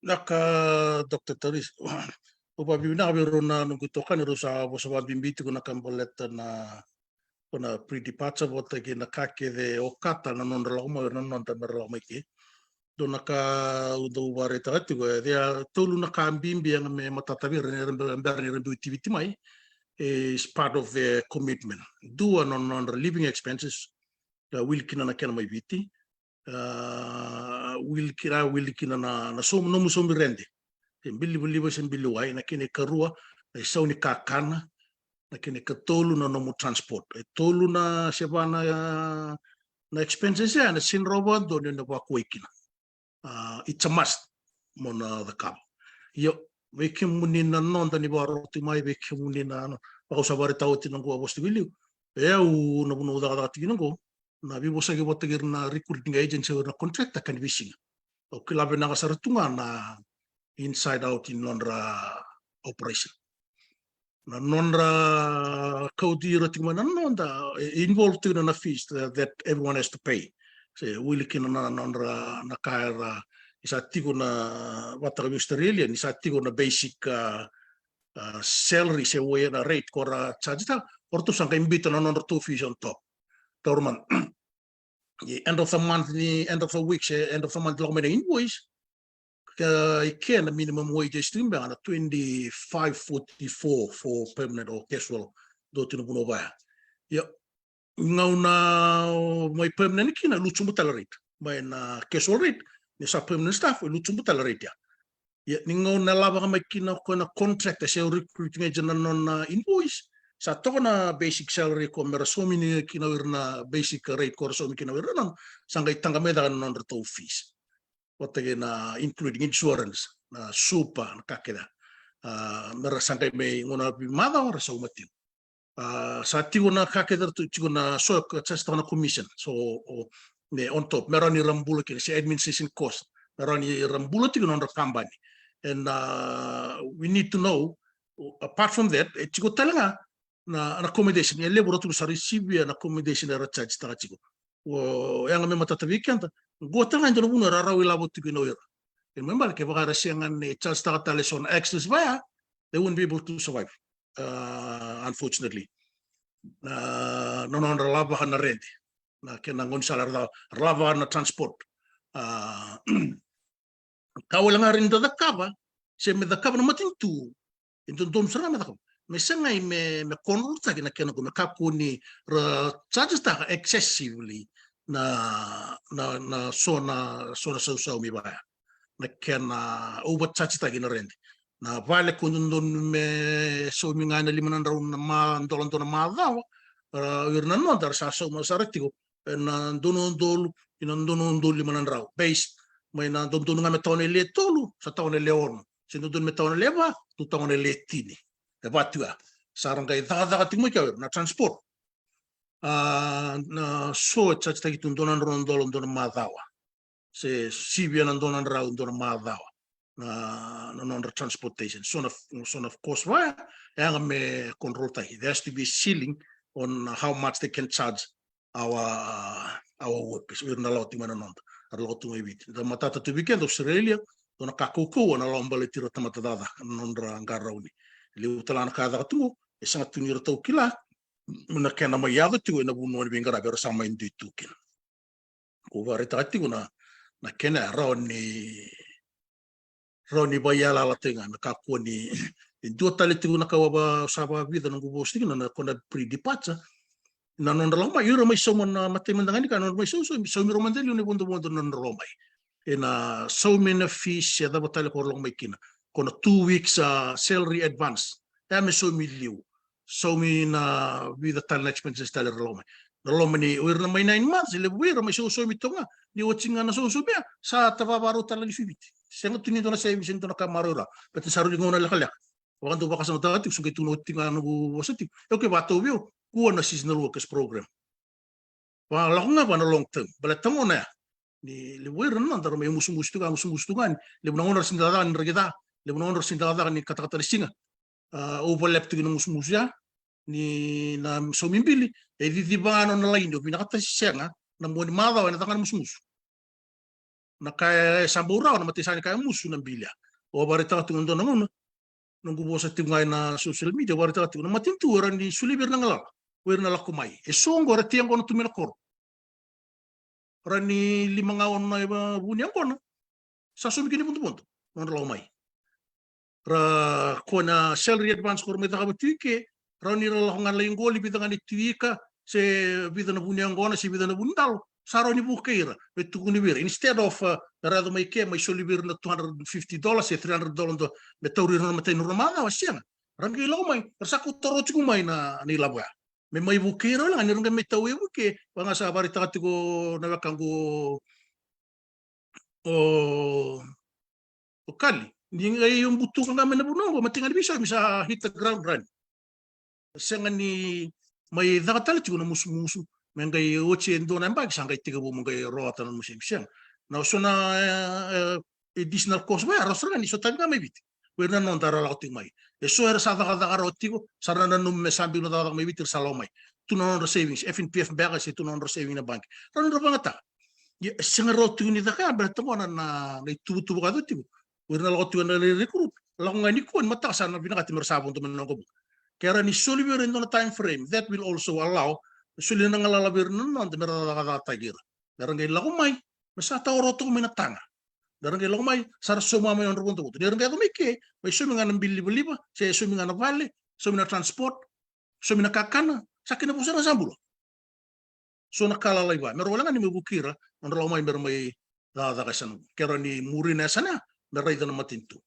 Vinaka, Doctor Therese. Au vakavinavinaka vei rau na noqu itokani, rau sa vosa vakabibi tiko na ka baleta na, ko na pre-departure vata kei na ka kece e okata na nodra lako mai, na noda mera lako mai ke. Dua na ka au dau vakaraitaka tiko, e, e tolu na ka bibi e na me matata vei ira ni ra be-, bera ni ra biu i Viti mai, e, is part of the commitment. Dua na nodra living expenses, e, wili kina na kena mai Viti, a, wili kina, wili kina na, na saumi, nomu saumi rede. Se bili livaliva, se bili wai, na kena ikarua, na isau ni kakana, na kena ikatolu na nomu transport. E tolu na se va na, na expenses ya, na sega ni rawa vakadua ni na vakuwai kina. A, it's a must mo na cakava. Io, vei kemuni na noda ni vakarorogo tiko mai, vei kemuni na, na, vaka au sa vakaraitaka oti na noqu a vosa tiko i liu. E au na vanua au cakacaka tiko kina qo, na veivosaki vata kei ira na recruiting agency, o ira na contractor, ka ni veisiga. Au kila vinaka sara tu ga na inside out ni nodra operation. Na nodra kauti ira tiko mai na noda, e, involve tiko na, na fees that, that everyone has to pay. Se wili kina na, na nodra, na ka era ni sa tiko na, vata kei Australia, ni sa tiko na basic, a, a, salary se wage na rate ko ra charge taka, o ratou sa qai biuta na nodratou fees on top. Taura mada. Ia, end of the month ni, end of the week se end of the month lako mai na invoice, ka i ke na minimum wage e tiko beka na twenty-five forty-four for permanent or casual, dua tu na vanua vaya. Ia, gauna mai permanent kina, lutu sobu tale rate mai na casual rate, ni sa permanent staff, lutu sobu tale rate ya. Ia, ni gauna e lavaka mai kina o koya na contractor se recruiting agent na nona invoice, sa toka na basic salary ko me ra saumi kina o ira na basic rate ko ra saumi kina o ira na nona, sa qai taqa mai cake na nodratou fees. Vata kei na including insurance, na super, na ka kece. A, me ra sa qai mai gauna veimacawa ra sauma tiko. A, sa tiko na ka kece ratou tiko na so ka charge taka na commission. So, o, me on top, me rawa ni ra bula kina, se administration cost, me rawa ni ra bula tiko na nodra kabani. And, a, we need to know, apart from that, e tiko tale ga na, na accommodation, e levu ratou sa receive-ia na accommodation era charge taka tiko. O, yaga me matata vei keda, qo tale ga e dua na vanua era rawa ilavo tiko kina o ira. Kena ibalebale kevaka era sega ni charge taka tale so na extras vaya, they won't be able to survive. A, unfortunately. Na, na nodra lavaka na rede, na kena gaunisala, ra la-, ra lavaka na transport. A, ka wale ga rawa ni da cakava, se me cakava na matanitu, e dodonu sara ga me cakava. Me sagai me, me control-taki na kena qo, me kakua ni ra charge taka excessively na, na, na so na, so na sausaumi vaya. Na kena overcharge taki na rent. Na vale ko dodonu me saumi ga ena lima na drau na ma-, dola dua na macawa, a, o ira na noda ra sa sauma sara tiko ena dua na udolu, ena dua na udolu lima na drau. Base mai na dodonu ga me tawa na le tolu, sa tawa na le ono. Se dodonu me tawa na le va, tu tawa na le tini. E va tu ya. Sa ra qai cakacaka tiko mai kea o ira na transport. A, na so e charge taki tu dua na drau na dola dua na macawa. Se sivia na dua na drau dua na macawa na, na nodra transportation. So na, so na cost vaya, e yaga me control taki. There has to be a ceiling on how much they can charge our, our workers. O ira na lako tiko mai na noda, era lako tiko mai Viti. Da matata tu vei keda Australia, dua na ka kaukauwa na lako baleti ira tamata cakacaka, na nodra qarauni. Levu tale ga na ka caka tu qo, e sega tu ni ratou kila na kena mai yaco tiko ena vanua ni veiqaravi era sa mai dui tu kina. Ko vakaraitaka tiko na, na kena e rawa ni, rawa ni vaiyalayala tiko ga, me kakua ni, e dua tale tiko na ka au a va-, sa vakavica noqu vosa tiko na, na kona pre-departure. Na nodra lako mai, ira mai sauma na matai mada ga ni ka, nodra mai sau, sau, saumi rau mada e liu na ivodovodo na nodra lako mai. Ena saumi na fees, se cava tale ko ra lako mai kina. Ko na two weeks, a, salary advance. E a me saumi liu. Saumi na vica tale na expenses tale ra lako mai. Na loma ni, o ira na mai nine months, e levu vei ira mai sau, saumi toka ga. Ni oti ga na sau, saumi ya, sa tavavarau tale na lifi Viti. Sega tu ni dua na savings, se dua na ka maroroi. Baleta sa rui gauna lekaleka. Vakadau vakasamataka tiko, sa qai tukuna oti ga noqu vosa tiko. E, okay, vakatau vei au, kua na seasonal workers program. Va lako ga va na long term. Baleta gona ya. Ni levu vei ira na noda ra mai musumusu tu ga, musumusu tu ga ni. Levu na gauna ra sega ni cakacaka ni reki ca. Levu na gauna ra sega ni cakacaka ni katakata ni siga. A, overlap tiko na musumusu ya. Ni na saumi bili. E cici va ga na nona laini, o vinakata se sega. Na mua ni macawa, ena caka ga na musumusu. Na ka e sa bau rawa, na matai sa ni ka e musu na bili ya. Au a vakaraitaka tiko na dua na gauna. Noqu vosa tiko ga ena social media, vakaraitaka tiko na matanitu, era ni solia vei ira na galala. O ira na lako mai. E so oqo era tei yaqona tu mai na koro. Ra ni lima ga ono na vu ni yaqona. Sa saumi kina ivodovodo. Nodra lako mai. Ra ko na salary advance ko ra mai cakava tu i ke, rawa ni ra lako ga lai qoli vica ga na tu ika, se vica na vu ni yaqona, se vica na vu ni dalo. Sa rawa ni vukei ira, me tukuni vei ira. Instead of, uh, me ra yaco mai ke, mai soli vei ira na two hundred fifty dollars, se three hundred dollars, me tauri ira na matai ni rua na macawa, sega. Ra qai lako mai, ra sa kauta ro tiko mai na, na ilavo ya. Me mai vukei ira wale ga, ni ra qai mai tau e vuke, vaka ga sa vakaraitaka tiko na wekaqu o, o Kali. Ni qai butuka ga mai na vanua oqo, matai ga ni veisau, me sa hit the ground running. Sega ni mai caka tale tiko na musumusu, me qai oti e dua na yabaki, sa qai tekivu mo qai rawata na musumusu, sega. Na so na, e, e, additional cost, vaya, rawa sara ga ni sotavi ga mai Viti. Vei ira na noda ra lako tiko mai. E so era sa cakacaka rawa tiko, sa ra nanuma me sa biu na cakacaka mai Viti, ra sa lako mai. Tu na nodra savings, F N P F beka se tu na nodra saving na banki. Rawa ni ra vagataka. Ia, e sega rawa tiko ni caka ya, baleta gona na, na ituvatuva ka yaco tiko. O ira na lako tiko na lai recruit, lako ga nikua ni mataka sa na vinakati me ra sa vodo mai na noqu. Ke ra ni soli vei ira e dua na time frame, that will also allow, soli na galala vei ira na noda me ra cakacakataki ira. Me ra qai lako mai, me sa tawa rawa toka mai na taga. Me ra qai lako mai, sa ra sauma mai nodra vodovodo. Ni ra qai yaco mai ke, mai saumi ga na bili livaliva, se saumi ga na vale, saumi na transport, saumi na kakana, sa kena vosa na sa bula. So na ka lalai va, me ra wale ga ni mai vuki ira, nodra lako mai me ra mai cakacaka e yasana. Ke ra ni muri na yasana, me raica na matanitu.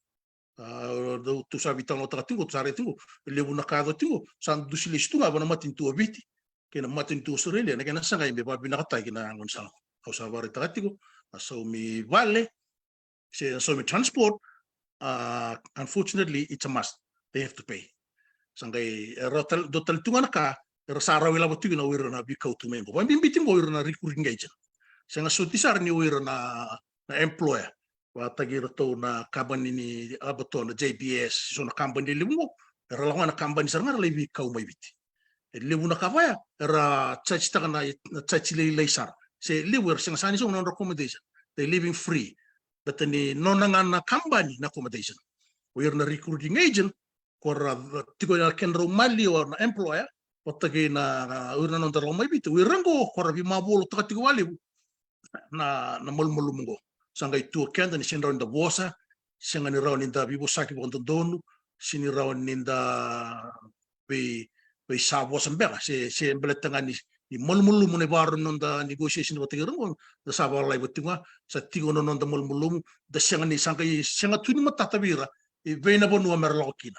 A, dau tu sa veitalanoataka tiko, tu sa rai tiko, e levu na ka yaco tiko, sa dusi lesu tu ga va na matanitu o Viti kei na matanitu Australia, na kena sagai me vavinakataki na gaunisala. Au sa varaitaka tiko, na saumi vale, se na saumi transport, uh, unfortunately, it's a must. They have to pay. Sa qai, e ra tal-, dua tale tu ga na ka, era sa rawa ilavo tiko na o ira na veikau tu mai qo. Vabibi tiko qo o ira na recruiting agent. Sega soti sara ni o ira na, na employer. Vakataki iratou na kabani ni abattoir na J B S, so na kabani levu qo. Era lako ga na kabani sara ga ra lai veikau mai Viti. E levu na ka vaya, era charge taka na, na charge lailai sara. Se levu era sega sara ni sauma na nodra accommodation. They living free. Baleta ni nona ga na kabani na accommodation. O ira na recruiting agent, ko ra tiko na kedrau maliwa na employer, vata kei na, na o ira na noda lako mai Viti, o ira qo ko ra veimavolotaka tiko vakalevu na, na malumalumu qo. Sa qai tu o keda ni sega ni rawa ni da vosa, sega ni rawa ni da veivosaki vakadodonu, sega ni rawa ni da vei, veisavosa beka, se, se baleta ga ni, ni malumalumu na ivakarau ni noda negotiation vata kei ira qo, da sa vakalaiva tiko ga, sa tiko na noda malumalumu, da sega ni, sa qai sega tu ni matata vei ira, e vei na vanua me ra lako kina.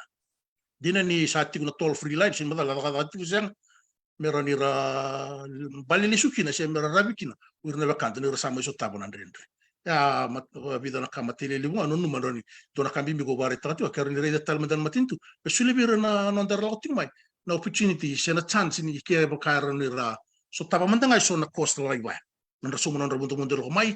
Dina ni sa tiko na toll free line, sega ni macala cakacaka tiko, sega, me ra ni ra bale lesu kina, se me ra ravi kina o ira na wekada ni ra sa mai sotava na dredre. Ia, ma, vica na ka matailalai levu ga, nanuma drau ni dua na ka bibi ko vakaraitaka tiko, ke ra ni raica tale mada na matanitu, me solia vei ira na noda ra lako tiko mai na opportunity, se na chance ni kevaka era ni ra sotava mada ga e so na cost lalai vaya. Nodra sauma nodra vodovodo lako mai,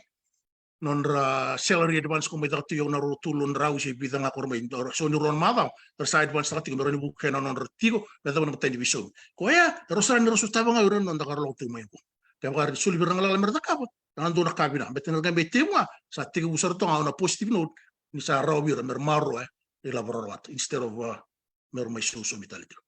nodra salary advance ko mai caka tu, io, na rua tolu na drau se vica ga ko ra mai, so ni rua na macawa, era sa advance taka tiko me ra ni vukea na nodra tiko, me cava na matai ni veisaumi. Koya, era sa ni ra sotava ga o ira na noda ka ra lako tiko mai qo. Kevaka era ni soli vei ira na galala me ra cakava, na dua na ka vinaka. Baleta ni ra qai mai tekivu ga, sa tekivu sara toka ga on a positive note, ni sa rawa vei ira me ra maroroya, e, ilavo ra rawata, instead of, uh, me ra mai sausaumi tale tiko.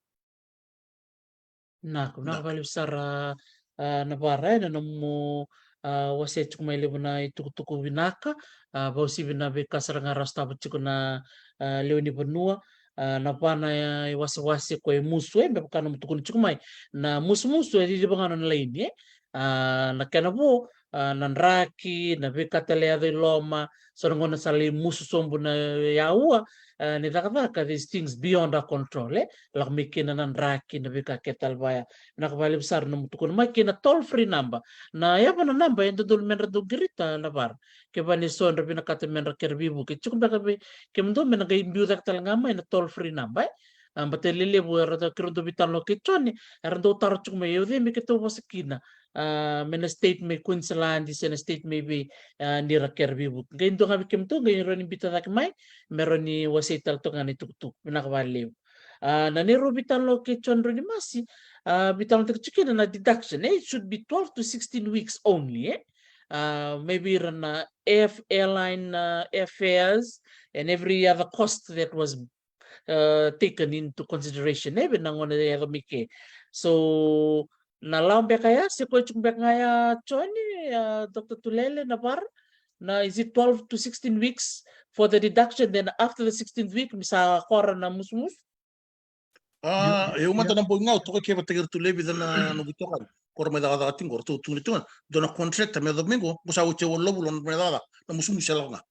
Vinaka, vinaka vakalevu sara, a, Navara, ena nomu, a, wasea tiko mai levu na itukutuku vinaka, a, vakauasivi na veika sara ga ra sotava tiko na, a, lewe ni vanua, a, Navara, e, iwasewase ko e musu, e, me vaka nomu tukuna tiko mai. Na musumusu e ciciva ga nona laini, e. A, na kena vo, a, na draki, na veika tale e yaco i loma, so na gauna sa lai musu sobu na yaua, a, ni cakacaka, these things beyond our control, e. Lako mai kina na draki, na veika kece tale vaya. Vinaka vakalevu sara nomu tukuna mai kei na toll free number. Na yava na naba e dodonu me ra dau qirita, Navara. Kevaka ni so era vinakata me ra kere veivuke. Tiko beka vei kemudou me na qai biu cake tale ga mai na toll free number, e. A, baleta e lelevu era dau, keirau dau veitalanoa kei Jone, era dau taro tiko mai, o cei me keitou vosa kina. A, me na state mai Queensland, se na state mai vei, a, ni ra kere veivuke. Qai dua ga vei kemudou, qai rawa ni biuta cake mai, me rawa ni wasei tale toka ga na itukutuku. Vinaka vakalevu. A, na neirau veitalanoa kei Jone Ranimasi, a, veitalanoataki tiko kina na deduction, e, it should be twelve to sixteen weeks only, e. A, maybe ira na air, airline, a, airfares and every other cost that was, uh, taken into consideration, e, vei na gauna e yaco mai ke. So, na lawa beka ya, se koya tiko beka ga ya, Jone, a, Doctor Tulele, Navara, na, is it twelve to sixteen weeks for the deduction, then after the sixteenth week, me sa kora na musumusu? A, e, au mada na bogi ga au toka ke vata kei iratou levu na noqu itokani. Ko ra mai cakacaka tiko qo, ratou tukuna tiko ga, dua na contractor me yaco mai qo, qo sa oti e walu na vula na mai cakacaka, na musumusu e lako ga.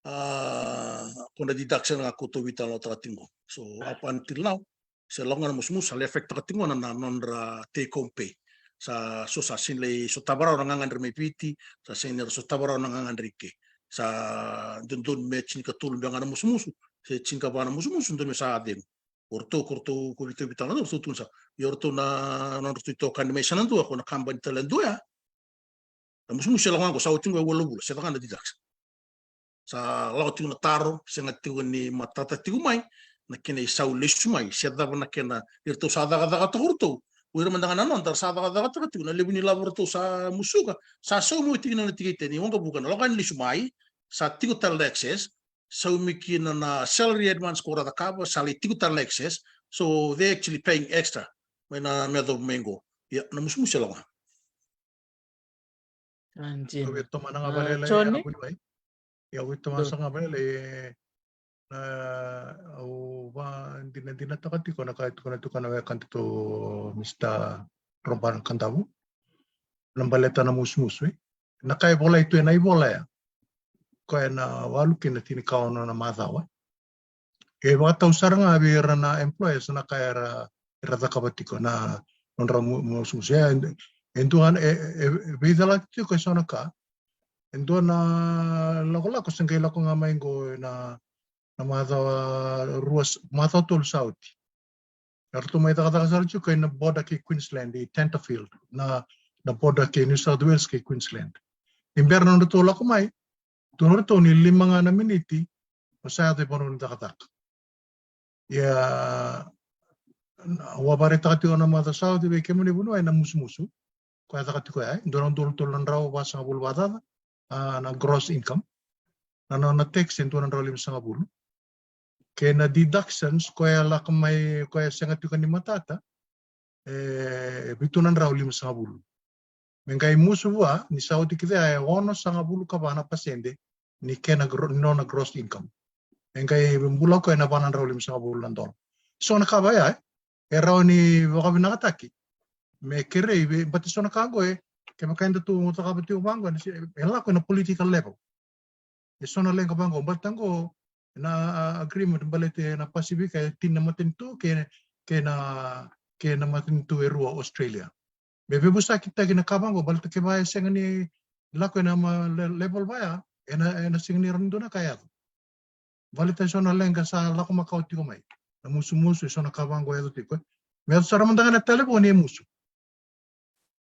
A, ko na deduction ga ko tou veitalanoataka tiko qo. So, up until now, se lako ga na musumusu, sa lai affect taka tiko ga na, na nodra take home pay. Sa, so sa sega ni lai sotava rawa na gagadre mai Viti, sa sega ni ra sotava rawa na gagadre i ke. Sa dodonu me tinikatolu beka ga na musumusu, se tinikava na musumusu, dodonu me sa cegu. O ratou, ko ratou, ko ratou veitalanoa, o ratou tukuna sa, ia o ratou na, nodratou itokani mai yasana dua, ko na kabani tale dua ya. Na musumusu e lako ga qo, sa oti qo e walu na vula, se caka ga na deduction. Sa lako tiko na taro, sega tiko ni matata tiko mai na kena isau lesu mai, se cava na kena, iratou sa cakacaka toka o ratou, O ira mada ga na noda ra sa cakacakataka tiko, na levu ni lavo ratou sa musuka, sa saumi oti kina na tikite ni waqavuka, na lako yani lesu mai, sa tiko tale na excess, saumi kina na salary advance ko ra cakava, sa lai tiko tale na excess. So they actually paying extra. Mai na me yacova mai qo. Ia, na musumusu e lako ga. Anjina. Au e tomana ga valele, Joni? Au e tomana sa ga valele, e, na, au vadinadinataka tiko na ka e tukuna tiko na weka datou Mister Robert Kadavu. Na baleta na musumusu, e. Na ka e volai tu ena ivola ya. Koya na walu kei na tinikaono na macawa. E vakatau sara ga vei ira na employers na ka era, era cakava tiko na nodra mu-, musumusu. E, e dua, e, e, e veicalati tiko e so na ka. E dua na lakolako se qai lako ga mai qo na, na macawa rua s-, macawa tolu sa oti. Eratou mai cakacaka sara tiko ena border kei Queensland, i Tenterfield, na, na border kei New South Wales kei Queensland. Ni bera nodratou lako mai, tukuna ratou ni lima ga na miniti, o sa yaco i vanua ni cakacaka. Ia, au a vakaraitaka tiko na macawa sa oti vei kemuni vuniwai na musumusu. Koya e caka tiko ya, e dua na udolu tolu na drau vasagavulu vakacaca, a, na gross income. Na nona tax e dua na drau limasagavulu. Kei na deductions, koya lako mai, koya sega tiko ni matata, e vitu na drau limasagavulu. Me qai musu vua, ni sa oti kece ya e onosagavulu ka va na pasede ni kena gro-, ni nona gross income. Me qai bula koya ena va na drau limasagavulu na dola. So na ka vaya, e, e rawa ni vakavinakataki. Me kerei, vei, baleta so na ka qo, e, kevaka edatou cakava tiko vaqo, e, e lako ena political level. E so na leqa vaqo, baleta qo na, a, agreement baleta na Pasifika e tini na matanitu kei, kei na, kei na matanitu e rua o Australia. Me veivosakitaki na ka vaqo, baleta kevaka e sega ni lako ena ma-, le-, level vaya, ena, ena sega ni rawa ni dua na ka e yaco. Baleta e so na leqa sa lako makawa tiko mai. Na musumusu, e so na ka vaqo e yaco tiko. Me yaco sara mada ga na talevoni e musu.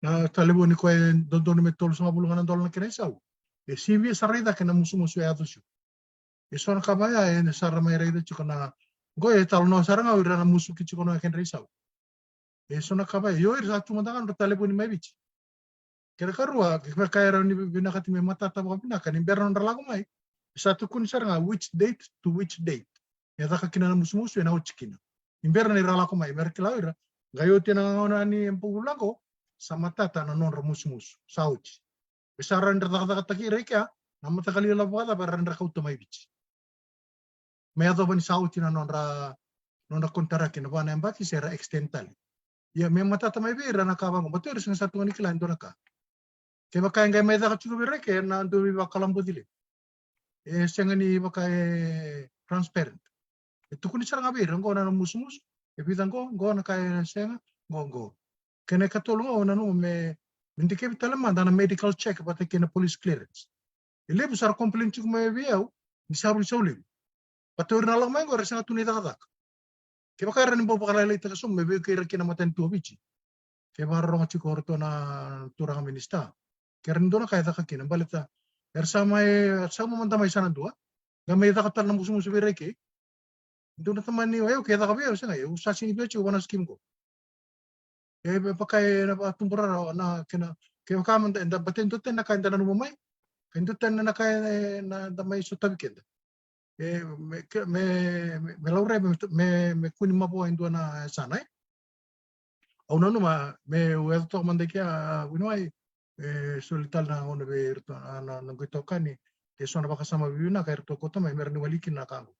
Na talevoni koya e dodonu me tolusagavulu ga na dola na kena isau. E sivia sara i cake na musumusu e yaco tiko. E so na ka vaya, e sara mai raica tiko na, qo e talanoa sara ga o ira na musuki tiko na kedra isau. E so na ka vaya, io ira sa tu mada ga nodra talevoni mai Viti. Kena karua, kevaka e rawa ni vinakati me matata vakavinaka, ni bera nodra lako mai. Sa tukuni sara ga which date to which date. E caka kina na musumusu, ena oti kina. Ni bera ni ra lako mai, me ra kila o ira. Qai oti na gauna ni bula qo, sa matata na nodra musumusu, sa oti. Me sa rawa ni ra cakacakataki ira i kea, na mataqali lavo vakacava era rawa ni ra kauta mai Viti. Me yacova ni sa oti na nodra, nodra konitaraki na va na yabaki se ra extend tale. Ia me matata mai vei ira na ka vaqo, baleta o ira sega sara tu ga ni kila e dua na ka. Kevaka e qai mai caka tiko vei ira i ke na dua veivakalaboci levu. E sega ni vaka e transparent. E tukuni sara ga vei ira, qo na musumusu, e vica qo, qo na ka e sega, qo, qo. Kena ikatolu ga, au nanuma me, me dikevi tale mada na medical check vata kei na police clearance. E levu sa ra complain tiko mai vei au ni sa rui sau levu. Baleta o ira na lako mai qo era sega tu ni cakacaka. Kevaka era ni bau vakalailaitaka sobu me veiwekani ira kina matanitu o Viti. Ke vakarorogo tiko o ratou na turaga minisita. Ke ra ni dua na ka e caka kina, baleta era sa mai, era sa mai mada mai sa na dua. Qai mai caka tale na musumusu vei ira i ke. Dua na tamani o yau ke caka vei au, sega, au sa sini vei au tiko vua na scheme qo. E vaka e na vakatubura rawa na kena, kevaka mada eda, baleta e dua tani na ka eda nanuma mai, e dua tani na ka eda mai sotavi keda. E me, ke, me, me, me laurai, me, me, me kua ni mavoa e dua na yasana, e. Au nanuma me, au yaco toka mada i kea, a, vuniwai, e soli tale na gauna vei iratou, a, na, na noqu itokani, e so na vakasama vivinaka eratou kauta mai me ra ni wali kina na ka qo.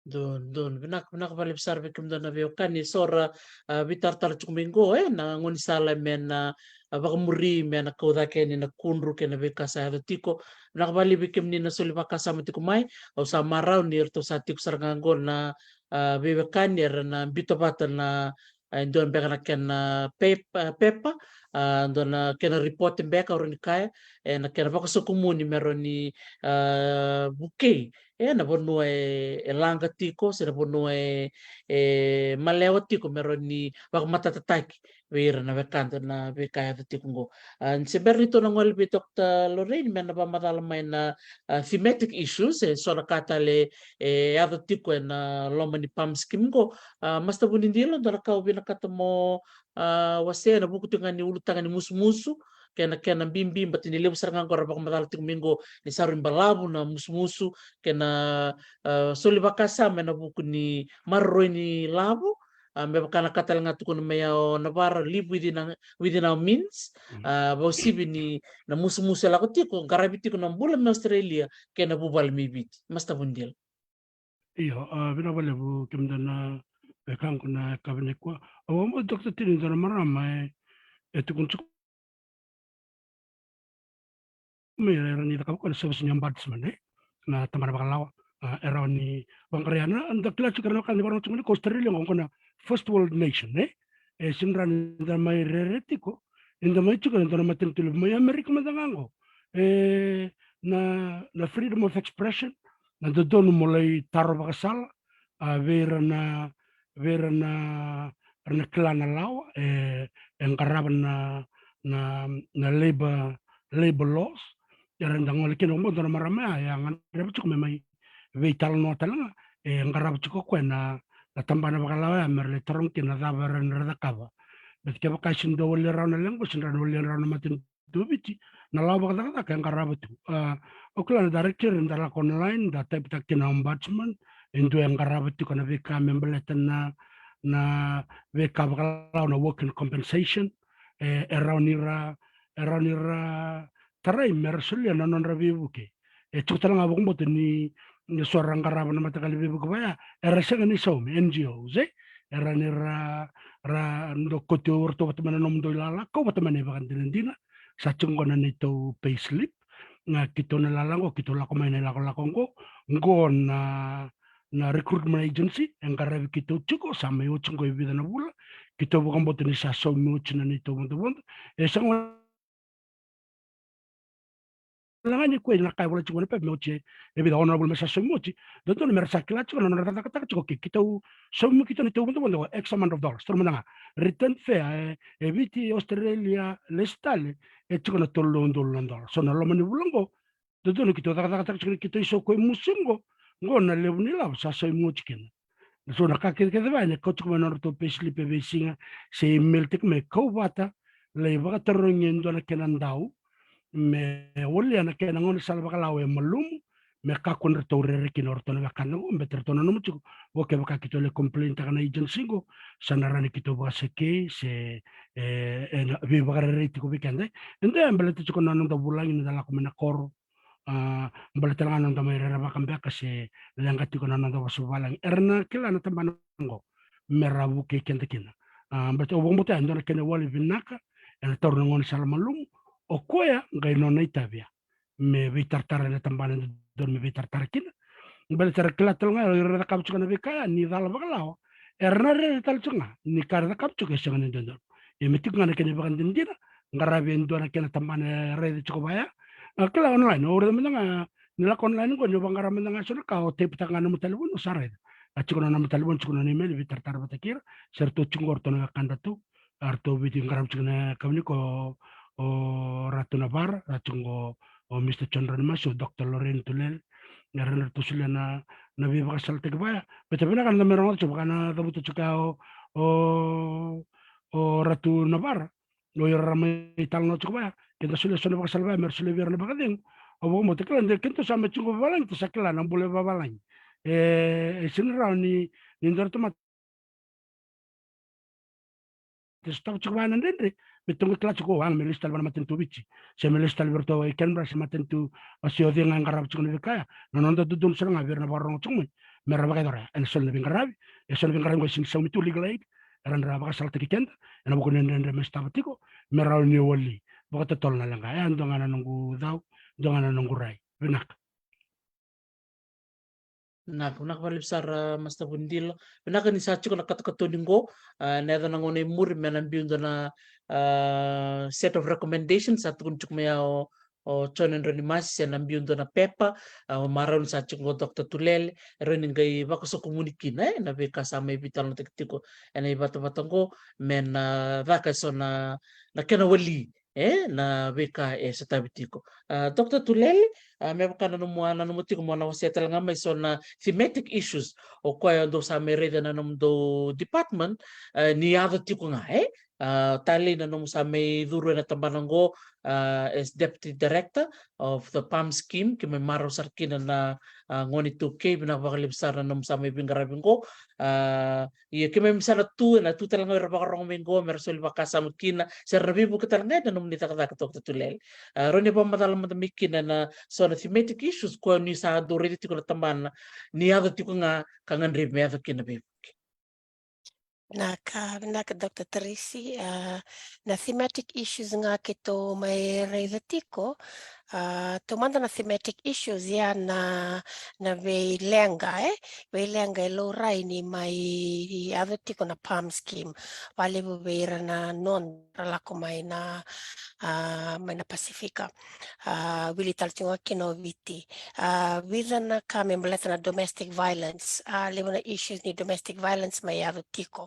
Donu, donu. Vinaka, vinaka vakalevu sara vei kemudou na veiwekani. So ra, a, veitaratara tiko mai qo, e, na gaunisala me na, a, vakamuri, me na kau cake yani na kudru kei na veika sa yaco tiko. Vinaka vakalevu vei kemuni na soli vakasama tiko mai. Au sa marau ni ratou sa tiko sara ga qo na, a, veiwekani era na biuta vata na, a, e dua beka na kena pep-, a, pepa, a, dua na kena report beka, au rawa ni kaya, e, na kena vakasokumuni me rawa ni, a, vukei e na vanua e, e laga tiko, se na vanua e, e malewa tiko, me rawa ni vakamatatataki vei ira na wekada na veika e yaco tiko oqo. A, se bera ni tou na gole vei Doctor Lorraine me na vakamacala mai na, a, thematic issues, e so na ka tale e yaco tiko e na loma ni PALM scheme oqo. A, Master Vunidilo, dua na ka au vinakata mo, a, wasea e na vuku tiko ga ni ulutaga ni musumusu, kei na, kei na bibi, baleta ni levu sara ga oqo ra vakamacala tiko mai oqo ni sa rui balavu na musumusu, kei na, a, soli vakasama e na vuku ni maroroi ni lavo, a, me vaka na ka tale ga tukuna mai o Navara, live within a, within our means, a, vakauasivi ni na musumusu e lako tiko, qaravi tiko na bula mai Australia, kei na vuvale mai Viti. Master Vunidilo. Io, a, vinaka vakalevu kemudou na wekaqu na yakavi nikua. Au vakabauta Doctor Tini, dua na marama e, e tukuna tiko me ra, era ni cakava koya na service ni ombudsman, e? Na tabana vakalawa, a, e rawa ni vaqarai. Na, da kila tiko na ka ni vakarorogo tiko ni ko Australia oqo na first world nation, e? E sega ni da mai rere tiko, eda mai tiko ena dua na matanitu levu mai Amerika mada ga oqo. E, na, na freedom of expression, na dodonu mo lai taro vakasala, a, vei ira na, vei ira na, ira na kila na lawa, e, e qarava na, na, na labor, labor laws. Era da gole kina oqo, dua na marama ya, ya gadreva tiko me mai veitalanoa tale ga, e qarava tiko o koya na, na tabana vakalawa ya, me ra lai taroga kina na cava era na cakava. Baleta kevaka e sega ni dua wale rawa na leqa, sega ni rawa ni wale rawa na matanitu o Viti, na lawa vakacakacaka e qarava tu. A, au kila na directory, da lako online, da type-taka kina ombudsman, e dua e qarava tiko na veika me baleta na, na veika vakalawa, na work and compensation, e, e rawa ni ra, e rawa ni ra tarai me ra solia na nodra veivuke. E tiko tale ga vakabauta ni, ni so ra qarava na mataqali veivuke vaya, era sega ni saumi, N G Os, e? Era ni ra, ra dau kauti au, ratou vata mai na nomudou ilala, kau vata mai na ivakadinadina, sa tiko qo na neitou payslip, na keitou na lala qo, keitou lako mai na ilakolako qo, qo na, na recruitment agency e qaravi keitou tiko, sa mai oti qo e vica na vula, keitou vakabauta ni sa saumi oti na neitou vodovodo, e sa qo na ga ni koya na ka e vola tiko na pepa me oti e vica, ono na vula me sa saumi oti. Dodonu me ra sa kila tiko na nodra cakacakataka tiko, ke keitou saumi keitou na neitou vodovodo X amount of dollars, toro mada ga return fare, e, e Viti, Australia, lesu tale, e tiko na tolu na udolu na dola. So na loma ni vula qo, dodonu keitou cakacakataka tiko, keitou isau koya musu qo, qo na levu ni lavo sa saumi oti kina. So na ka kecekece vaya ena kau tiko mai na nodratou payslip e veisiga, se email tiko mai, kau vata, lai vakatarogi e dua na kena dau me walia na kena gaunisala vakalawa e malumu, me kakua ni ratou rere kina o ratou na wekada qo, baleta ratou nanuma tiko, o kevaka keitou lai complain-taka na agency qo, sa na rawa ni keitou vakasekei, se, e, e na veivakarerei tiko vei keda. E dua e baleta tiko na noda vulagi ni da lako mai na koro, a, baleta tale ga na noda mai rerevaka beka se leqa tiko na noda vosa vavalagi. Era na kila na tabana qo me ra vukei keda kina. A, baleta au vakabauta e dua na kena wali vinaka, ena taura na gaunisala malumu, o koya qai nona itavi ya me veitaratara ena tabana e dodonu me veitaratara kina. Baleta era kila tale ga o ira era cakava tiko na veika ya ni cala vakalawa, era na rere tale tiko ga ni ka era cakava tiko e sega ni dodonu. Ia me tiko ga na kena ivakadinadina, qaravi e dua na kena tabana e raica tiko vaya. A, kila online, o raica mada ga, ni lako online qo, ni o vaqara mada ga so na ka, o type-taka ga nomu talevoni, o sa raica. A tiko na nomu talevoni, tiko na nomu email, veitaratara vata kei ira, se ratou tiko qo o ratou na wekadratou, a ratou veitiko, qaravi tiko na yakavi nikua o Ratu Navara, ra tiko qo o Mister John Ranimasi, o Doctor Lorraine Tulele, era na ratou solia na, na veivakasalataki vaya. Baleta vinaka na da mai rogoca tiko, vaka na cavuta tiko ya o, o, o Ratu Navara, o ira ra mai talanoa tiko vaya, ke da solia so na vakasala vaya me ra solia vei ira na vakacegu. Au vakabauta, kila, de keitou sa mai tiko vavalagi, tou sa kila na bula e vavalagi. E, e sega ni rawa ni, ni dua na tamata e sotava tiko vaya na dredre, me tou qai kila tiko, o, a, me lesu tale vua na matanitu o Viti, se me lesu tale vei iratou e Canberra, se matanitu, a, se o cei ga e qarava tiko na veika ya. Na noda dodonu sara ga vei ira na vakarorogo tiko mai, me ra vakayacora ya ena so na veiqaravi, e so na veiqaravi qo e sega ni saumi tu, Legal Aid, era na vakasalataki keda ena vuku ni dredre me sotava tiko, me rawa ni wali vakatotolo na leqa. E, dua ga na noqu cau, dua ga na noqu rai. Vinaka. Vinaka, vinaka vakalevu sara, Master Vunidilo. Vinaka ni sa tiko na katokatoni qo, a, ena yaco na gauna e muri me na biu dua na, a, set of recommendations, sa tukuni tiko mai ya o, o John Drau ni Masi se na biu dua na pepa, a, o marau ni sa tiko qo Doctor Tulele, e rawa ni qai vakasokumuni kina, e, na veika sa mai veitalanoataki tiko ena ivatavata qo, me na caka eso na, na kena wali, e, na veika e sotavi tiko. A, Doctor Tulele, a, me vaka na nomu, a, na nomu tiko mo na wasea tale ga mai so na thematic issues, o koya dou sa mai raica na nomudou department, a, ni yaco tiko ga, e? A, talei na nomu sa mai curu ena tabana qo, a, as Deputy Director of the PALM Scheme, keimami marau sara kina na, a, gone iTaukei, vinaka vakalevu sara na nomu sa mai veiqaravi qo. A, ia keimami sa na tu, ena tu tale ga era vakarogo mai qo, mera soli vakasama kina, se ra na veivuke tale ga ena nomuni cakacaka, Doctor Tulele. A, rawa ni vakamacala mada mai kina na so na thematic issues, koya ni sa dou raica tiko na tabana, ni yaco tiko ga, ka gadrevi me yaco kina veivuke. Vinaka, vinaka, Doctor Tracy. A, na thematic issues ga keitou mai raica tiko, a, taumada na thematic issues, ia na, na veileqa, e? Veileqa e laurai ni mai yaco tiko na PALM Scheme. Vakalevu vei ira na noda ra lako mai na, a, mai na Pasifika. A, wili tale tiko ga kina o Viti. A, vica na ka me baleta na domestic violence. A, levu na issues ni domestic violence mai yaco tiko,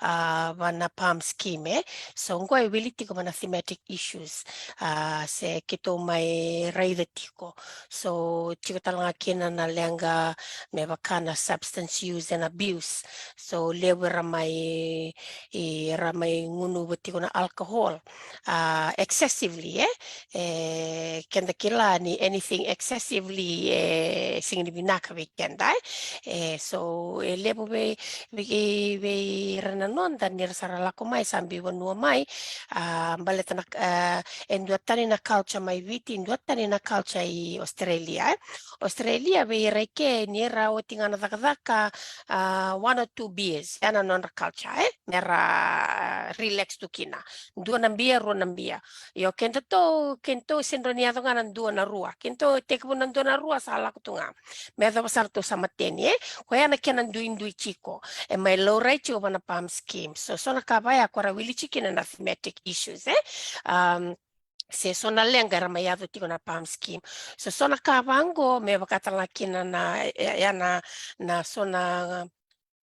a, va na PALM Scheme, e. So, qo e wili tiko va na thematic issues, a, se keitou mai raica tiko. So, tiko tale ga kina na leqa me vaka na substance use and abuse. So, levu era mai, e, era mai gunuva tiko na alcohol, a, excessively, e? E, keda kila ni anything excessively, e, sega ni vinaka vei keda, e? E, so, e levu vei, vei, vei ira na noda ni ra sa ra lako mai, sa biu vanua mai, a, baleta na, a, e dua tani na culture mai Viti, dua tani na culture i Australia, e? Australia vei ira i ke ni ra oti ga na cakacaka, a, one or two beers, ya na nodra culture, e? Mera relax tu kina. Dua na bia, rua na bia. Io, kedatou, kedatou se dro ni yaco ga na dua na rua. Kedatou tekivu na dua na rua sa lako tu ga. Me yacova sara tou sa mateni, e? Koya na kena duidui tiko. E mai laurai tiko va na PALM Scheme. So, so na ka vaya ko ra wili tiko kina na thematic issues, e? Um, se so na leqa era mai yaco tiko na PALM Scheme. So, so na ka vaqo me vaka tale ga kina na, e, ya na, na so na,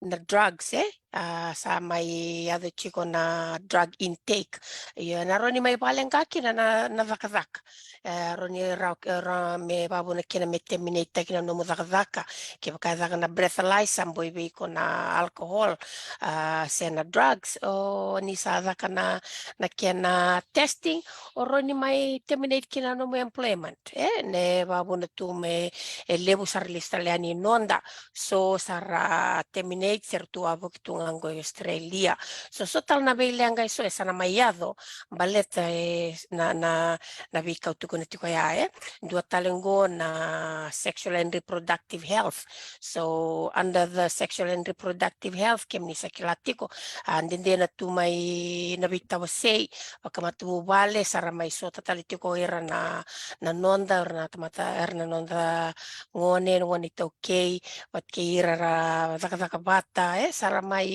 na drugs, e? A, sa mai yaco tiko na drug intake. Io, na rawa ni mai valeqa kina na, na cakacaka. E, rawa ni ra, ra me vavuna kina me terminate taki na nomu cakacaka. Kevaka e caka na breathalyzer, boi vei iko na alcohol, a, se na drugs, o ni sa caka na, na kena testing, o rawa ni mai terminate kina nomu employment, e, ne vavuna tu me, e levu sara lesu tale yani noda. So sa ra terminate, se ra tu wavoki tu ga qo i Australia. So, so tale na veileqa e so e sa na mai yaco, baleta, e, na, na, na veika au tukuna tiko ya, e. Dua tale qo na sexual and reproductive health. So, under the sexual and reproductive health, kemuni sa kila tiko, a, dede na tu mai na veitawasei, vakamatavuvale, sa ra mai sota tale tiko ira na, na noda, ira na tamata, ira na noda gone, gone iTaukei, vata kei ira ra cakacaka vata, e, sa ra mai,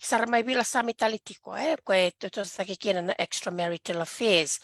sa ra mai veilasami tale tiko, e, koya e toso, tosotaki kina na extramarital affairs,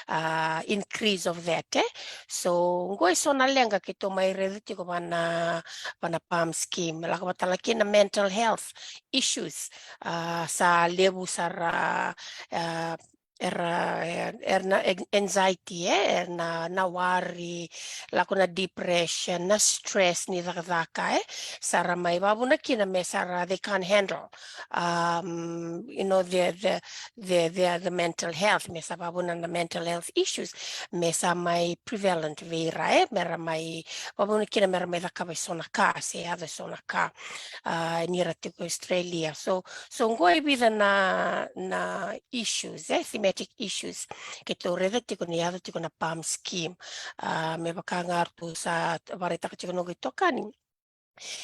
a, increase of that, e. So, qo e so na leqa keitou mai raica tiko va na, va na PALM Scheme. Lako vata tale kina na mental health issues, a, sa levu sara, a, era, e, era na an-, anxiety, e, era na, na worry, lako na depression, na stress ni cakacaka, e, sa ra mai vavuna kina me sa ra, they can't handle, um, you know, the, the, the, the, the mental health, me sa vavuna na mental health issues, me sa mai prevalent vei ira, e, me ra mai vavuna kina me ra mai cakava e so na ka, se yaco e so na ka, a, ni ra tiko Australia. So, so qo e vica na, na issues, e, thematic issues keitou raica tiko ni yaco tiko na PALM Scheme. A, me vaka ga ratou sa vakaraitaka tiko noqu itokani,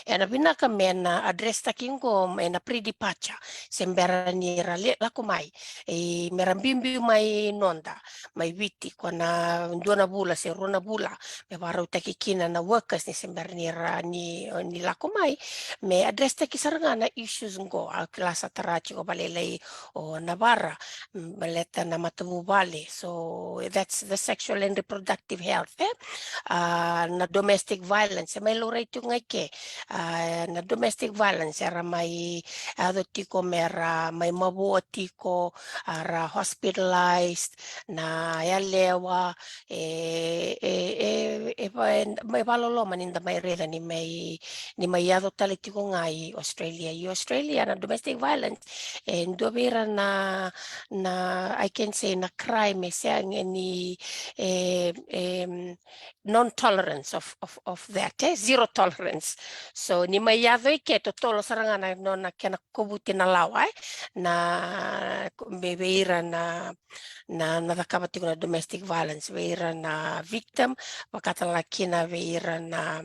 Ena vinaka me na address taki qo ena pre-departure, se bera ni ra lako mai, e, me ra biubiu mai noda, mai Viti, ko na dua na vula se rua na vula, me vakarautaki kina na workers ni se bera ni ra ni, ni lako mai, me address taki sara ga na issues qo. Au kila sa tara tiko vakalailai o Navara, baleta na matavuvale. So that's the sexual and reproductive health, e? A, na domestic violence, e mai laurai tiko ga i ke. A, na domestic violence era mai yaco tiko me ra mai mavoa tiko, a, ra hospitalized, na yalewa, e, e, e, e, va- e mai vakaloloma ni da mai raica ni mai, ni mai yaco tale tiko ga i Australia. I Australia na domestic violence e dua vei ira na, na, I can say, na crime e sega ni, e, e, non-tolerance of, of, of that, e, zero tolerance. So ni mai yaco i ke, totolo sara ga na nona kena kovuti na lawa, e, na, me vei ira na, na, na cakava tiko na domestic violence, vei ira na victim, vaka tale ga kina vei ira na,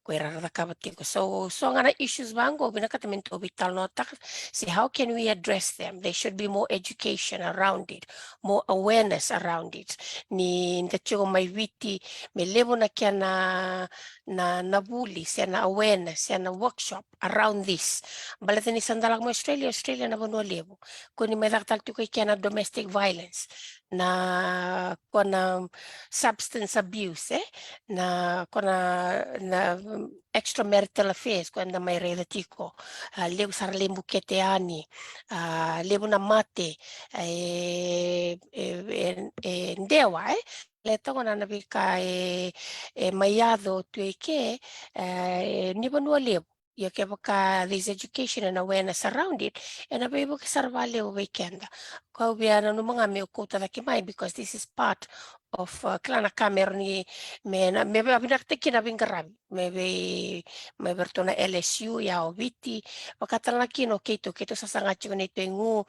ko ira ra cakava tiko. So, so ga na issues vaqo, vinakata me tou veitalanoataka, see how can we address them. There should be more education around it, more awareness around it. Ni da tiko mai Viti, me levu na kena, na, na vuli, se na awareness, se na workshop around this. Baleta ni sa da lako mai Australia, Australia na vanua levu. Ko ni mai caka tale tiko i ke na domestic violence, na, ko na substance abuse, e? Na, ko na, na, mm, extramarital affairs, ko eda mai raica tiko. A, levu sara lai bukete yani. A, levu na mate, e, e, e, e dewa, e? Le toka na, na veika e, e mai yaco tu i ke, e, ni vanua levu. Ia kevaka there's education and awareness around it, ena veivuke sara vakalevu vei keda. Kau via nanuma ga meu kauta cake mai, because this is part of, uh, kila na ka me rawa ni, me na, me via vinakataki kina veiqaravi, me vei, me vei ratou na L S U, ya o Viti, vaka tale ga kina o keitou, keitou sasaga tiko neitou igu,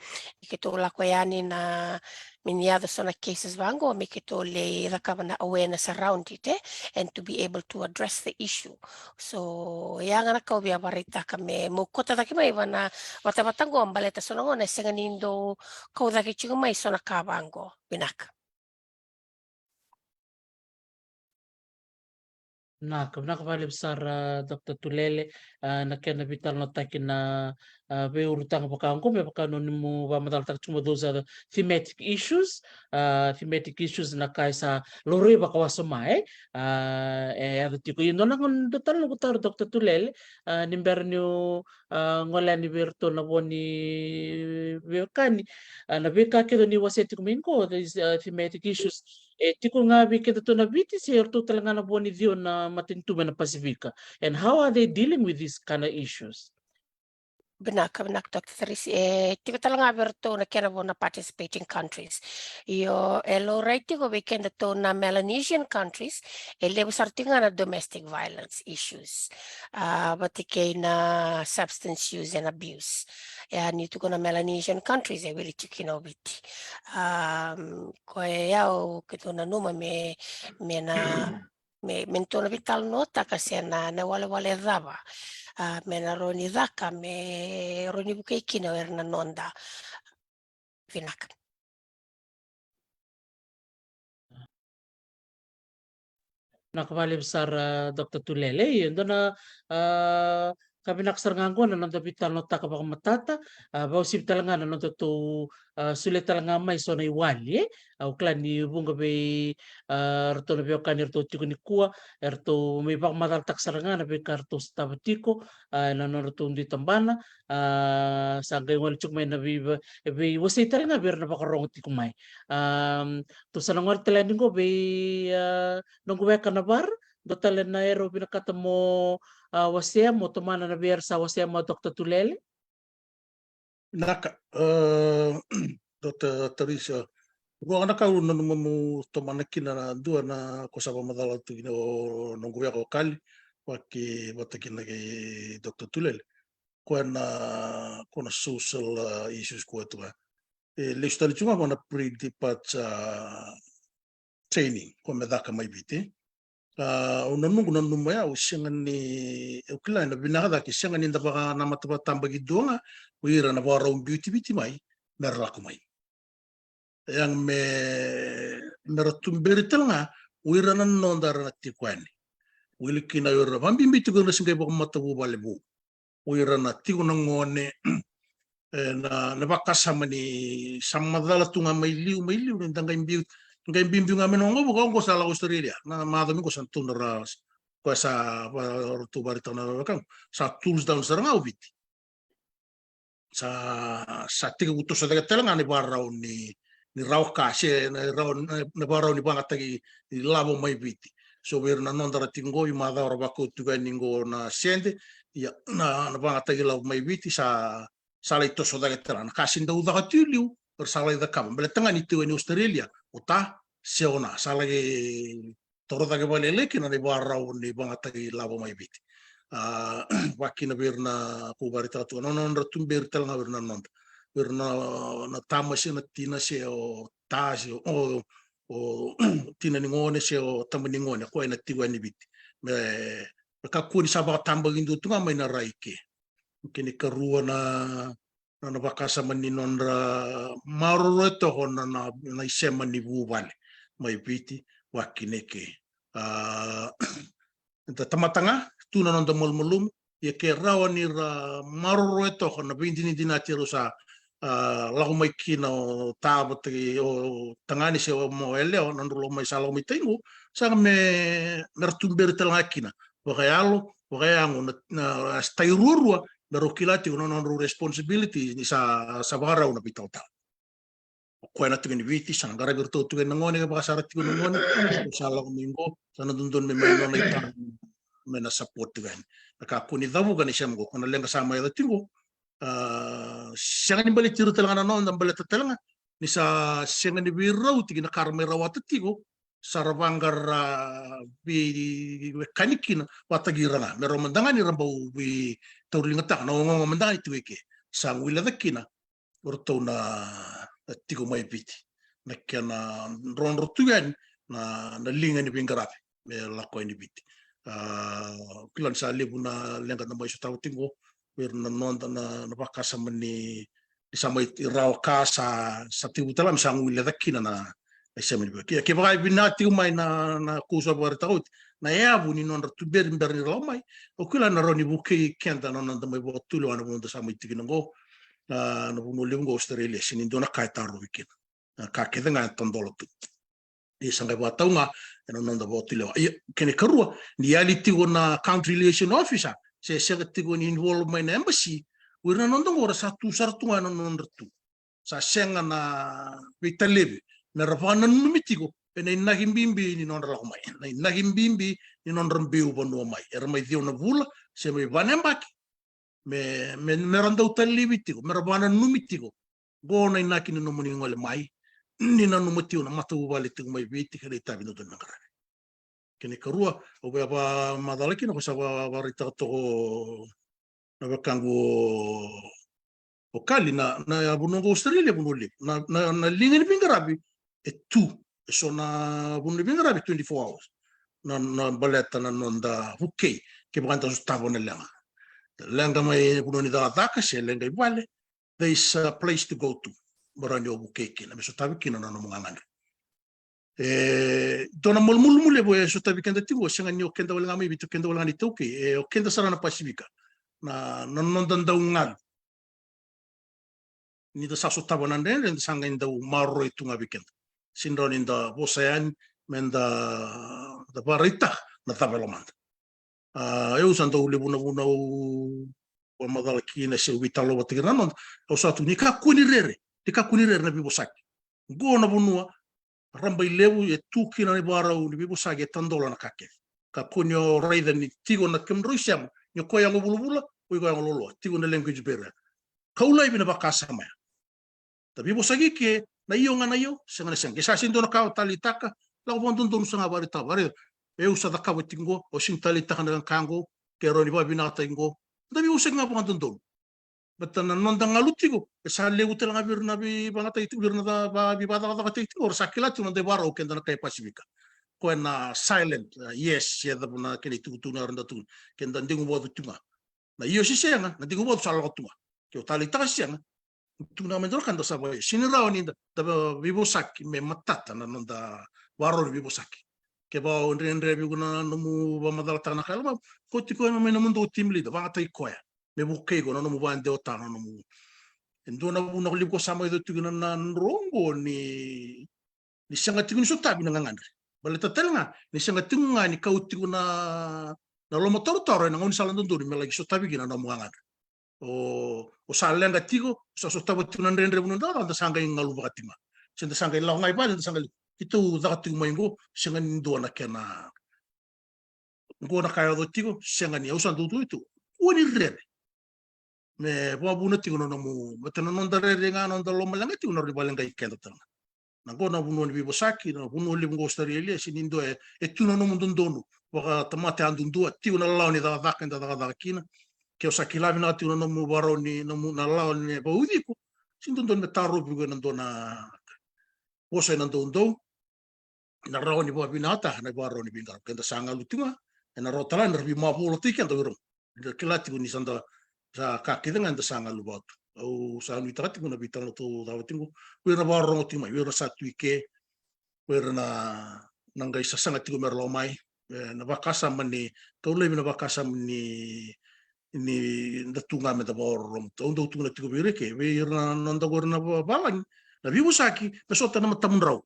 keitou lako yani na, me ni yaco so na cases vaqo, me keitou lai cakava na awareness around it, e, and to be able to address the issue. So, ya ga na kau via varaitaka me, meu kauta cake mai va na vatavata qo, baleta so na gauna e sega ni dau kau cake tiko mai so na ka vaqo. Vinaka. Vinaka, vinaka vakalevu sara, Doctor Tulele, a, na kena veitalanoataki na, a, veiulutaga vaka oqo, me vaka nonimu vakamacalataka tiko mai, those are the thematic issues, a, thematic issues na ka e sa laurai vakawasoma, e, a, e yaco tiko. Ia dua na gauna dua tale noqu taro, Doctor Tulele, a, ni bera niu, a, gole yani vei iratou na vo ni veiwekani, a, na veika kece ni wasea tiko mai qo, these, a, thematic issues. E tiko ga vei kedatou na Viti, se o iratou tale ga na vo ni ciwa na matanitu mai na Pasifika. And how are they dealing with these kind of issues? Vinaka, vinaka, Doctor Therese. E tiko tale ga vei iratou na kena vo na participating countries. Io, e laurai tiko vei kedatou na Melanesian countries, e levu sara tiko ga na domestic violence issues. A, vata kei na substance use and abuse. E a ni tiko na Melanesian countries, e wili tiko kina o Viti. Um, koya au keitou nanuma me, me na, me, me tou na veitalanoataka se na, na walewale cava. A, me na rawa ni caka, me rawa ni vukei kina o ira na noda. Vinaka. Vinaka vakalevu sara, Doctor Tulele. Io, dua na, a, ka vinaka sara ga oqo na noda veitalanoataka vakamatata, a, vakauasivi tale ga na nodatou, a, solia tale ga mai so na iwali, e. Au kila ni vuqa vei, a, ratou na veiwekani ratou tiko nikua, eratou mai vakamacalataka sara ga na veika ratou sotava tiko, a, ena nodratou dui tabana, a, sa qai gole tiko mai na vei, veiwasei tale ga vei ira na vakarogo tiko mai. A, tou sa na gole tale yani qo vei, a, noqu weka Navara, dua tale na era o vinakata mo, a, wasea, mo tomana na vei era sa wasea mai o Doctor Tulele. Vinaka, a, Doctor Therese. Dua ga na ka au nanuma meu tomana kina na dua na ka sa vakamacala tu kina o noqu weka o Kali, vaki vata kina kei Doctor Tulele. Koya na, koya na social, a, issues koya tu ga. E lesu tale tu ga vua na pre-departure training, koya me caka mai Viti. A, au na noqu nanuma ya, au sega ni, au kila na vinaka cake, sega ni da vakanamata vakatabakidua ga o ira na vakarau biuti Viti mai me ra lako mai. E yaga me, me ra tuberi tale ga o ira na noda era na tiko yani. Wili kina o ira vakabibi tiko era se qai vakamatavuvale vou. O ira na tiko na gone, e, na, na vakasama ni sa macala tu ga mai liu, mai liu, ni da qai biu, qai biubiu ga mai na oqo, vaka oqo sa lako Australia. Na macawa mai qo sa tou na ra, koya sa, va, ratou varitaka na wekaqu. Sa tools down sara ga o Viti. Sa, sa tekivu toso cake tale ga na ivarau ni, ni rawa ka, se na rawa, na, na ivarau ni vagataki ilavo mai Viti. So vei ira na noda ra tiko qo, i macawa ra vakau tiko yani qo na sede, ia, na, na vagataki ilavo mai Viti, sa, sa lai toso cake tale ga. Na ka se dau caka tu i liu, era sa lai cakava. Baleta ga ni tiko yani Australia, o ta, se o na, sa lai toro cake vakalailai kina na ivarau ni vagataki ilavo mai Viti. A, vakina vei ira na, ko vakaraitaka tu, na nodra tuberi tale ga vei ira na noda. Vei ira na, na tama se na tina se o ta se o, o, o tina ni gone se o tama ni gone, koya na tiko yani Viti. Me, me kakua ni sa vakatabakidua tu ga mai na rai ke. Kena ikarua na, na, na vakasama ni nodra maroroya toka na, na, na isema ni vuvale mai Viti, vakina eke. A, da tamata ga, tu na noda malumalumu, ia ke rawa ni ra maroroya toka na veidinadinati rau sa, a, lako mai kina o ta vata kei o tagane se o mo yalewa, na nodrau lako mai sa lako mai taiqu, sa me, me ra tuberi tale ga kina. Vakayalo, vakayago, na, na, a, stai ruarua, me rau kila tiko na nodrau responsibility ni sa, sa vakarau na veitalatala. O koya na tiko ni Viti, sa na qaravi iratou tiko na gone, kevaka sa ra tiko na gone, sa lako mai qo, sa na dodonu me mai nona itau, me na support tiko yani. Na kakua ni cavuka na isema qo, ko na leqa sa mai yaco tiko, a, sega ni baleti ira tale ga na noda, baleta tale ga, ni sa sega ni veirauti ki na ka ra mai rawata tiko, sa ra vaqara veiwekani kina, vakataki ira ga. Me rau mada ga ni ra bau veitauriligataka na ogaoga mada ga ni tiko eke. Sa guileca kina o ratou na, na tiko mai Viti. Na kena drodro tu yani na, na liga ni veiqaravi me lako yani Viti. A, kila ni sa levu na leqa da mai sotava tiko, vei ira na noda na, na vakasama ni, ni sa mai rawa ka sa, sa tekivu tale ga me sa guileca kina na, na isema ni vei. Ke, kevaka e vinaka tiko mai na, na kou sa vakaraitaka oti, na yavu ni nodra tuberi bera ni ra lako mai, au kila na rawa ni vukei keda na noda mai vakatulewa na vanua da sa mai tiko kina qo, na, na vanua levu qo Australia, sega ni dua na ka e tarovi kina. Na ka kece ga e tadola tu. Ia sa qai vakatau ga ena noda vakatulewa. Ia, kena ikarua, ni yali tiko na country liaison officer, se sega tiko ni involve mai na embassy, o ira na noda qo ra sa tu sara tu ga ena nodra tu. Sa sega na veitalevi, me ra vakananumi tiko ena inaki bibi ni nodra lako mai, na inaki bibi ni nodra biu vanua mai. Era mai ciwa na vula, se mai va na yabaki, me, me, me ra dau talevi tiko, me ra vakananumi tiko. Qo na inaki ni nomuni gole mai, ni nanuma tiko na matavuvale tiko mai Viti kei na itavi dodonu me qaravi. Kena ikarua, au via vakamacala kina, ko sa va, vakaraitaka toka na wekaqu o, o Kali, na, na vanua qo Australia, vanua levu. Na, na, na liga ni veiqaravi e tu, e so na vanua ni veiqaravi twenty-four hours. Na, na baleta na noda vukei, kevaka da sotava na leqa. Leqa mai vanua ni cakacaka, se leqa i vale, there is a place to go to. Me rawa ni o vukei kina, me sotavi kina na nomu gagadre. E, dua na malumalumu levu e sotavi keda tiko, sega ni o keda wale ga mai Viti, o keda wale ga na iTaukei, e, o keda sara na Pasifika. Na, na noda dau galu. Ni da sa sotava na dredre, da sa qai dau maroroi tu ga vei keda. Sega ni rawa ni da vosa yani, me da, da vakaraitaka na cava e lomada. A, au sa dau levu na vuna au vakamacala kina se au veitalanoataki ira na noda. Au sa tu ni kakua ni rere, ni kakua ni rere na veivosaki. Qo na vanua rabailevu e tu kina na ivakarau ni veivosaki, e tadola na ka kece. Kakua ni o raica ni tiko na kemudrau isema, ni o koya yago vulavula, o iko yago loaloa, tiko na language barrier. Kau laivi na vakasama ya. Da veivosaki ke, na io ga na io, sega na sega. Ke sa sega ni dua na ka o taleitaka, lako vakadodonu sa ga, vakaraitaka, vakaraitaka. Au sa cakava tiko qo, au sega ni taleitaka na ka qo, ke rawa ni vakavinakataki qo. Da veivosaki ga vakadodonu. Baleta na noda galu tiko, e sa levu tale ga vei ira na veivakatakitaki tiko, vei ira na ca-, va-, veivakacakacakataki tiko, era sa kila tiko na noda ivakarau keda na kai Pasifika. koya na silent, a, yes, se cava na kena itukutuku na rawa ni da tukuna. Ke da digu vatu tu ga. Na io se sega, na digu vatu sa lako tu ga. Ke o taleitaka se sega. Tukuna mai dua na ka da sa vaya. Sega ni rawa ni da, da veivosaki me matata na noda vakarau ni veivosaki. Kevaka o dredre vei iko na nomu vakamacalataka na ka e lomai, kauti koya mai na nomudou team leader, vakayagataki koya me vukei iko na nomu vakadewataka na nomu. E dua na vuna ko levu ko sa mai yaco tiko na, na dro oqo ni, ni sega tiko ni sotavi na gagadre. Baleta tale ga ni sega tiko ga ni kau tiko na, na lomatarotaro ena gaunisala dodonu me laki sotavi kina na nomu gagadre. O, o sa leqa tiko, o sa sotava tiko na dredre vuna da, da sa qai galu vakatima. Se da sa qai lako ga i vale, da sa qai, keitou caka tiko mai qo, sega ni dua na kena. Qo na ka e yaco tiko, sega ni, au sa dau tukuna tu. Kua ni rere. Me vakavuna tiko na nomu, me tena noda rere ga, noda lomaleqa tiko na rawa ni vakaleqai keda tale ga. Na qo na vanua ni veivosaki, na vanua levu qo Australia, sega ni dua e, e tu na nomu dodonu vakatamata yadudua, tiko na lawa ni cakacaka eda cakacaka kina. Ke o sa kila vinaka tiko na nomu vakarau ni, nomu na lawa ni vakauci iko, sega ni dodonu me tarovi iko ena dua na vosa ena doudou. Na rawa ni vakavinakataka na ivakarau ni veiqaravi. Keda sa galu tiko ga, ena rawa tale ga ni ra veimavolataki keda o ira. Eda kila tiko ni sa da, sa ka kece ga eda sa galu vata. Au sa nuitaka tiko na veitalanoa tou cava tiko, o ira na vakarorogo tiko mai, o ira sa tu i ke, o ira na, na qai sasaga tiko me ra lako mai, e, na vakasama ni, kau laivi na vakasama ni, ni da tu ga me da vakarorogo. Au dau tukuna tiko vei ira i ke, vei ira na noda qori na va-, valagi, na veivosaki, me sota na matamudrau.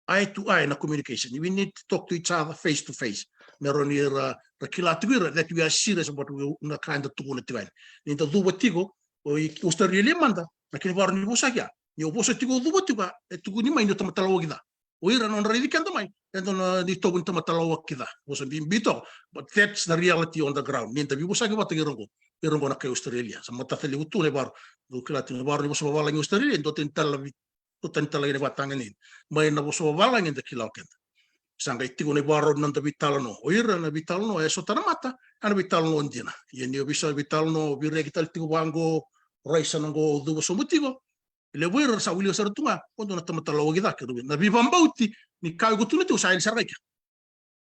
Eye to eye na communication. We need to talk to each other face to face. Me rawa ni ra, ra kila tiko ira that we are serious about we, na ka eda tukuna tiko yani. Ni da cuva tiko, o i Australia mada, na kena ivakarau ni vosaki ya. Ni o vosa tiko, o cuva tiko, e tukuni mai ni o tamata lawaki ca. O ira na nodra raici keda mai, e dua na itovo ni tamata lawaki ca. Vosa bibi toka. But that's the reality on the ground. Ni da veivosaki vata kei ira qo. Ira qo na kai Australia. Sa matata levu tu na ivakarau. Dou kila tiko na ivakarau ni vosa vavalagi Australia, e dua tani tale na vi-, dua tani tale na ivakatagedegede. Mai na vosa vavalagi eda kila o keda. Sa qai tiko na ivakarau ni noda veitalanoa. O ira na veitalanoa e sota na mata, a na veitalanoa dina. Ia ni o veisa veitalanoa, o veireki tale tiko vaqo, o raisana qo, o cuva sobu tiko. E levu o ira sa wilika sara tu ga, o dua na tamata lawaki ca kei rau. Na veivakabauti, ni ka iko tukuna tiko sa yali sara ga i ke.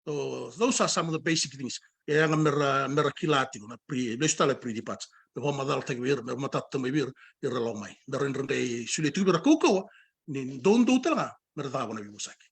So those are some of the basic things. E yaga me ra, me ra kila tiko na pre, lesu tale pre-departs. Me vakamacalataki vei ira, me ra matata mai vei ira, ira lako mai. Da rawa ni ra qai solia tiko vei ira kaukauwa, ni doudou tale ga, me ra cakava na veivosaki.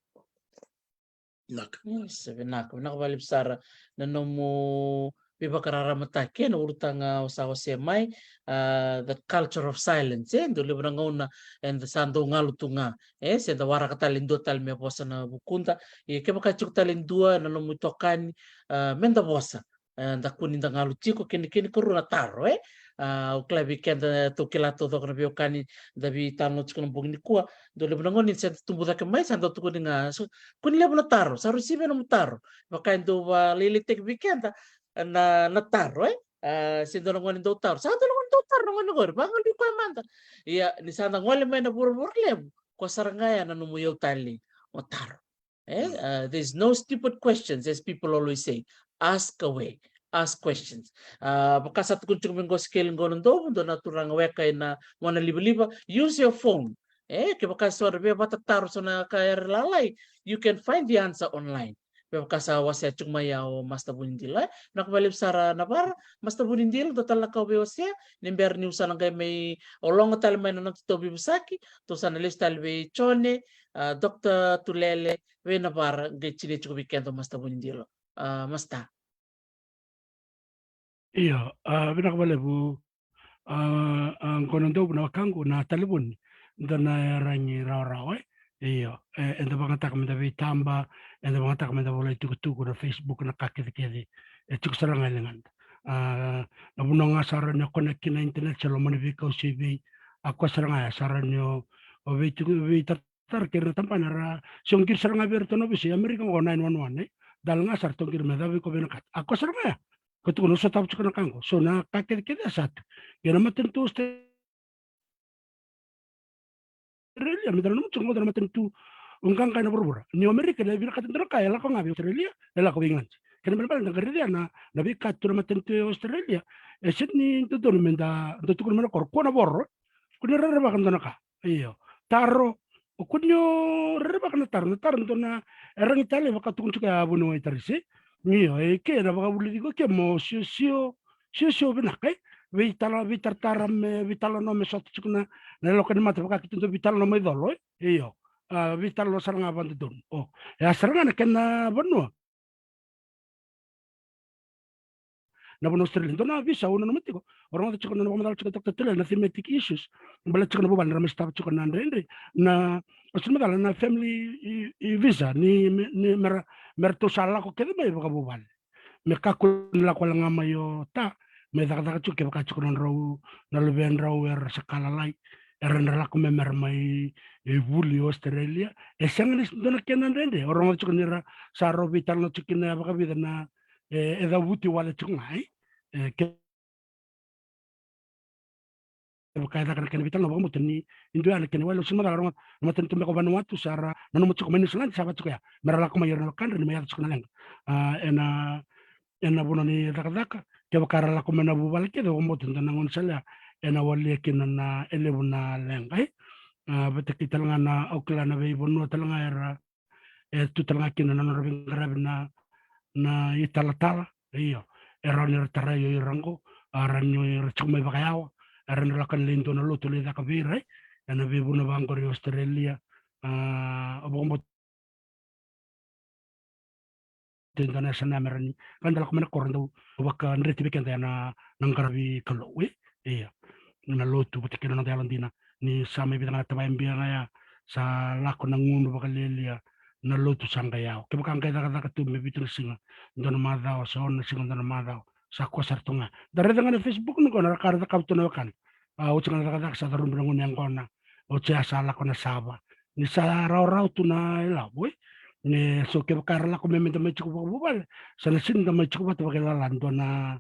Vinaka. Yes, vinaka. Vinaka vakalevu sara na nomu veivakararamataki ena ulutaga o sa wasea mai, ah, the culture of silence, e? Dau levu na gauna eda sa dau galu tu ga, e? Se da waraka tale e dua tale me vosa na vukuda. Ia kevaka e tiko tale e dua na nomu itokani, ah, me da vosa. Ah, da kua ni da galu tiko, kena, kena ikarua na taro, e? Ah, au kila vei keda, tou kila taucoko na veiwekani, da veitalanoa tiko na bogi nikua, dau levu na gauna ni se da tubu cake mai, sa dau tukuni ga, so, kua ni levu na taro, sa rui sivi na nomu taro. Vaka e dau vakalailaitaki vei keda, na, na taro, e? Ah, se dua na gone dau taro. Sa dua na gone dau taro na gone qori. Vakagalui koya mada. Ia, ni sa da gole mai na vuravura levu, koya sara ga ya na nomu iyau talei. Mo taro. E? Mm. Ah, there's no stupid questions, as people always say. Ask away. Ask questions. Ah, vaka sa tukuni tiko mai qo Sikeli qo na Dovu, dua na turaga weka ena gone livaliva. Use your phone. E, kevaka so na via vakatataro so na ka era lalai, you can find the answer online. Vevaka sa wasea tiko mai ya o Master Vunidilo, e? Vinaka vakalevu sara Navara, Master Vunidilo, dua tale na ka au via wasea, ni bera niu sa na qai mai ologa tale mai na noda tou veivosaki, tou sa na lesu tale vei Jone, ah, Doctor Tulele, vei Navara, qai tinia tiko vei keda o Master Vunidilo. Ah, Master. Io, ah, vinaka vakalevu. Ah, ah, qo na Dovu na wekaqu, na talevoni da na yaragi rawarawa, e? Io, e, eda vakayagataka meda veitaba, eda vakayagataka meda vola itukutuku na Facebook, na ka kecekece. E tiko sara ga e ligada. Ah, na vanua ga sa rawa ni o connect kina internet se loma ni veikau se vei, a koya sara ga ya sa rawa ni o, o veituku, veita- tara kei ira na tabana ra, se o qiri sara ga vei iratou na ovisa i Amerika qo, nine one one, e? Dal ga sara tou qiri me cava iko vinakata. A koya sara ga ya. Ko tukuna au sotava tiko na ka qo. So na ka kecekece e sa tu. Ia na matanitu Australia, me dara nomu tiko qo na matanitu qaqa ena vuravura. Ni o Amerika, e vinakata dua na ka, e lako ga vei Australia, e lako vei Igiladi. Kena ibalebale da qai raica na, na veika tu na matanitu e Australia. E sega ni dodonu meda, da tukuna mai na koro, kua na voro. Kua ni rerevaka dua na ka. Io. Taro, O kua ni o rerevaka na taro, na taro dua na, e ragi tale vaka tukuni tiko ya Vanua Waitarisi. Io, e ke na vakavulici iko ke mo siosio, siosio vinaka, e. Veitala, veitaratara me, veitalanoa me sota tiko na, na yaloka ni mata vaka keitou dau veitalanoa mai colo, e. Io. A, veitalanoa sara ga vakadodonu. O, e a sara ga na kena vanua. Na vanua Australia, dua na visa au nanuma tiko. O rogoca tiko na vakamacala tiko Doctor Tuilagi na thematic issues. Baleta tiko na vuvale ra mai sotava tiko na dredre. Na, au sa na macala na family i, i visa ni, ni mera, meratou sa lako kece mai vakavuvale. Me kakua ni lako wale ga mai o ta, me cakacaka tiko kevaka tiko na nodrau, na luvedrau era sa ka lalai. Era na lako mai mera mai, e, vuli Australia. E sega ni dua na kena dredre. O rogoca tiko ni ra sa rau veitalanoa tiko kina vakavica na, e, e cavuti wale tiko ga, e. E, ke, kevaka e caka na kena veitalanoa vakabauta ni, ni dua ya na kena wale, au sa na macala rogoca na matanitu beka o Vanuatu sa ra nanuma tiko mai Niusiladi sa vaka tiko ya. Mera lako mai ira na wakadra ni mai yaco tiko na leqa. A, ena, ena vanua ni cakacaka, kevaka ra lako mai na vuvale kece, au vakabauta dua na gaunisala ya ena walia kina na, e levu na leqa, e. A, vata kei tale ga na, au kila na veivanua tale ga era, e tu tale ga kina na nodra veiqaravi na, na italatala, io. E rawa ni ra tarai o ira qo, a, rawa ni ra tiko mai vakayawa, e rawa ni ra lako ena lai dua na lotu lai caka vei ira, e. Ena veivanua vaqori Australia, a, au vakabauta e dua na yasana ya me rawa ni, ka da lako mai na koro dau vakadreti vei keda ya na, na qaravi Kalou, e. Ia. Na lotu vata kei na noda yalodina. Ni sa mai vica ga na tavaya biaga ya, sa lako na gunu vakalialia, na lotu sa qai yawa. Kevaka qai cakacaka tu me vitu na siga, dua na macawa, se ono na siga, dua na macawa. Sa kua sara tu ga. Da raica ga na Facebook ni qo na ka ra cakava tu na wekana. A, oti ga na cakacaka sa carubi na gunu yaqona. Oti ya sa lako na sava. Ni sa rawarawa tu na ilavo, e. Ni so kevaka era lako mai me da mai tiko vakavuvale, sa na sega ni da mai tiko vata vakailala, dua na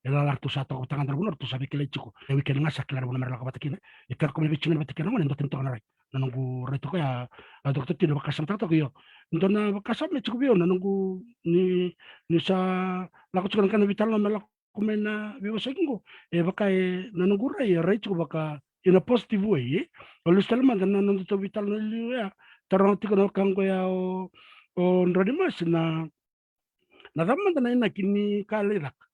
ilala ratou sa toka vata ga, dua na vanua ratou sa veikilai tiko. E weekend ga sa kila na vanua mera lako vata kina. E kila ko me vei tiko vata kina gone, dua tani toka na rai. Na noqu rai toka ya, a, Doctor Tui, na vakasamataka toka, io. Dua na vakasama e tiko vei au na noqu ni, ni sa lako tiko na kena veitalanoa me lako mai na veivosaki qo. E vaka e na noqu rai, e rai tiko vaka in a positive way, e. Au lesu tale mada na nodatou veitalanoa e liu ya. Taroga tiko na weka qo ya o, o Drau ni Masi na, na cava mada na inaki ni ka e lai caka.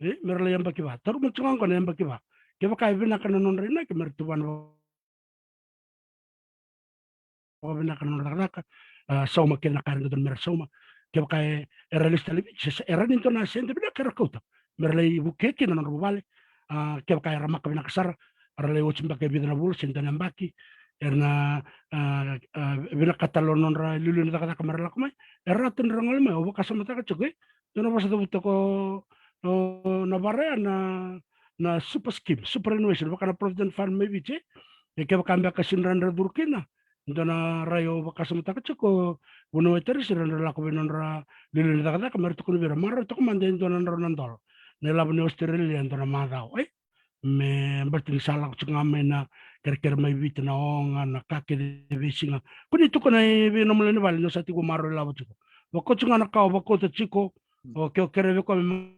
E, mera lai yabaki va. Taroga tiko ga qo na yabaki va. Kevaka e vinaka na nodra inaki, mera tuvana vakavinaka na nodra cakacaka, a, sauma kece na ka era dodonu mera sauma. Kevaka e, era lesu tale i Viti, se, se, era ni dua na sede vinaka era kauta mera lai vukea kina na nodra vuvale. A, kevaka era maka vinaka sara, era lai oti beka e vica na vula se dua na yabaki, era na, a, a, vinaka tale o nodra iliuliu ni cakacaka mera lako mai. Era rawa tu ni ra gole mai, au vakasamataka tiko, e, dua na vosa cavuta ko, o, na vara ya na, na super scheme, superannuation, vaka na Provident Fund mai Viti, e. E kevaka beka sega ni ra dau curu kina, dua na rai au vakasamataka tiko, Vanua Waitarisi, ra dau lako vei nodra iliuliu ni cakacaka, mera tukuna vei ira, maroroya toka mada e dua na drau na dola na ilavo ni Australia e dua na macawa, e. Me baleta ni sa lako tiko ga mai na kerekere mai Viti, na oga, na ka kece e veisiga. Ko ni tukuna vei nomu lewe ni vale ni o sa tiko maroroi ilavo tiko. Vakauta tiko ga na ka o vakauta tiko, o ke o kerea vei koya me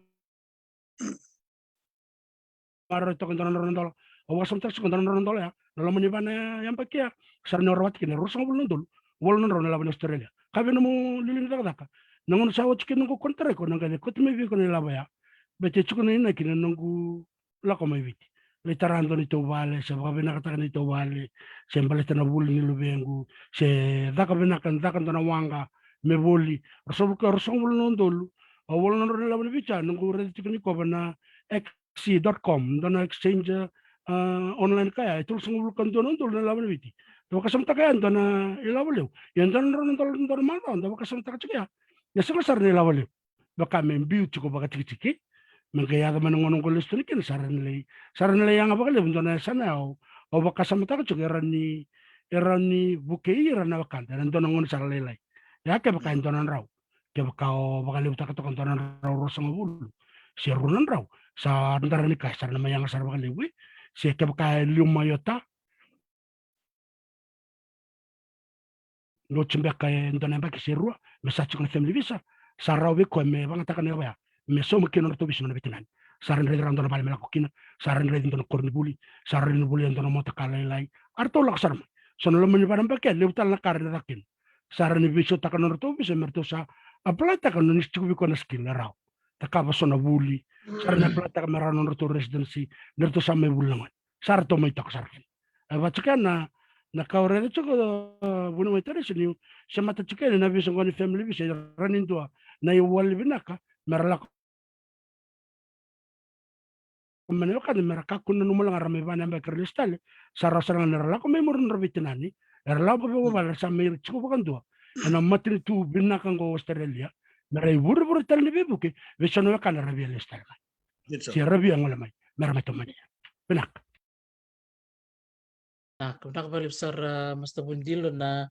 maroroi toka e dua na drau na dola. Au vakasamataka tiko e dua na drau na dola ya, na loma ni va na yabaki ya, sa rawa ni o rawata kina e ruasagavulu na udolu, walu na drau na ilavo ni Australia. Kaya vei nomu iliuliu ni cakacaka, na gauna sa oti kina noqu konitaraki, o na qai kauta mai vei iko na ilavo ya. Baleta e tiko na inaki na noqu lako mai Viti. Lai tara dua na neitou vale, se vakavinakataka na neitou vale, se baleta na vuli ni luvequ, se caka vinaka, caka dua na waqa me voli. Ruasagavulu, ruasagavulu na udolu, a, walu na drau na ilavo ni Viti ya, noqu raica tiko nikua va na X C dot com, dua na exchange, a, online ka ya, e tolusagavulu ka dua na udolu na ilavo ni Viti. Tou vakasamataka ya dua na ilavo levu. Ia dua na drau na dola, dua na macawa, tou vakasamataka tiko ya. Ia sega sara na ilavo levu. Vaka me biu tiko vakatikitiki, me qai yaco mai na gauna qo lesu tani kina, sa rawa ni lai, sa rawa ni lai yaga vakalevu dua na yasana ya au, au vakasamataka tiko e rawa ni, e rawa ni vukei ira na wekada ena dua na gauna sa lailai. Ia kevaka e dua na drau, kevaka o vakalevutaka toka dua na drau ruasagavulu se rua na drau, sa dara ni ka sa rawa ni mai yaga sara vakalevu, e. Se kevaka e liu mai o ta, na oti beka e dua na yabaki se rua me sa tiko na family visa, sa rawa vei koya me vagataka na yava ya me sauma kina nodratou visa mai na veitinani. Sa ra ni raici rawa dua na vale me lako kina, sa ra ni raici dua na koronivuli, sa ra ni volia dua na mota ka lailai. A ratou lako sara mai. So na loma ni vanua beka e levu tale na ka ra ni caka kina. Sa ra ni veisautaka na nodratou visa me ratou sa apply-taka na nisi tiko vei koya na skill e rawa. Cakava so na vuli, sa ra ni apply-taka me rawa na nodratou residency, na ratou sa mai vuli na gone. Sa ratou mai toka sara kina. E vaka tiko na, na ka au raica tiko, uh, vuna mai tara se niu, se mata tiko yani na visa qo ni family visa, e rawa ni dua na iwali vinaka me ra lako mai na wekada me ra kakua ni nanuma wale ga ra mai vana yabaki ra lesu tale, sa rawa sara ga ni ra lako mai muri nodra veitinani, era lako vei vale, era sa mai tiko vakadua ena matanitu vinaka qo o Australia, me ra ivurevure tale ni veivuke vei so na wekana ra via lesu tale mai. Se ra via gole mai me ra mai tomani. Vinaka. Vinaka, vinaka vakalevu sara, Master Vunidilo, na,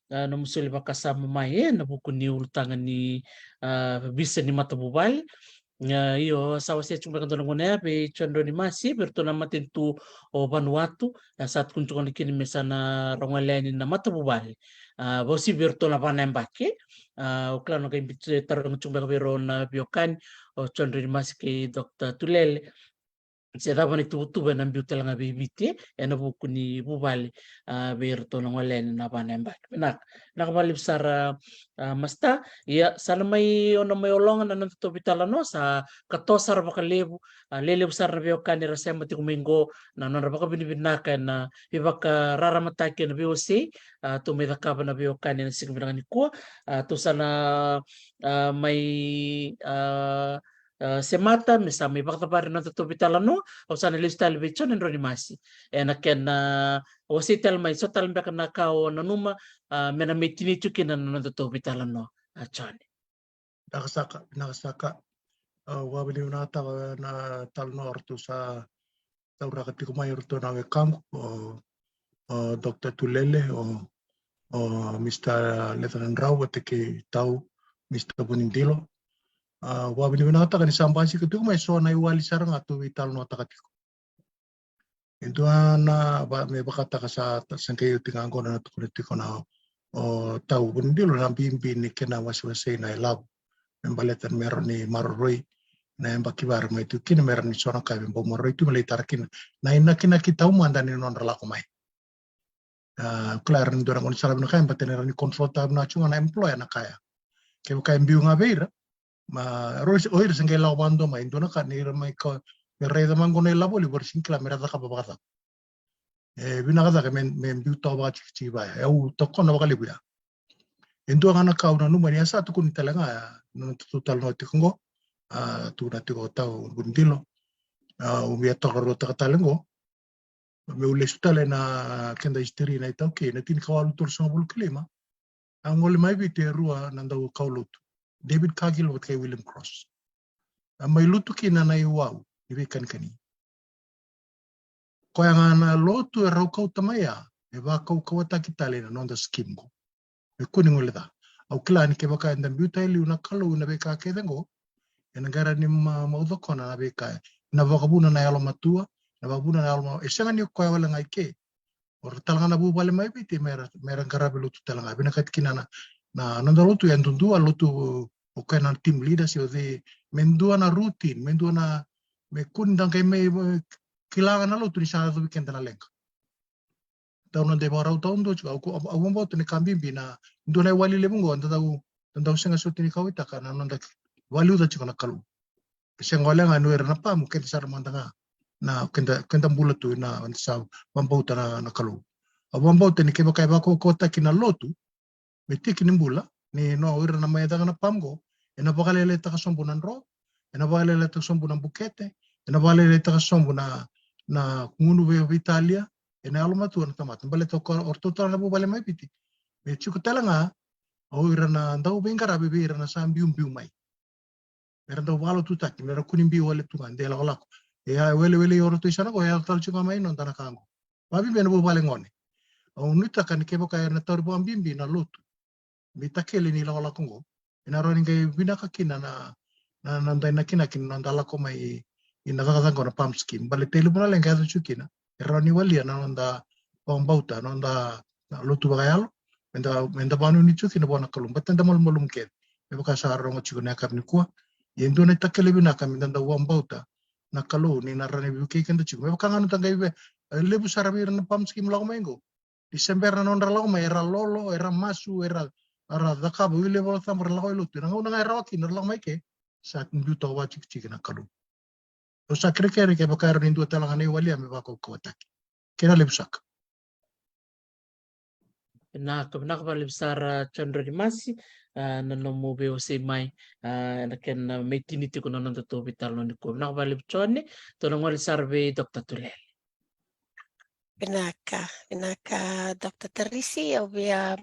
a, nomu soli vakasama mai, e, ena vuku ni ulutaga ni, a, visa ni matavuvale. A, io, sa wasea tiko beka dua na gauna ya vei John Drau ni Masi, vei iratou na matanitu o Vanuatu, a, sa tukuni tiko kina me sa na rogo yani na matavuvale. A, vausi vei iratou na vanayabaki. A, au kila na qai biu tarogi tiko beka vei rau na veiwekani, o John Drau ni Masi kei Doctor Tulele. Se cava na ituvatuva ena biu tale ga vei Viti ena vuku ni vuvale, a, vei iratou na gole yani na vanayabaki. Vinaka, vinaka vakalevu sara, a, Master. Ia, sa na mai, o na mai ologa na nodatou veitalanoa, sa katoa sara vakalevu, a, lelevu sara na veiwekani era sema tiko mai qo, na nodra vakavinavinaka ena veivakararamataki ena veiwasei, a, tou mai cakava na veiwekani ena siga vinaka nikua, a, tou sa na, a, mai, a, a, semata me sa mai vakacavari na nodatou veitalanoa, au sa na lesu tale vei John Drau ni Masi ena kena wasei tale mai so tale beka na ka o nanuma, a, me na mai tinia tiko kina na nodatou veitalanoa, a, John. Vinaka saka, vinaka saka. Au vakavinavinakataka na talanoa o ratou sa tauraka tiko mai o ratou na wekaqu, o, o Doctor Tulele, o, o Mister Lecanan Rau vata kei tau, Mister Vunidilo. A, vakavinavinakataka ni sa basika tiko mai so na iwali sara ga tou veitalanoataka tiko. E dua na, va, me vakataka sa, sa qai oti ga qo na tukuna tiko na, o tau Vunidilo, na bibi ni kena wasewasei na ilavo me baleta me rawa ni maroroi na yabaki vei ira mai tu kina, me rawa ni so na ka me bau maroroi tu me lai tara kina na inakinaki taumada ni nodra lako mai. A, kila era ni dua na gaunisala vinaka ya, baleta ni rawa ni control-taka vinaka tiko ga na employer na ka ya. Kevaka e biu ga vei ira, ma, o ira se qai lako vakadua mai, dua na ka ni ra mai ka, me raica mai qo na ilavo levu, era sega ni kila me ra cakava vakacava. E vinaka cake me, me biu toka vakatikitiki vaya. E au tokona vakalevu ya. E dua ga na ka au nanuma ni a sa tukuni tale ga, na nodatou talanoa tiko qo, a, tukuna tiko o tau Vunidilo. A, au via tokaruataka tale qo, meu lesu tale na keda history na iTaukei, na tinikawalu tolusagavulu ka lima. A gole mai Viti e rua na daukaulotu, David Cargill vata kei William Cross. A mai lutu kina na iwau ni veikanikani. Koya ga na lotu e rau kauta mai ya, e vakaukauwataki tale na noda scheme qo. Me kua ni guileca. Au kila ni kevaka eda biuta e liu na Kalou na veika kece qo, ena qai rawa ni ma, maucokona na veika, na vakavuna na yalomatua, na vakavuna na yaloma, e sega ni koya wale ga i ke. O ira tale ga na vuvale mai Viti, me ra, me ra qaravi lotu tale ga. Vinakati kina na, na noda lotu, e dudua lotu, o koya na team leader se o cei, me dua na routine, me dua na, me kua ni da qai me, me kila ga na lotu ni sa yacovi keda na leqa. Dau noda ivakarau taudua tiko, au, au, au vakabauta ni ka bibi na, dua na iwali levu qo, da dau, da dau sega soti ni kauwaitaka na noda vakaliuca tiko na Kalou. E sega wale ga ni o ira na pamu, keda sara mada ga na keda, keda bula tu na, na sa vakabauta na, na Kalou. Au vakabauta ni kevaka e vakaukauwataki na lotu me tiki ni bula, ni no o ira na mai caka na pamu qo, ena vakalailaitaka sobu na dro, ena vakalailaitaka sobu na bukete, ena vakalailaitaka sobu na, na gunu vei, veitalia, ena yalomatua na tamata. Baleta o, o ratou tale na vuvale mai Viti, me tiko tale ga o ira na dau veiqaravi vei ira na sa biubiu mai. Me ra dau vakalotutaki, me ra kua ni biu wale tu ga, de lakolako. E a welewele o ratou i sana qo, e yaco tale tiko ga mai noda na ka qo. Vakabibi ena vuvale gone. Au nuitaka ni kevaka ena tauri vakabibi na lotu me itakele ni lakolako qo, ena rawa ni qai vinaka kina na, na, na noda inakinaki ni noda lako mai ina cakacaka qo na PALM scheme. Baleta e levu na leqa e yaco tiko kina, e rawa ni walia na noda vakabauta, noda, na lotu vakayalo, meda, meda vakanuinui tiko kina vua na Kalou, baleta eda malumalumu kece. Me vaka sa rogo tiko na yakavi nikua, ia e dua na itakele vinaka meda dau vakabauta, na Kalou ni na rawa ni vukei keda tiko. Me vaka ga na noda qai via, e levu sara vei ira na PALM scheme lako mai qo. Ni se bera na nodra lako mai, era lolo, era masu, era, era cakava, ui levu Vola Tabu, era lako i lotu. Ena gauna ga e rawa kina, era lako mai ke, sa biu toka vakatikitiki na Kalou. Au sa kerekere kevaka e rawa ni dua tale ga na iwali ya me vakaukauwataki. Kena levu saka. Vinaka, vinaka vakalevu sara, a, John Ronimasi, a, na nomu veiwasei mai, a, ena kena, a, me tini tiko na nodatou veitalanoa nikua. Vinaka vakalevu John, tou na gole sara vei Doctor Tulele. Vinaka, vinaka, Doctor Tarisi, au via,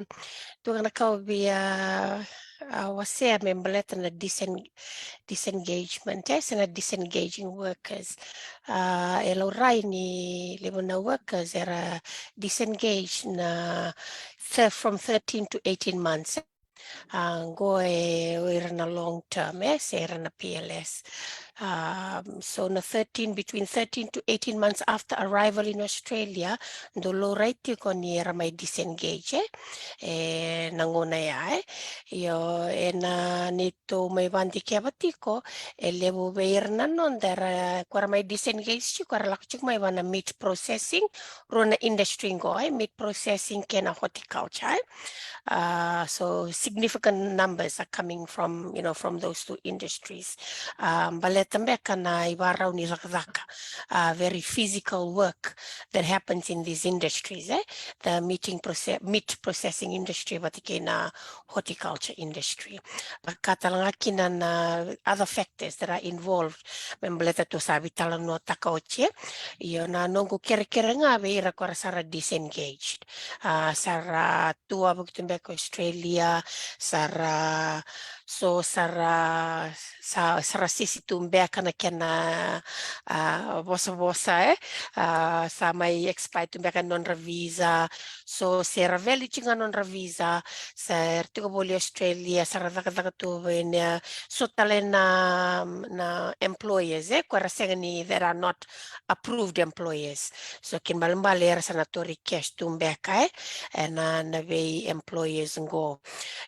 dua ga na ka au via, a, wasea me baleta na disen-, disengagement, e, se na disengaging workers. A, e laurai ni levu na workers era disengage na thir-, from thirteen to eighteen months, e. A, qo e o ira na long term, e, se ira na P L S. Um, so na thirteen, between thirteen to eighteen months after arrival in Australia, dou laurai tiko ni era mai disengage, e, e na gauna ya, e. Io, ena neitou mai vakadikeva tiko, e levu vei ira na noda era, ko era mai disengage tiko, era lako tiko mai vua na meat processing, rua na industry qo, e, meat processing kei na horticulture, e. A, so significant numbers are coming from, you know, from those two industries. A, baleta beka na ivakarau ni cakacaka, a, very physical work that happens in these industries, e? The meating proce-, meat processing industry vata kei na horticulture industry. Vaka tale ga kina na other factors that are involved, me baleta tou sa veitalanoataka oti, e? Io, na noqu kerekere ga vei ira ko era sa ra disengaged. A, sa ra tu wavoki tu beka Australia, sa ra, so sa ra, sa, sa ra sisi tu beka na kena, a, vosavosa, e? A, sa mai expire tu beka na nodra visa, so se ra valid tiko ga na nodra visa, sa ra tiko voli Australia, sa ra cakacaka tu vei na, so tale na, na employers, e? Ko era sega ni, that are not approved employers. So kena ibalebale era sa na tori cash tu beka, e? E na, na vei employers qo.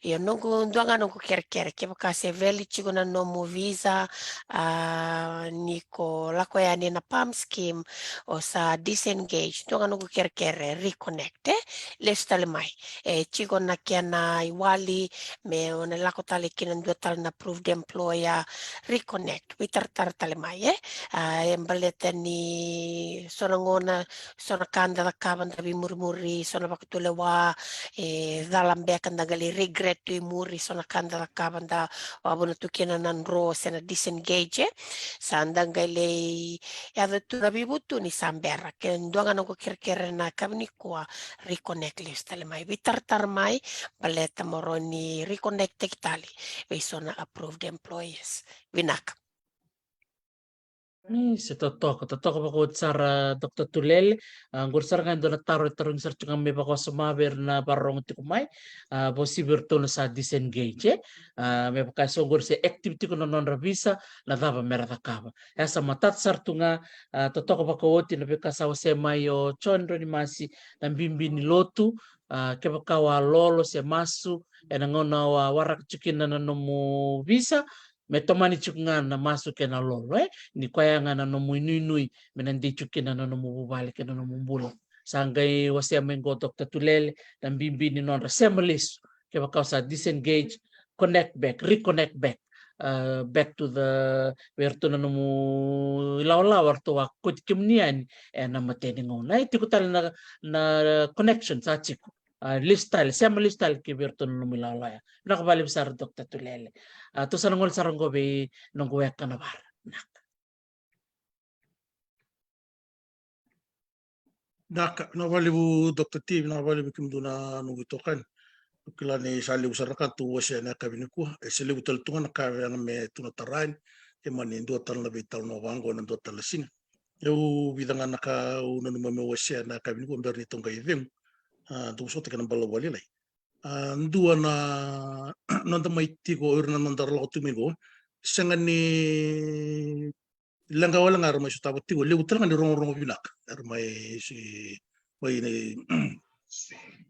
Io, noqu, dua ga noqu kerekere, kevaka se valid tiko na nomu visa, a, ni ko lako yani na PALM scheme, o sa disengage, dua ga noqu kerekere, reconnect, e? Lesu tale mai. E tiko na kena iwali, me o na lako tale ki na dua tale na approved employer, reconnect, veitaratara tale mai, e? A, e baleta ni so na gauna, so na ka da cakava da veimurimuri, so na vakatulewa, e cala beka da qai lai regret tu i muri, so na ka da cakava da vakavuna tu kina na draw se na disengage, e? Sa da qai lai yaco tu na veivutuni sa bera. Ke dua ga noqu kerekere na yakavi nikua, reconnect lesu tale mai. Veitaratara mai, baleta mo rawa ni reconnect taki tale vei so na approved employers. Vinaka. Ni se totoka, totoka vakaoti sara, Doctor Tulele. A, qori sara ga e dua na taro e tarogi sara tiko ga me vakawasoma vei ira na vakarorogo tiko mai. A, vakauasivi iratou na sa disengage, e? A, me vaka e so qori se active tiko na nodra visa, na cava me ra cakava. E sa matata sara tu ga, a, totoka vakaoti na veika sa wasea mai o John Ronimasi, na bibi ni lotu, a, kevaka o a lolo se masu, e na gauna o a waraka tiko kina na nomu visa, me tomani tiko ga na masu kei na lolo, e? Ni koya ga na nomu inuinui, me na dei tiko kina na nomu vuvale kei na nomu bula. Sa qai wasea mai qo Doctor Tulele, na bibi ni nodra sema lesu, kevaka o sa disengage, connect back, reconnect back, a, back to the, vei iratou na nomu ilawalawa, ratou a kauti kemuni yani, e na imatai ni gauna. E tiko tale na, na connection sa tiko. A, lesu tale, sema lesu tale ki vei iratou na nomu ilawalawa ya. Vinaka vakalevu sara Doctor Tulele. A, tou sa na gole sara qo vei noqu weka na Vara. Vinaka. Vinaka, vinaka vakalevu Doctor T, vinaka vakalevu kemudou na noqu itokani. Au kila ni sa levu sara na ka tou wasea na yakavi nikua. E se levu tale tu ga na ka vei au me tou na tara yani. E mani dua tale na veitalanoa vaqo ena dua tale na siga. Au vica ga na ka au nanuma meu wasea na yakavi nikua bera ni tou qai cegu. A, tou vosota kei na balavu vakalailai. A, dua na noda mai tiko, o ira na noda ra lako tu mai qo. Sega ni leqa wale ga era mai sotava tiko, levu tale ga ni rogorogo vinaka. Era mai si, mai ni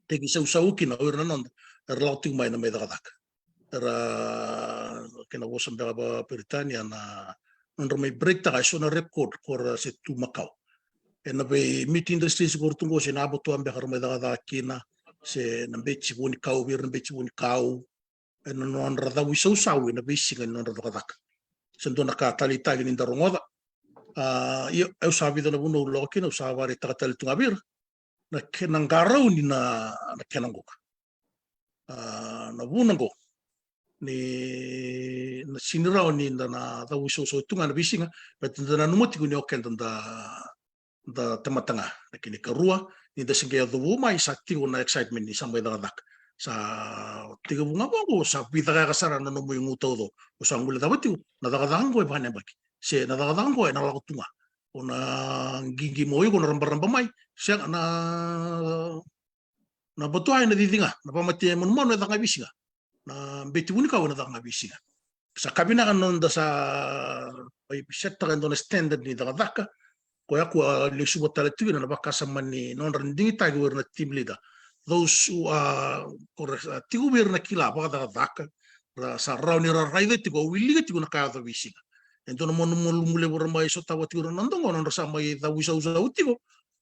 teki sausau kina o ira na noda era lako tiko mai na mai cakacaka. Era kena vosa beka vakaperitania na nodra mai break taka e so na record ko ra se tu makau. E na vei meat industries ko ra tu qo se na abattoir beka ra mai cakacaka kina, se na beci vunikau, vei ira na beci vunikau, e na nodra cavuisausau e na veisiga ni nodra cakacaka. Se dua na ka taleitaki ni da rogoca. A, io, au sa vica na vanua au lako kina, au sa vakaraitaka tale tu ga vei ira na kena qarauni na, na kena qoka. A, na vuna qo ni na sini rawa ni da na cavuisausau tu ga na veisiga, baleta da nanuma tiko ni o keda da, da tamata ga. Na kena ikarua, ni da se qai yacovu mai sa tiko na excitement ni sa mai cakacaka. Sa tekivu ga vaqo, sa vicakayaka sara na nomu igu taucoko. O sa guilecava tiko na cakacaka qo e vakanayabaki, se na cakacaka qo e na lako tu ga. O na qiqi mai o iko na rabaraba mai, sega, na na abattoir e na cici ga, na vamatea manumanu e caka ga veisiga, na beci vunikau e na caka ga veisiga. Sa ka vinaka na noda sa mai set taka e dua na standard ni cakacaka, koya qo a lesuva tale tiko kina na vakasama ni nodra digitaki o ira na team leader. Those who are, ko ra sa tiko vei ira na kila vakacakacaka, ra sa rawa ni ra raica tiko, wilika tiko na ka e yaco veisiga. E dua na malumalumu levu ra mai sotava tiko na noda qo, nodra sa mai cavuisausau tiko,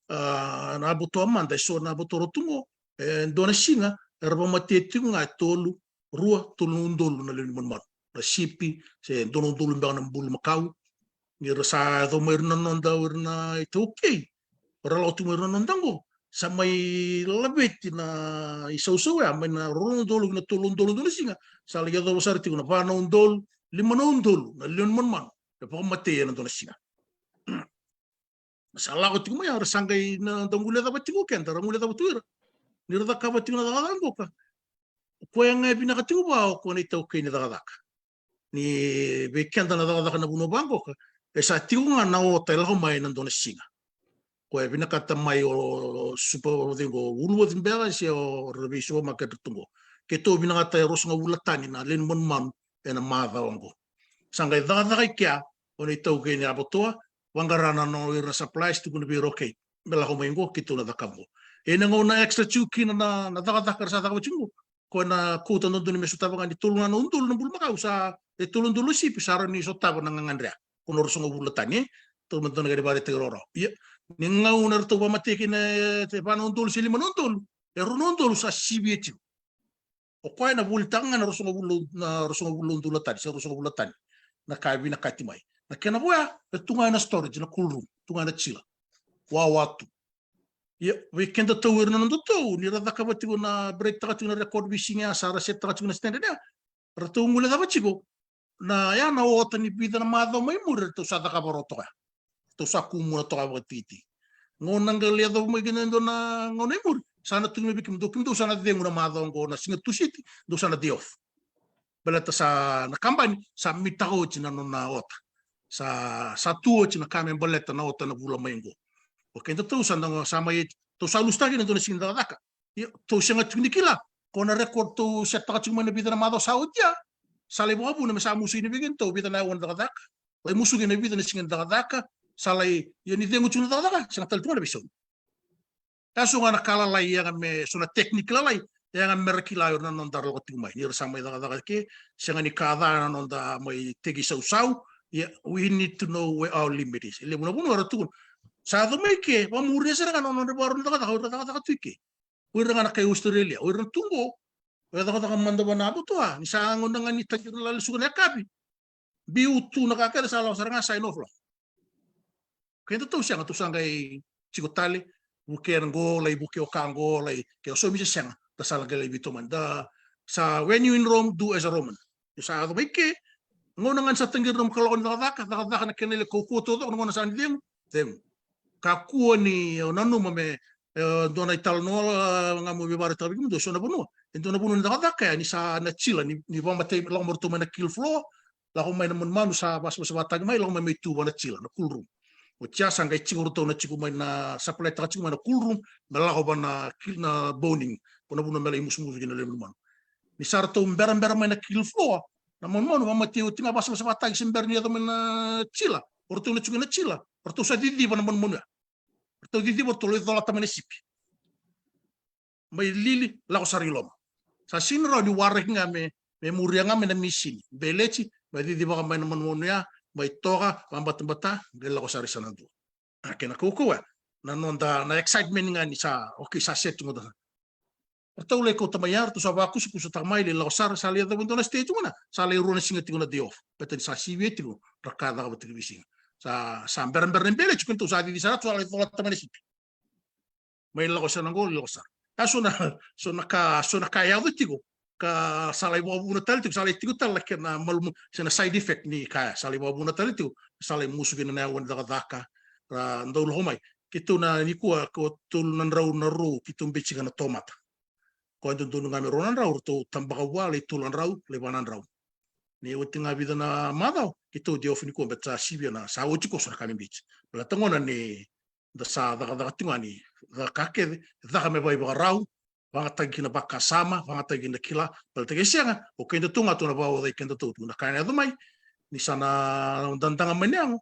a, na abattoir mada, e so na abattoir tu qo, e dua na siga era vamatea tiko ga e tolu, rua, tolu na udolu na lewe ni manumanu. Na sipi, se dua na udolu beka na bulumakau. Ni ra sa yaco mai ira na noda, ira na itaukei, ra lako tu mai ira na noda qo, sa mai laveti na isausau ya mai na rua na udolu ki na tolu na udolu dua na siga. Sa lai yacova sara tiko na va na udolu, lima na udolu na lewe ni manumanu e vakamatei e na dua na siga. Sa lako tiko mai, era sa qai na da guilecava tiko keda, ra guilecava tu ira. Ni ra cakava tiko na cakacaka qoka, o koya ga e vinaka tiko vua o koya na itaukei ni cakacaka. Ni vei keda na cakacaka na vanua vaqoka, e sa tiko ga na ota e lako mai na dua na siga. Koya e vinakata mai o super, o cei qo, Woolworths beka se o ra vei supermarket tu qo. Keitou vinakata e ruasagavulu na tani na lewe ni manumanu e na macawa qo. Sa qai cakacaka i kea o na itaukei ni abattoir, vaqara na nona ira na supplies, tukuna vei ira, okay, me lako mai qo, keitou na cakava qo. E na gauna extra tiko kina na, na cakacaka era sa cakava tiko qo, ko na quota dodonu me sotava ga ni tolu ga na udolu na bulumakau, sa e tolu udolu na sipi, sa rawa ni sotava na gagadre ya ko na ruasagavulu na tani, e? Tou me dua na ka ni vakaraitaki rawarawa. Ia, ni gauna eratou vakamatei kina e va na udolu se lima na udolu, e rua na udolu sa sivia tiko. O koya na volitaka ga na ruasagavulu, na ruasagavulu na udolu na tani, se ruasagavulu na tani. Na ka e vinakati mai. Na kena vo ya e tu ga e na storage, na cool room, tu ga e na chiller. Wawa tu. Ia, vei kedatou, ira na nodatou, ni ra cakava tiko na, break taka tiko na record veisiga ya, sa ra set taka tiko na standard ya, ratou guilecava tiko na, ya na ota ni vica na macawa mai muri, ratou sa cakava rawa toka ya. Ratou sa kumuna toka vakatikitiki. Gauna qai lai yacova mai kina e dua na gauna i muri, sa na tukuni mai vei kemudou, kemudou sa na cegu na macawa qo, na siga Tusiti dou sa na day off. Baleta sa na kabani sa mitaka oti na nona ota. Sa, sa tu oti na ka me baleta na ota na vula mai qo. O kedatou sa na, sa mai, tou sa lusitaka kina e dua na siga ni cakacaka. Ia, tou sega tiko ni kila ko na record tou set taka tiko mai na vica na macawa sa oti ya. Sa lai vakavuna me sa musuki vei kedatou vica na aua ni cakacaka. Lai musuki na vica na siga ni cakacaka. Sa lai, ia ni cegu tiko na cakacaka, sega tale tu ga na veisaumi. E so ga na ka lalai, e yaga me, so na technique lalai, e yaga me ra kila o ira na noda ra lako tiko mai. Ni ra sa mai cakacaka ke, sega ni ka ca na noda mai teki sausau. Ia, we need to know where our limit is. E levu na vanua era tukuna, sa yaco mai ke, vakamuria sara ga na nodra ivakarau ni cakacaka, o ira cakacaka tu i ke. O ira ga na kai Australia, o ira na tu qo, o ira cakacaka mada vua na abattoir, ni sa gauna ga ni taqiri na lali suka na yakavi, biu tu na ka kece, sa lako sara ga, sign off, lako. Kedatou sega, tou sa qai tiko tale, vukea qo, lai vukea o ka qo, lai, ke o saumi se sega, da sa qai lai veitomani. Da sa, when you in Rome, do as a Roman. Ni sa yaco mai ke, gauna ga ni sa taqiri na nomu kaloko ni cakacaka, cakacaka na kena lai kaukauwa taucoko, na gauna sa ni cegu, cegu. Kakua ni o nanuma me, e, dua na italanoa, e, ga meu via vakaraitaka vei kemudou, e so na vanua, e dua na vanua ni cakacaka ya, ni sa na chiller, ni, ni vakamatei, lako mai ratou mai na kiln floor, lako mai na manumanu sa vasavasavataki mai, lako mai me tu vua na chiller, na cool room. Oti ya sa qai tiko ratou na tiko mai na supply taka tiko mai na cool room, me lako vua na kiln, na boning, ko na vanua me lai musumusu kina na lewe ni manumanu. Ni sa ratou berabera mai na kiln floor, na manumanu vakamatei oti ga, vasavasavataki, se bera ni yaco mai na chiller, o ratou na tiko na chiller, o ratou sa ciciva na manumanu ya. Ratou ciciva, ratou lai colata mai na sipi. Mai lili, lako sara i loma. Sa sini rawa ni waraki ga me, me muria ga mai na misini. Beleti, me cicivaka mai na manumanu ya, mai toka, vabatabata, qai lako sara i sana dua. A kena kaukauwa, na noda, na excitement ga ni sa, okay, sa set tiko ga. Ratou lai kauta mai ya, ratou sa vakusakusataka mai, lai lako sara, sa lai yacova e dua na stage tiko ga, sa lai rua na siga tiko na day off. Baleta ni sa sivia tiko, ra ka caka vata kei veisiga. Sa, sa berabera na Beleti, keitou sa cici sara, ratou sa lai colata mai na sipi. Mai lako sara na qo, lako sara. A so na, so na ka, so na ka e yaco tiko. Ka sa lai vakavuna tale tiko, sa lai tiko tale na kena malumu, se na side effect ni ka ya, sa lai vakavuna tale tiko, sa lai musu kina na yawa ni cakacaka, ra dau lako mai. Keitou na nikua, ko tolu na drau na rua, keitou beci ga na tomata. Ko e dodonu ga me rua na drau, ratou tabaka vua, lai tolu na drau, lai va na drau. Ni oti ga vica na macawa, keitou day off nikua, baleta sa sivia na, sa oti ko so na ka me beci. Baleta gona ni da sa cakacaka tiko ga ni caka kece, caka me vakaivakarau, vagataki kina vakasama, vagataki kina kila, baleta ke sega, o keda tu ga tu na vakaocai keda tu, tu na ka ena yaco mai, ni sa na dadaga mai na yago,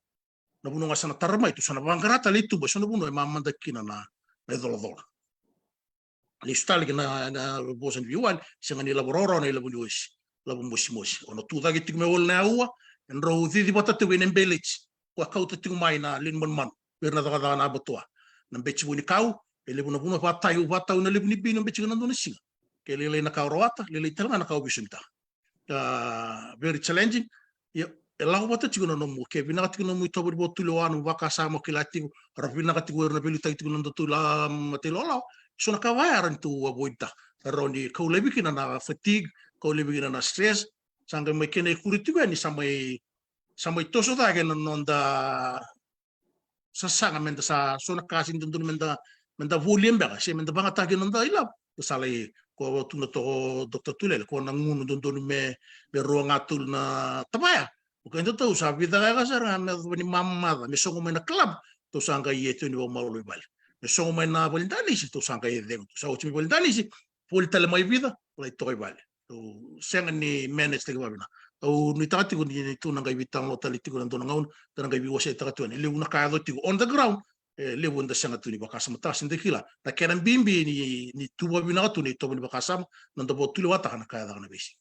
na vanua ga sa na tara mai, tu sa na vaqara tale i tuba, so na vanua e mamada kina na, na icolacola. Lesu tale kina na vosa ni veiwali, sega ni lavo rawarawa na ilavo ni osi, lavo mosimosi. O na tu cake tiko me walu na aua, e drau cici vata tiko ena Beleti, ko a kauta tiko mai na lewe ni manumanu, vei ira na cakacaka na abattoir. Na beci vou ni kau, e levu na vanua, vatau, vatau na levu ni bini o beci ga na dua na siga. Ke lailai na ka o rawata, lailai tale ga na ka o veisautaka. A, very challenging. Ia, e lako vata tiko na nomu, ke vinaka tiko na nomu itovo ni vakatulewa, nomu vakasama, o kila tiko, ra vinaka tiko era na veiliutaki tiko na nodatou ila, mm, matailalai. So na ka vaya era ni tu avoid taka. Era rawa ni kau laivi kina na fatigue, kau laivi kina na stress. Sa qai mai kena ikuri tiko yani, sa mai, sa mai toso cake na noda sasaga meda sa, so na ka sega ni dodonu meda, meda volia beka, se meda vagataka kina noda ilavo. Sa lai, ko tu na toka o Doctor Tulele, ko na gunu dodonu me, me rua ga tolu na tavaya. O keda tou sa vica ga sara ga me yacova ni mamaca, me sogo mai na club, tou sa qai ete ni vakamalua i vale. Me sogo mai na valedanisi, tou sa qai ete, tou sa oti mai valedanisi, voli tale mai vica, lai toka i vale. Tou sega ni manage taki vakavinaka. Au nuitaka tiko ni, ni tou na qai veitalanoa tale tiko na dua na gauna, tou na qai veiwaseitaka tiko yani. E levu na ka yaco tiko on the ground, e levu eda sega tu ni vakasamataka se da kila. Na kena bibi ni, ni tu vakavinaka tu na itovo ni vakasama, na noda vakatulewataka na ka e caka na veisiga.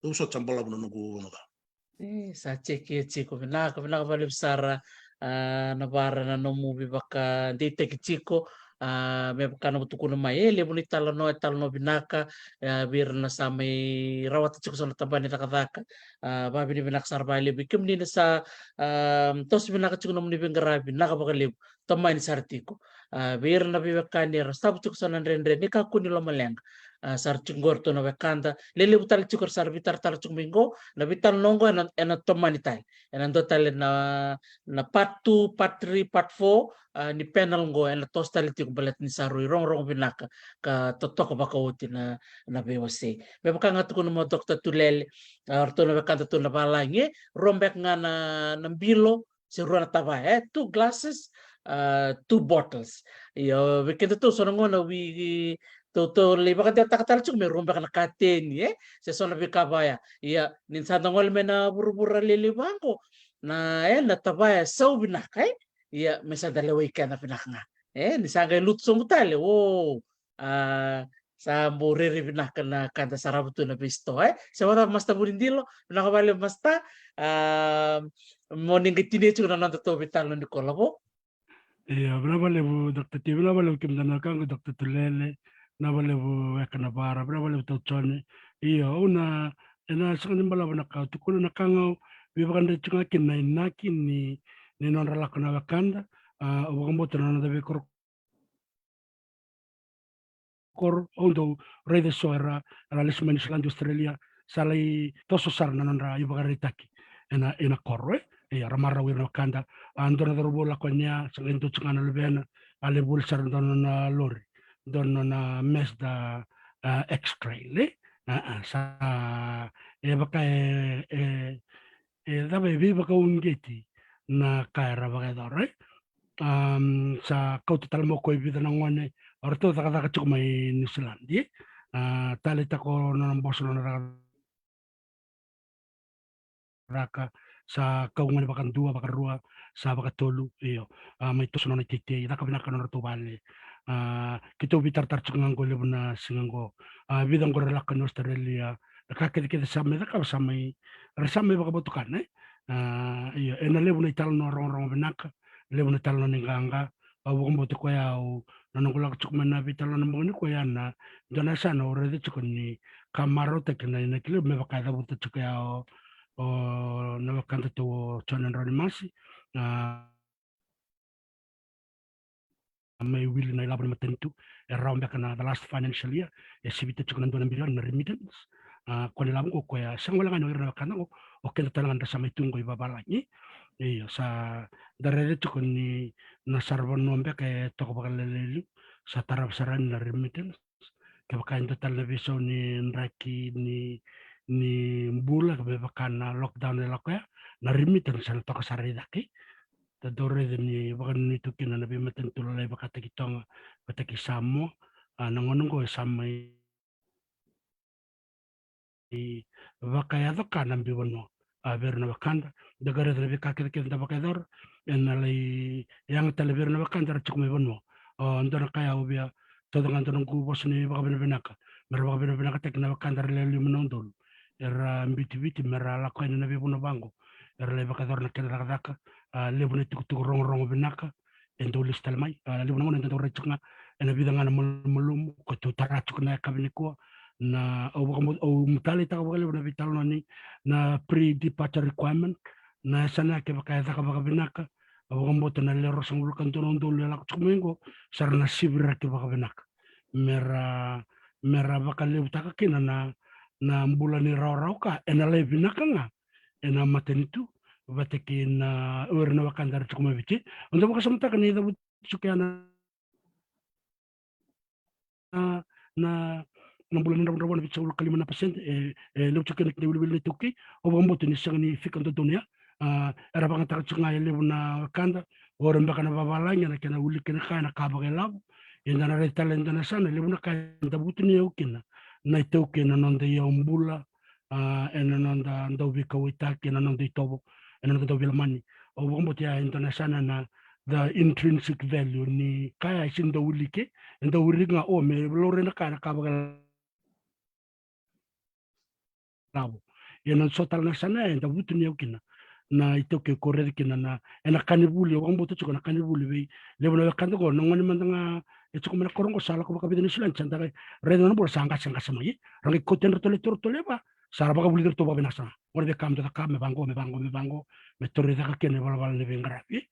Tou sa balavu na noqu vanuca. E, sa check-i tiko, vinaka, vinaka vakalevu sara, a, Navara na nomu veivakadeitaki tiko, a, me vaka na nomu tukuna mai, e, levu ni talanoa, e talanoa vinaka, e, vei ira na sa mai rawata tiko so na tabana ni cakacaka, a, vakavinavinaka sara vakalevu vei kemuni na sa, a, toso vinaka tiko nomuni veiqaravi, vinaka vakalevu, tomani sara tiko. A, vei ira na veiwekani era sa vu tiko so na dredre, ni kakua ni lomaleqa. A, sa ra tiko qo ratou na wekada, lelevu tale tiko era sa ra veitaratara tiko mai qo, na veitalanoa qo ena, ena tomani tale. Ena dua tale na, na part two, part three, part four, a, ni panel qo ena toso tale tiko baleta ni sa rui rogorogo vinaka ka totoka vakaoti na, na veiwasei. Me vaka ga tukuna mai o Doctor Tulele, a, ratou na wekada tu na valagi, e, rua beka ga na, na bilo, se rua na tavaya, e, two glasses, a, two bottles. Io, vei kedatou so na gauna wi, tou, tou lai vakadewataka tale tiko me rua beka na kateni, e, se so na veika vaya. Ia, ni sa da gole mai na vuravura lelevu vaqo, na, e, na tavaya sau vinaka, e. Ia, me sa da lewai keda vinaka ga. E, ni sa qai lutu sobu tale, o, a, sa bau rairai vinaka na ka da sarava tu na veisitoa, e. Se vacava Master Vunidilo, vinaka vakalevu Master, a, mo ni qai tinia tiko na nodatou veitalanoa nikua, lavo. Ia, vinaka vakalevu Doctor T, vinaka vakalevu kemudou na wekaqu Doctor Tulele, vinaka vakalevu weka Navara, vinaka vakalevu Tau Jone. Io, au na, ena sega ni balavu na ka au tukuna, na ka ga au veivakadreti ga kina na inaki ni, ni nodra lako na wekada, a, au vakabauta na noda veikoro koro, au dau raica so era, era lesu mai Niusiladi, Australia, sa lai toso sara na nodra ivakaraitaki ena, ena koro, e. Ia, ra marau ira na wekada, a, dua na cauravou lako yani, sa qai dua tiko ga na luvena, a lai voli sara dua na nona lori, dua na nona Mazda, a, X-Trail, e. A, a, sa, e vaka e, e, e cava e veivakauqeti na ka era vakayacora, e. Am, sa kauta tale mai o koya e vica na gone, o ratou cakacaka tiko mai Niusiladi, e. A, taleitaka o nona boso nona cakacaka, sa kau gone vakadua, vakarua, sa vakatolu, io. A, mai toso nona iteitei, caka vinaka nodratou vale. A, keitou veitaratara tiko ga qo levu na siga qo. A, vica qo ra lako ni Australia, na ka kecekece sa mai cakava sa mai, ra sa mai vakavotukana, e. A, io, ena levu na italanoa rogorogo vinaka, levu na italanoa ni qaqa. Au vakabauta koya au, na noqu lako tiko mai na veitalanoa na bogi nikua ya na dua na yasana au raica tiko ni ka marautaki na inaki levu me vaka e cavuta tiko ya o, o na wekadatou o John Drau ni Masi. A, mai wili na ilavo ni matanitu, e rawa beka na the last financial year e sivita tiko na dua na bilioni na remittance. A, ko na ilavo qo koya sega wale ga ni o ira na wekada qo, o keda tale ga da sa mai tu qo i vavalagi. Io, sa da raica tiko ni na saravanua beka e toka vakalailai liu, sa tarava sara yani na remittance. Kevaka e dua tale na veisau ni draki ni, ni bula, me vaka na lockdown e lako ya, na remittance ena toka sara i cake. Da dau raica ni vakanuinui tu kina na veimatanitu lalai vakataki Toga, vakataki Samoa. A, na gauna oqo e sa mai vakayaco ka na biu vanua, a, vei ira na wekada. Da qai raica na veika kecekece da vakayacora ena lai yaga tale vei ira na wekada era tiko mai vanua. O, dua na ka ya au via tauca ga dua noqu vosa ni vakavinavinaka, me ra vakavinavinakataki na wekada era lewe lima na udolu era biuti Viti me ra lako yani ena veivanua vaqo, era lai vakayacora na kena cakacaka. A, levu na itukutuku rogorogo vinaka e dau lesu tale mai. A, levu na gauna e dau rai tiko ga ena vica ga na malumalumu, ko tou tara tiko na yakavi nikua. Na, au vakabau-, au mataleitaka vakalevu na veitalanoa ni na pre-departure requirement, na yasana ya kevaka e caka vakavinaka, au vakabauta na lewe ruasagavulu ka dua na udolu e lako tiko mai qo, sa ra na siviraki vakavinaka. Me ra, me ra vakalevutaka kina na, na bula ni rawarawa ka ena lai vinaka ga ena matanitu, vata kei na o ira na wekada era tiko mai Viti. Au dau vakasamataka ni cavuti tiko ya na, na, na bula ni dravudravua na vitusagavulu ka lima na pasede, e, e levu tiko kina kina iwiliwili na iTaukei. Au vakabauta ni sega ni fika dodonu ya. A, era vakayagataka tiko ga e levu na wekada, o ira beka na vavalagi ena kena wiliki na ka ena ka vakailavo. Ia da na raica tale e dua na yasana, e levu na ka eda vutuniyau kina na iTaukei ena noda iyau bula, a, ena noda dau veikauwaitaki, ena noda itovo, ena noda dau veilomani. Au vakabauta ya e dua na yasana na the intrinsic value ni ka ya e sega ni dau wiliki, e dau wiliki ga o me laurai na ka ena ka vakailavo. Ia na so tale na yasana ya eda vutuniyau kina na iTaukei, ko raica kina na, ena ka ni vuli, au vakabauta tiko na ka ni vuli vei levu na wekada qo, na gone mada ga e tiko mai na koro qo sa lako vakavica Niusiladi, sa da qai raica na bula sa qaseqase mai, e ra qai kauti ratou lai toro tole va, sa ra vakavulici ratou vakavinaka sara. Qo na veika me dou cakava me vaqo, me vaqo, me vaqo, me tauri cake kina ivalavala ni veiqaravi.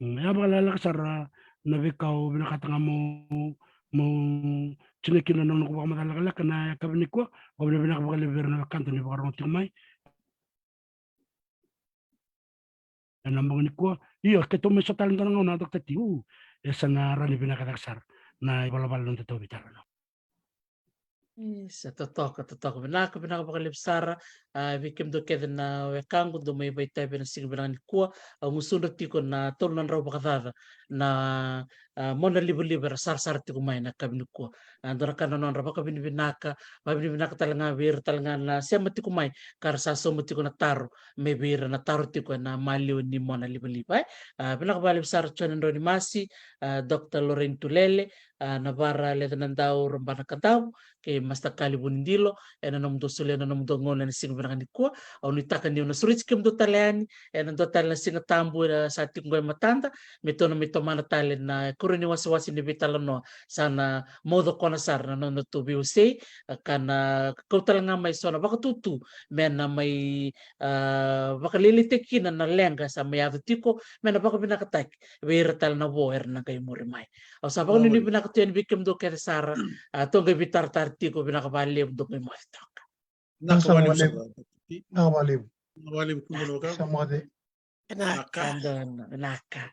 Mm, e a vakalekaleka sara na veika au vinakata ga meu, meu tinia kina na noqu vakamacala lekaleka na yakavi nikua. Vakavinavinaka vakalevu vei ira na wekada ni vakarorogo tiko mai ena bogi nikua. Io, keitou mai sota tale dua na gauna, Doctor T, u, e sa na rawa ni vinaka cake sara na ivalavala ni noda tauvi tale na. Isa, totoka, totoka. Vinaka, vinaka vakalevu sara, a, vei kemudou kece na wekaqu dou mai vakaitavi ena siga vinaka nikua. Au gusudra tiko na tolu na drau vakacaca na, a, mona livaliva era sarasara tiko mai na yakavi nikua. A, dua na ka na nodra vakavinavinaka, vakavinavinaka tale ga vei ira tale ga na sema tiko mai, ka ra sa sauma tiko na taro mai vei ira na taro tiko ena maliwa ni mona livaliva, e. A, vinaka vakalevu sara John Drau ni Masi, a, Doctor Lorraine Tulele, a, Navara Lecenadau Rabanakadavu, kei Master Kali Vunidilo, ena nomudou solia na nomudou gauna ena siga vinaka nikua. Au nuitaka niu na sureti kemudou tale yani ena dua tale na Siga Tabu era sa tiko qo e matada, me tou na mai tomana tale na ikarua ni wasewase ni veitalanoa. Sa na maucokona sara na nodatou veiwasei, a, ka na kau tale ga mai so na vakatutu me na mai, a, vakalailaitaki kina na leqa sa mai yaco tiko, me na vakavinakataki vei ira tale na vo era na qai muri mai. Au sa vakanuinui vinaka tu yani vei kemudou kece sara, a, tou qai veitaratara tiko, vinaka vakalevu, dou qai moce toka. Vinaka vakalevu. Vinaka vakalevu. Vinaka vakalevu. Vinaka. Vinaka. Vinaka.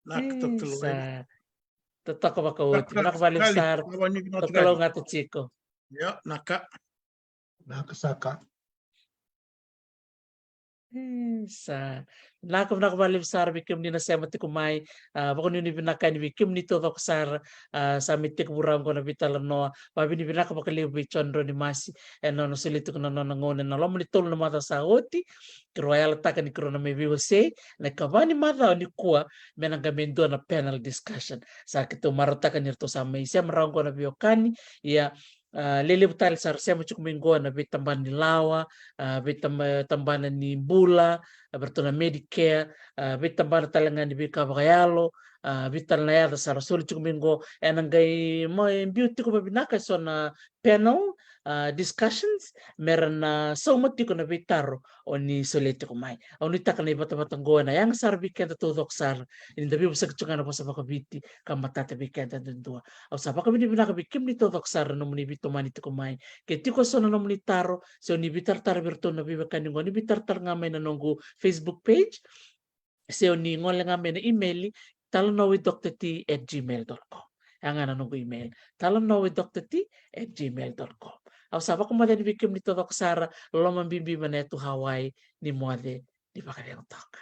Vinaka, Doctor Lorraine. Totoka vakaoti. Vinaka vakalevu sara. Toka, kalougata tiko. Io, vinaka. Vinaka saka. Isa. Vinaka, vinaka vakalevu sara vei kemuni na sema tiko mai. A, vakanuinui vinaka yani vei kemuni taucoko sara, a, sa mai tekivu rawa qo na veitalanoa. Vakavinavinaka vakalevu vei John Drau ni Masi ena nona solia tiko na nona gauna ena loma ni tolu na macawa sa oti. Keirau a yalataka ni keirau na mai veiwasei na ikava ni macawa nikua, me na qai mai dua na panel discussion. Sa keitou marautaka ni ratou sa mai sema rawa qo na veiwekani. Ia, A, lelevu tale sara sema tiko mai qo na veitabana ni lawa, a, veitabana ni bula, a, vei ratou na Medicare, a, veitabana tale ga ni veika vakayalo, a, vei tale na yaca sara soli tiko mai qo. Ena qai mai biu tiko vavinaka eso na panel, a, discussions, mera na sauma tiko na veitaro o ni solia tiko mai. Au nuitaka na ivatavata qo ena yaga sara vei keda taucoko sara, ni da veivosaki tiko ga na vosa vakaviti ka matata vei keda duadua. Au sa vakavinavinaka vei kemuni taucoko sara na nomuni veitomani tiko mai. Ke tiko eso na nomuni taro, se o ni veitaratara vei ratou na veiwekani qo, ni veitaratara ga mai na noqu Facebook page, se o ni gole ga mai na email, talanoa with Doctor T at gmail dot com. Ya ga na noqu email, talanoa with Doctor T at gmail dot com. Au sa vakamacala vei kemuni taucoko sara, loloma bibi mai na yatu Hawaii, ni moce, ni vakacegu toka.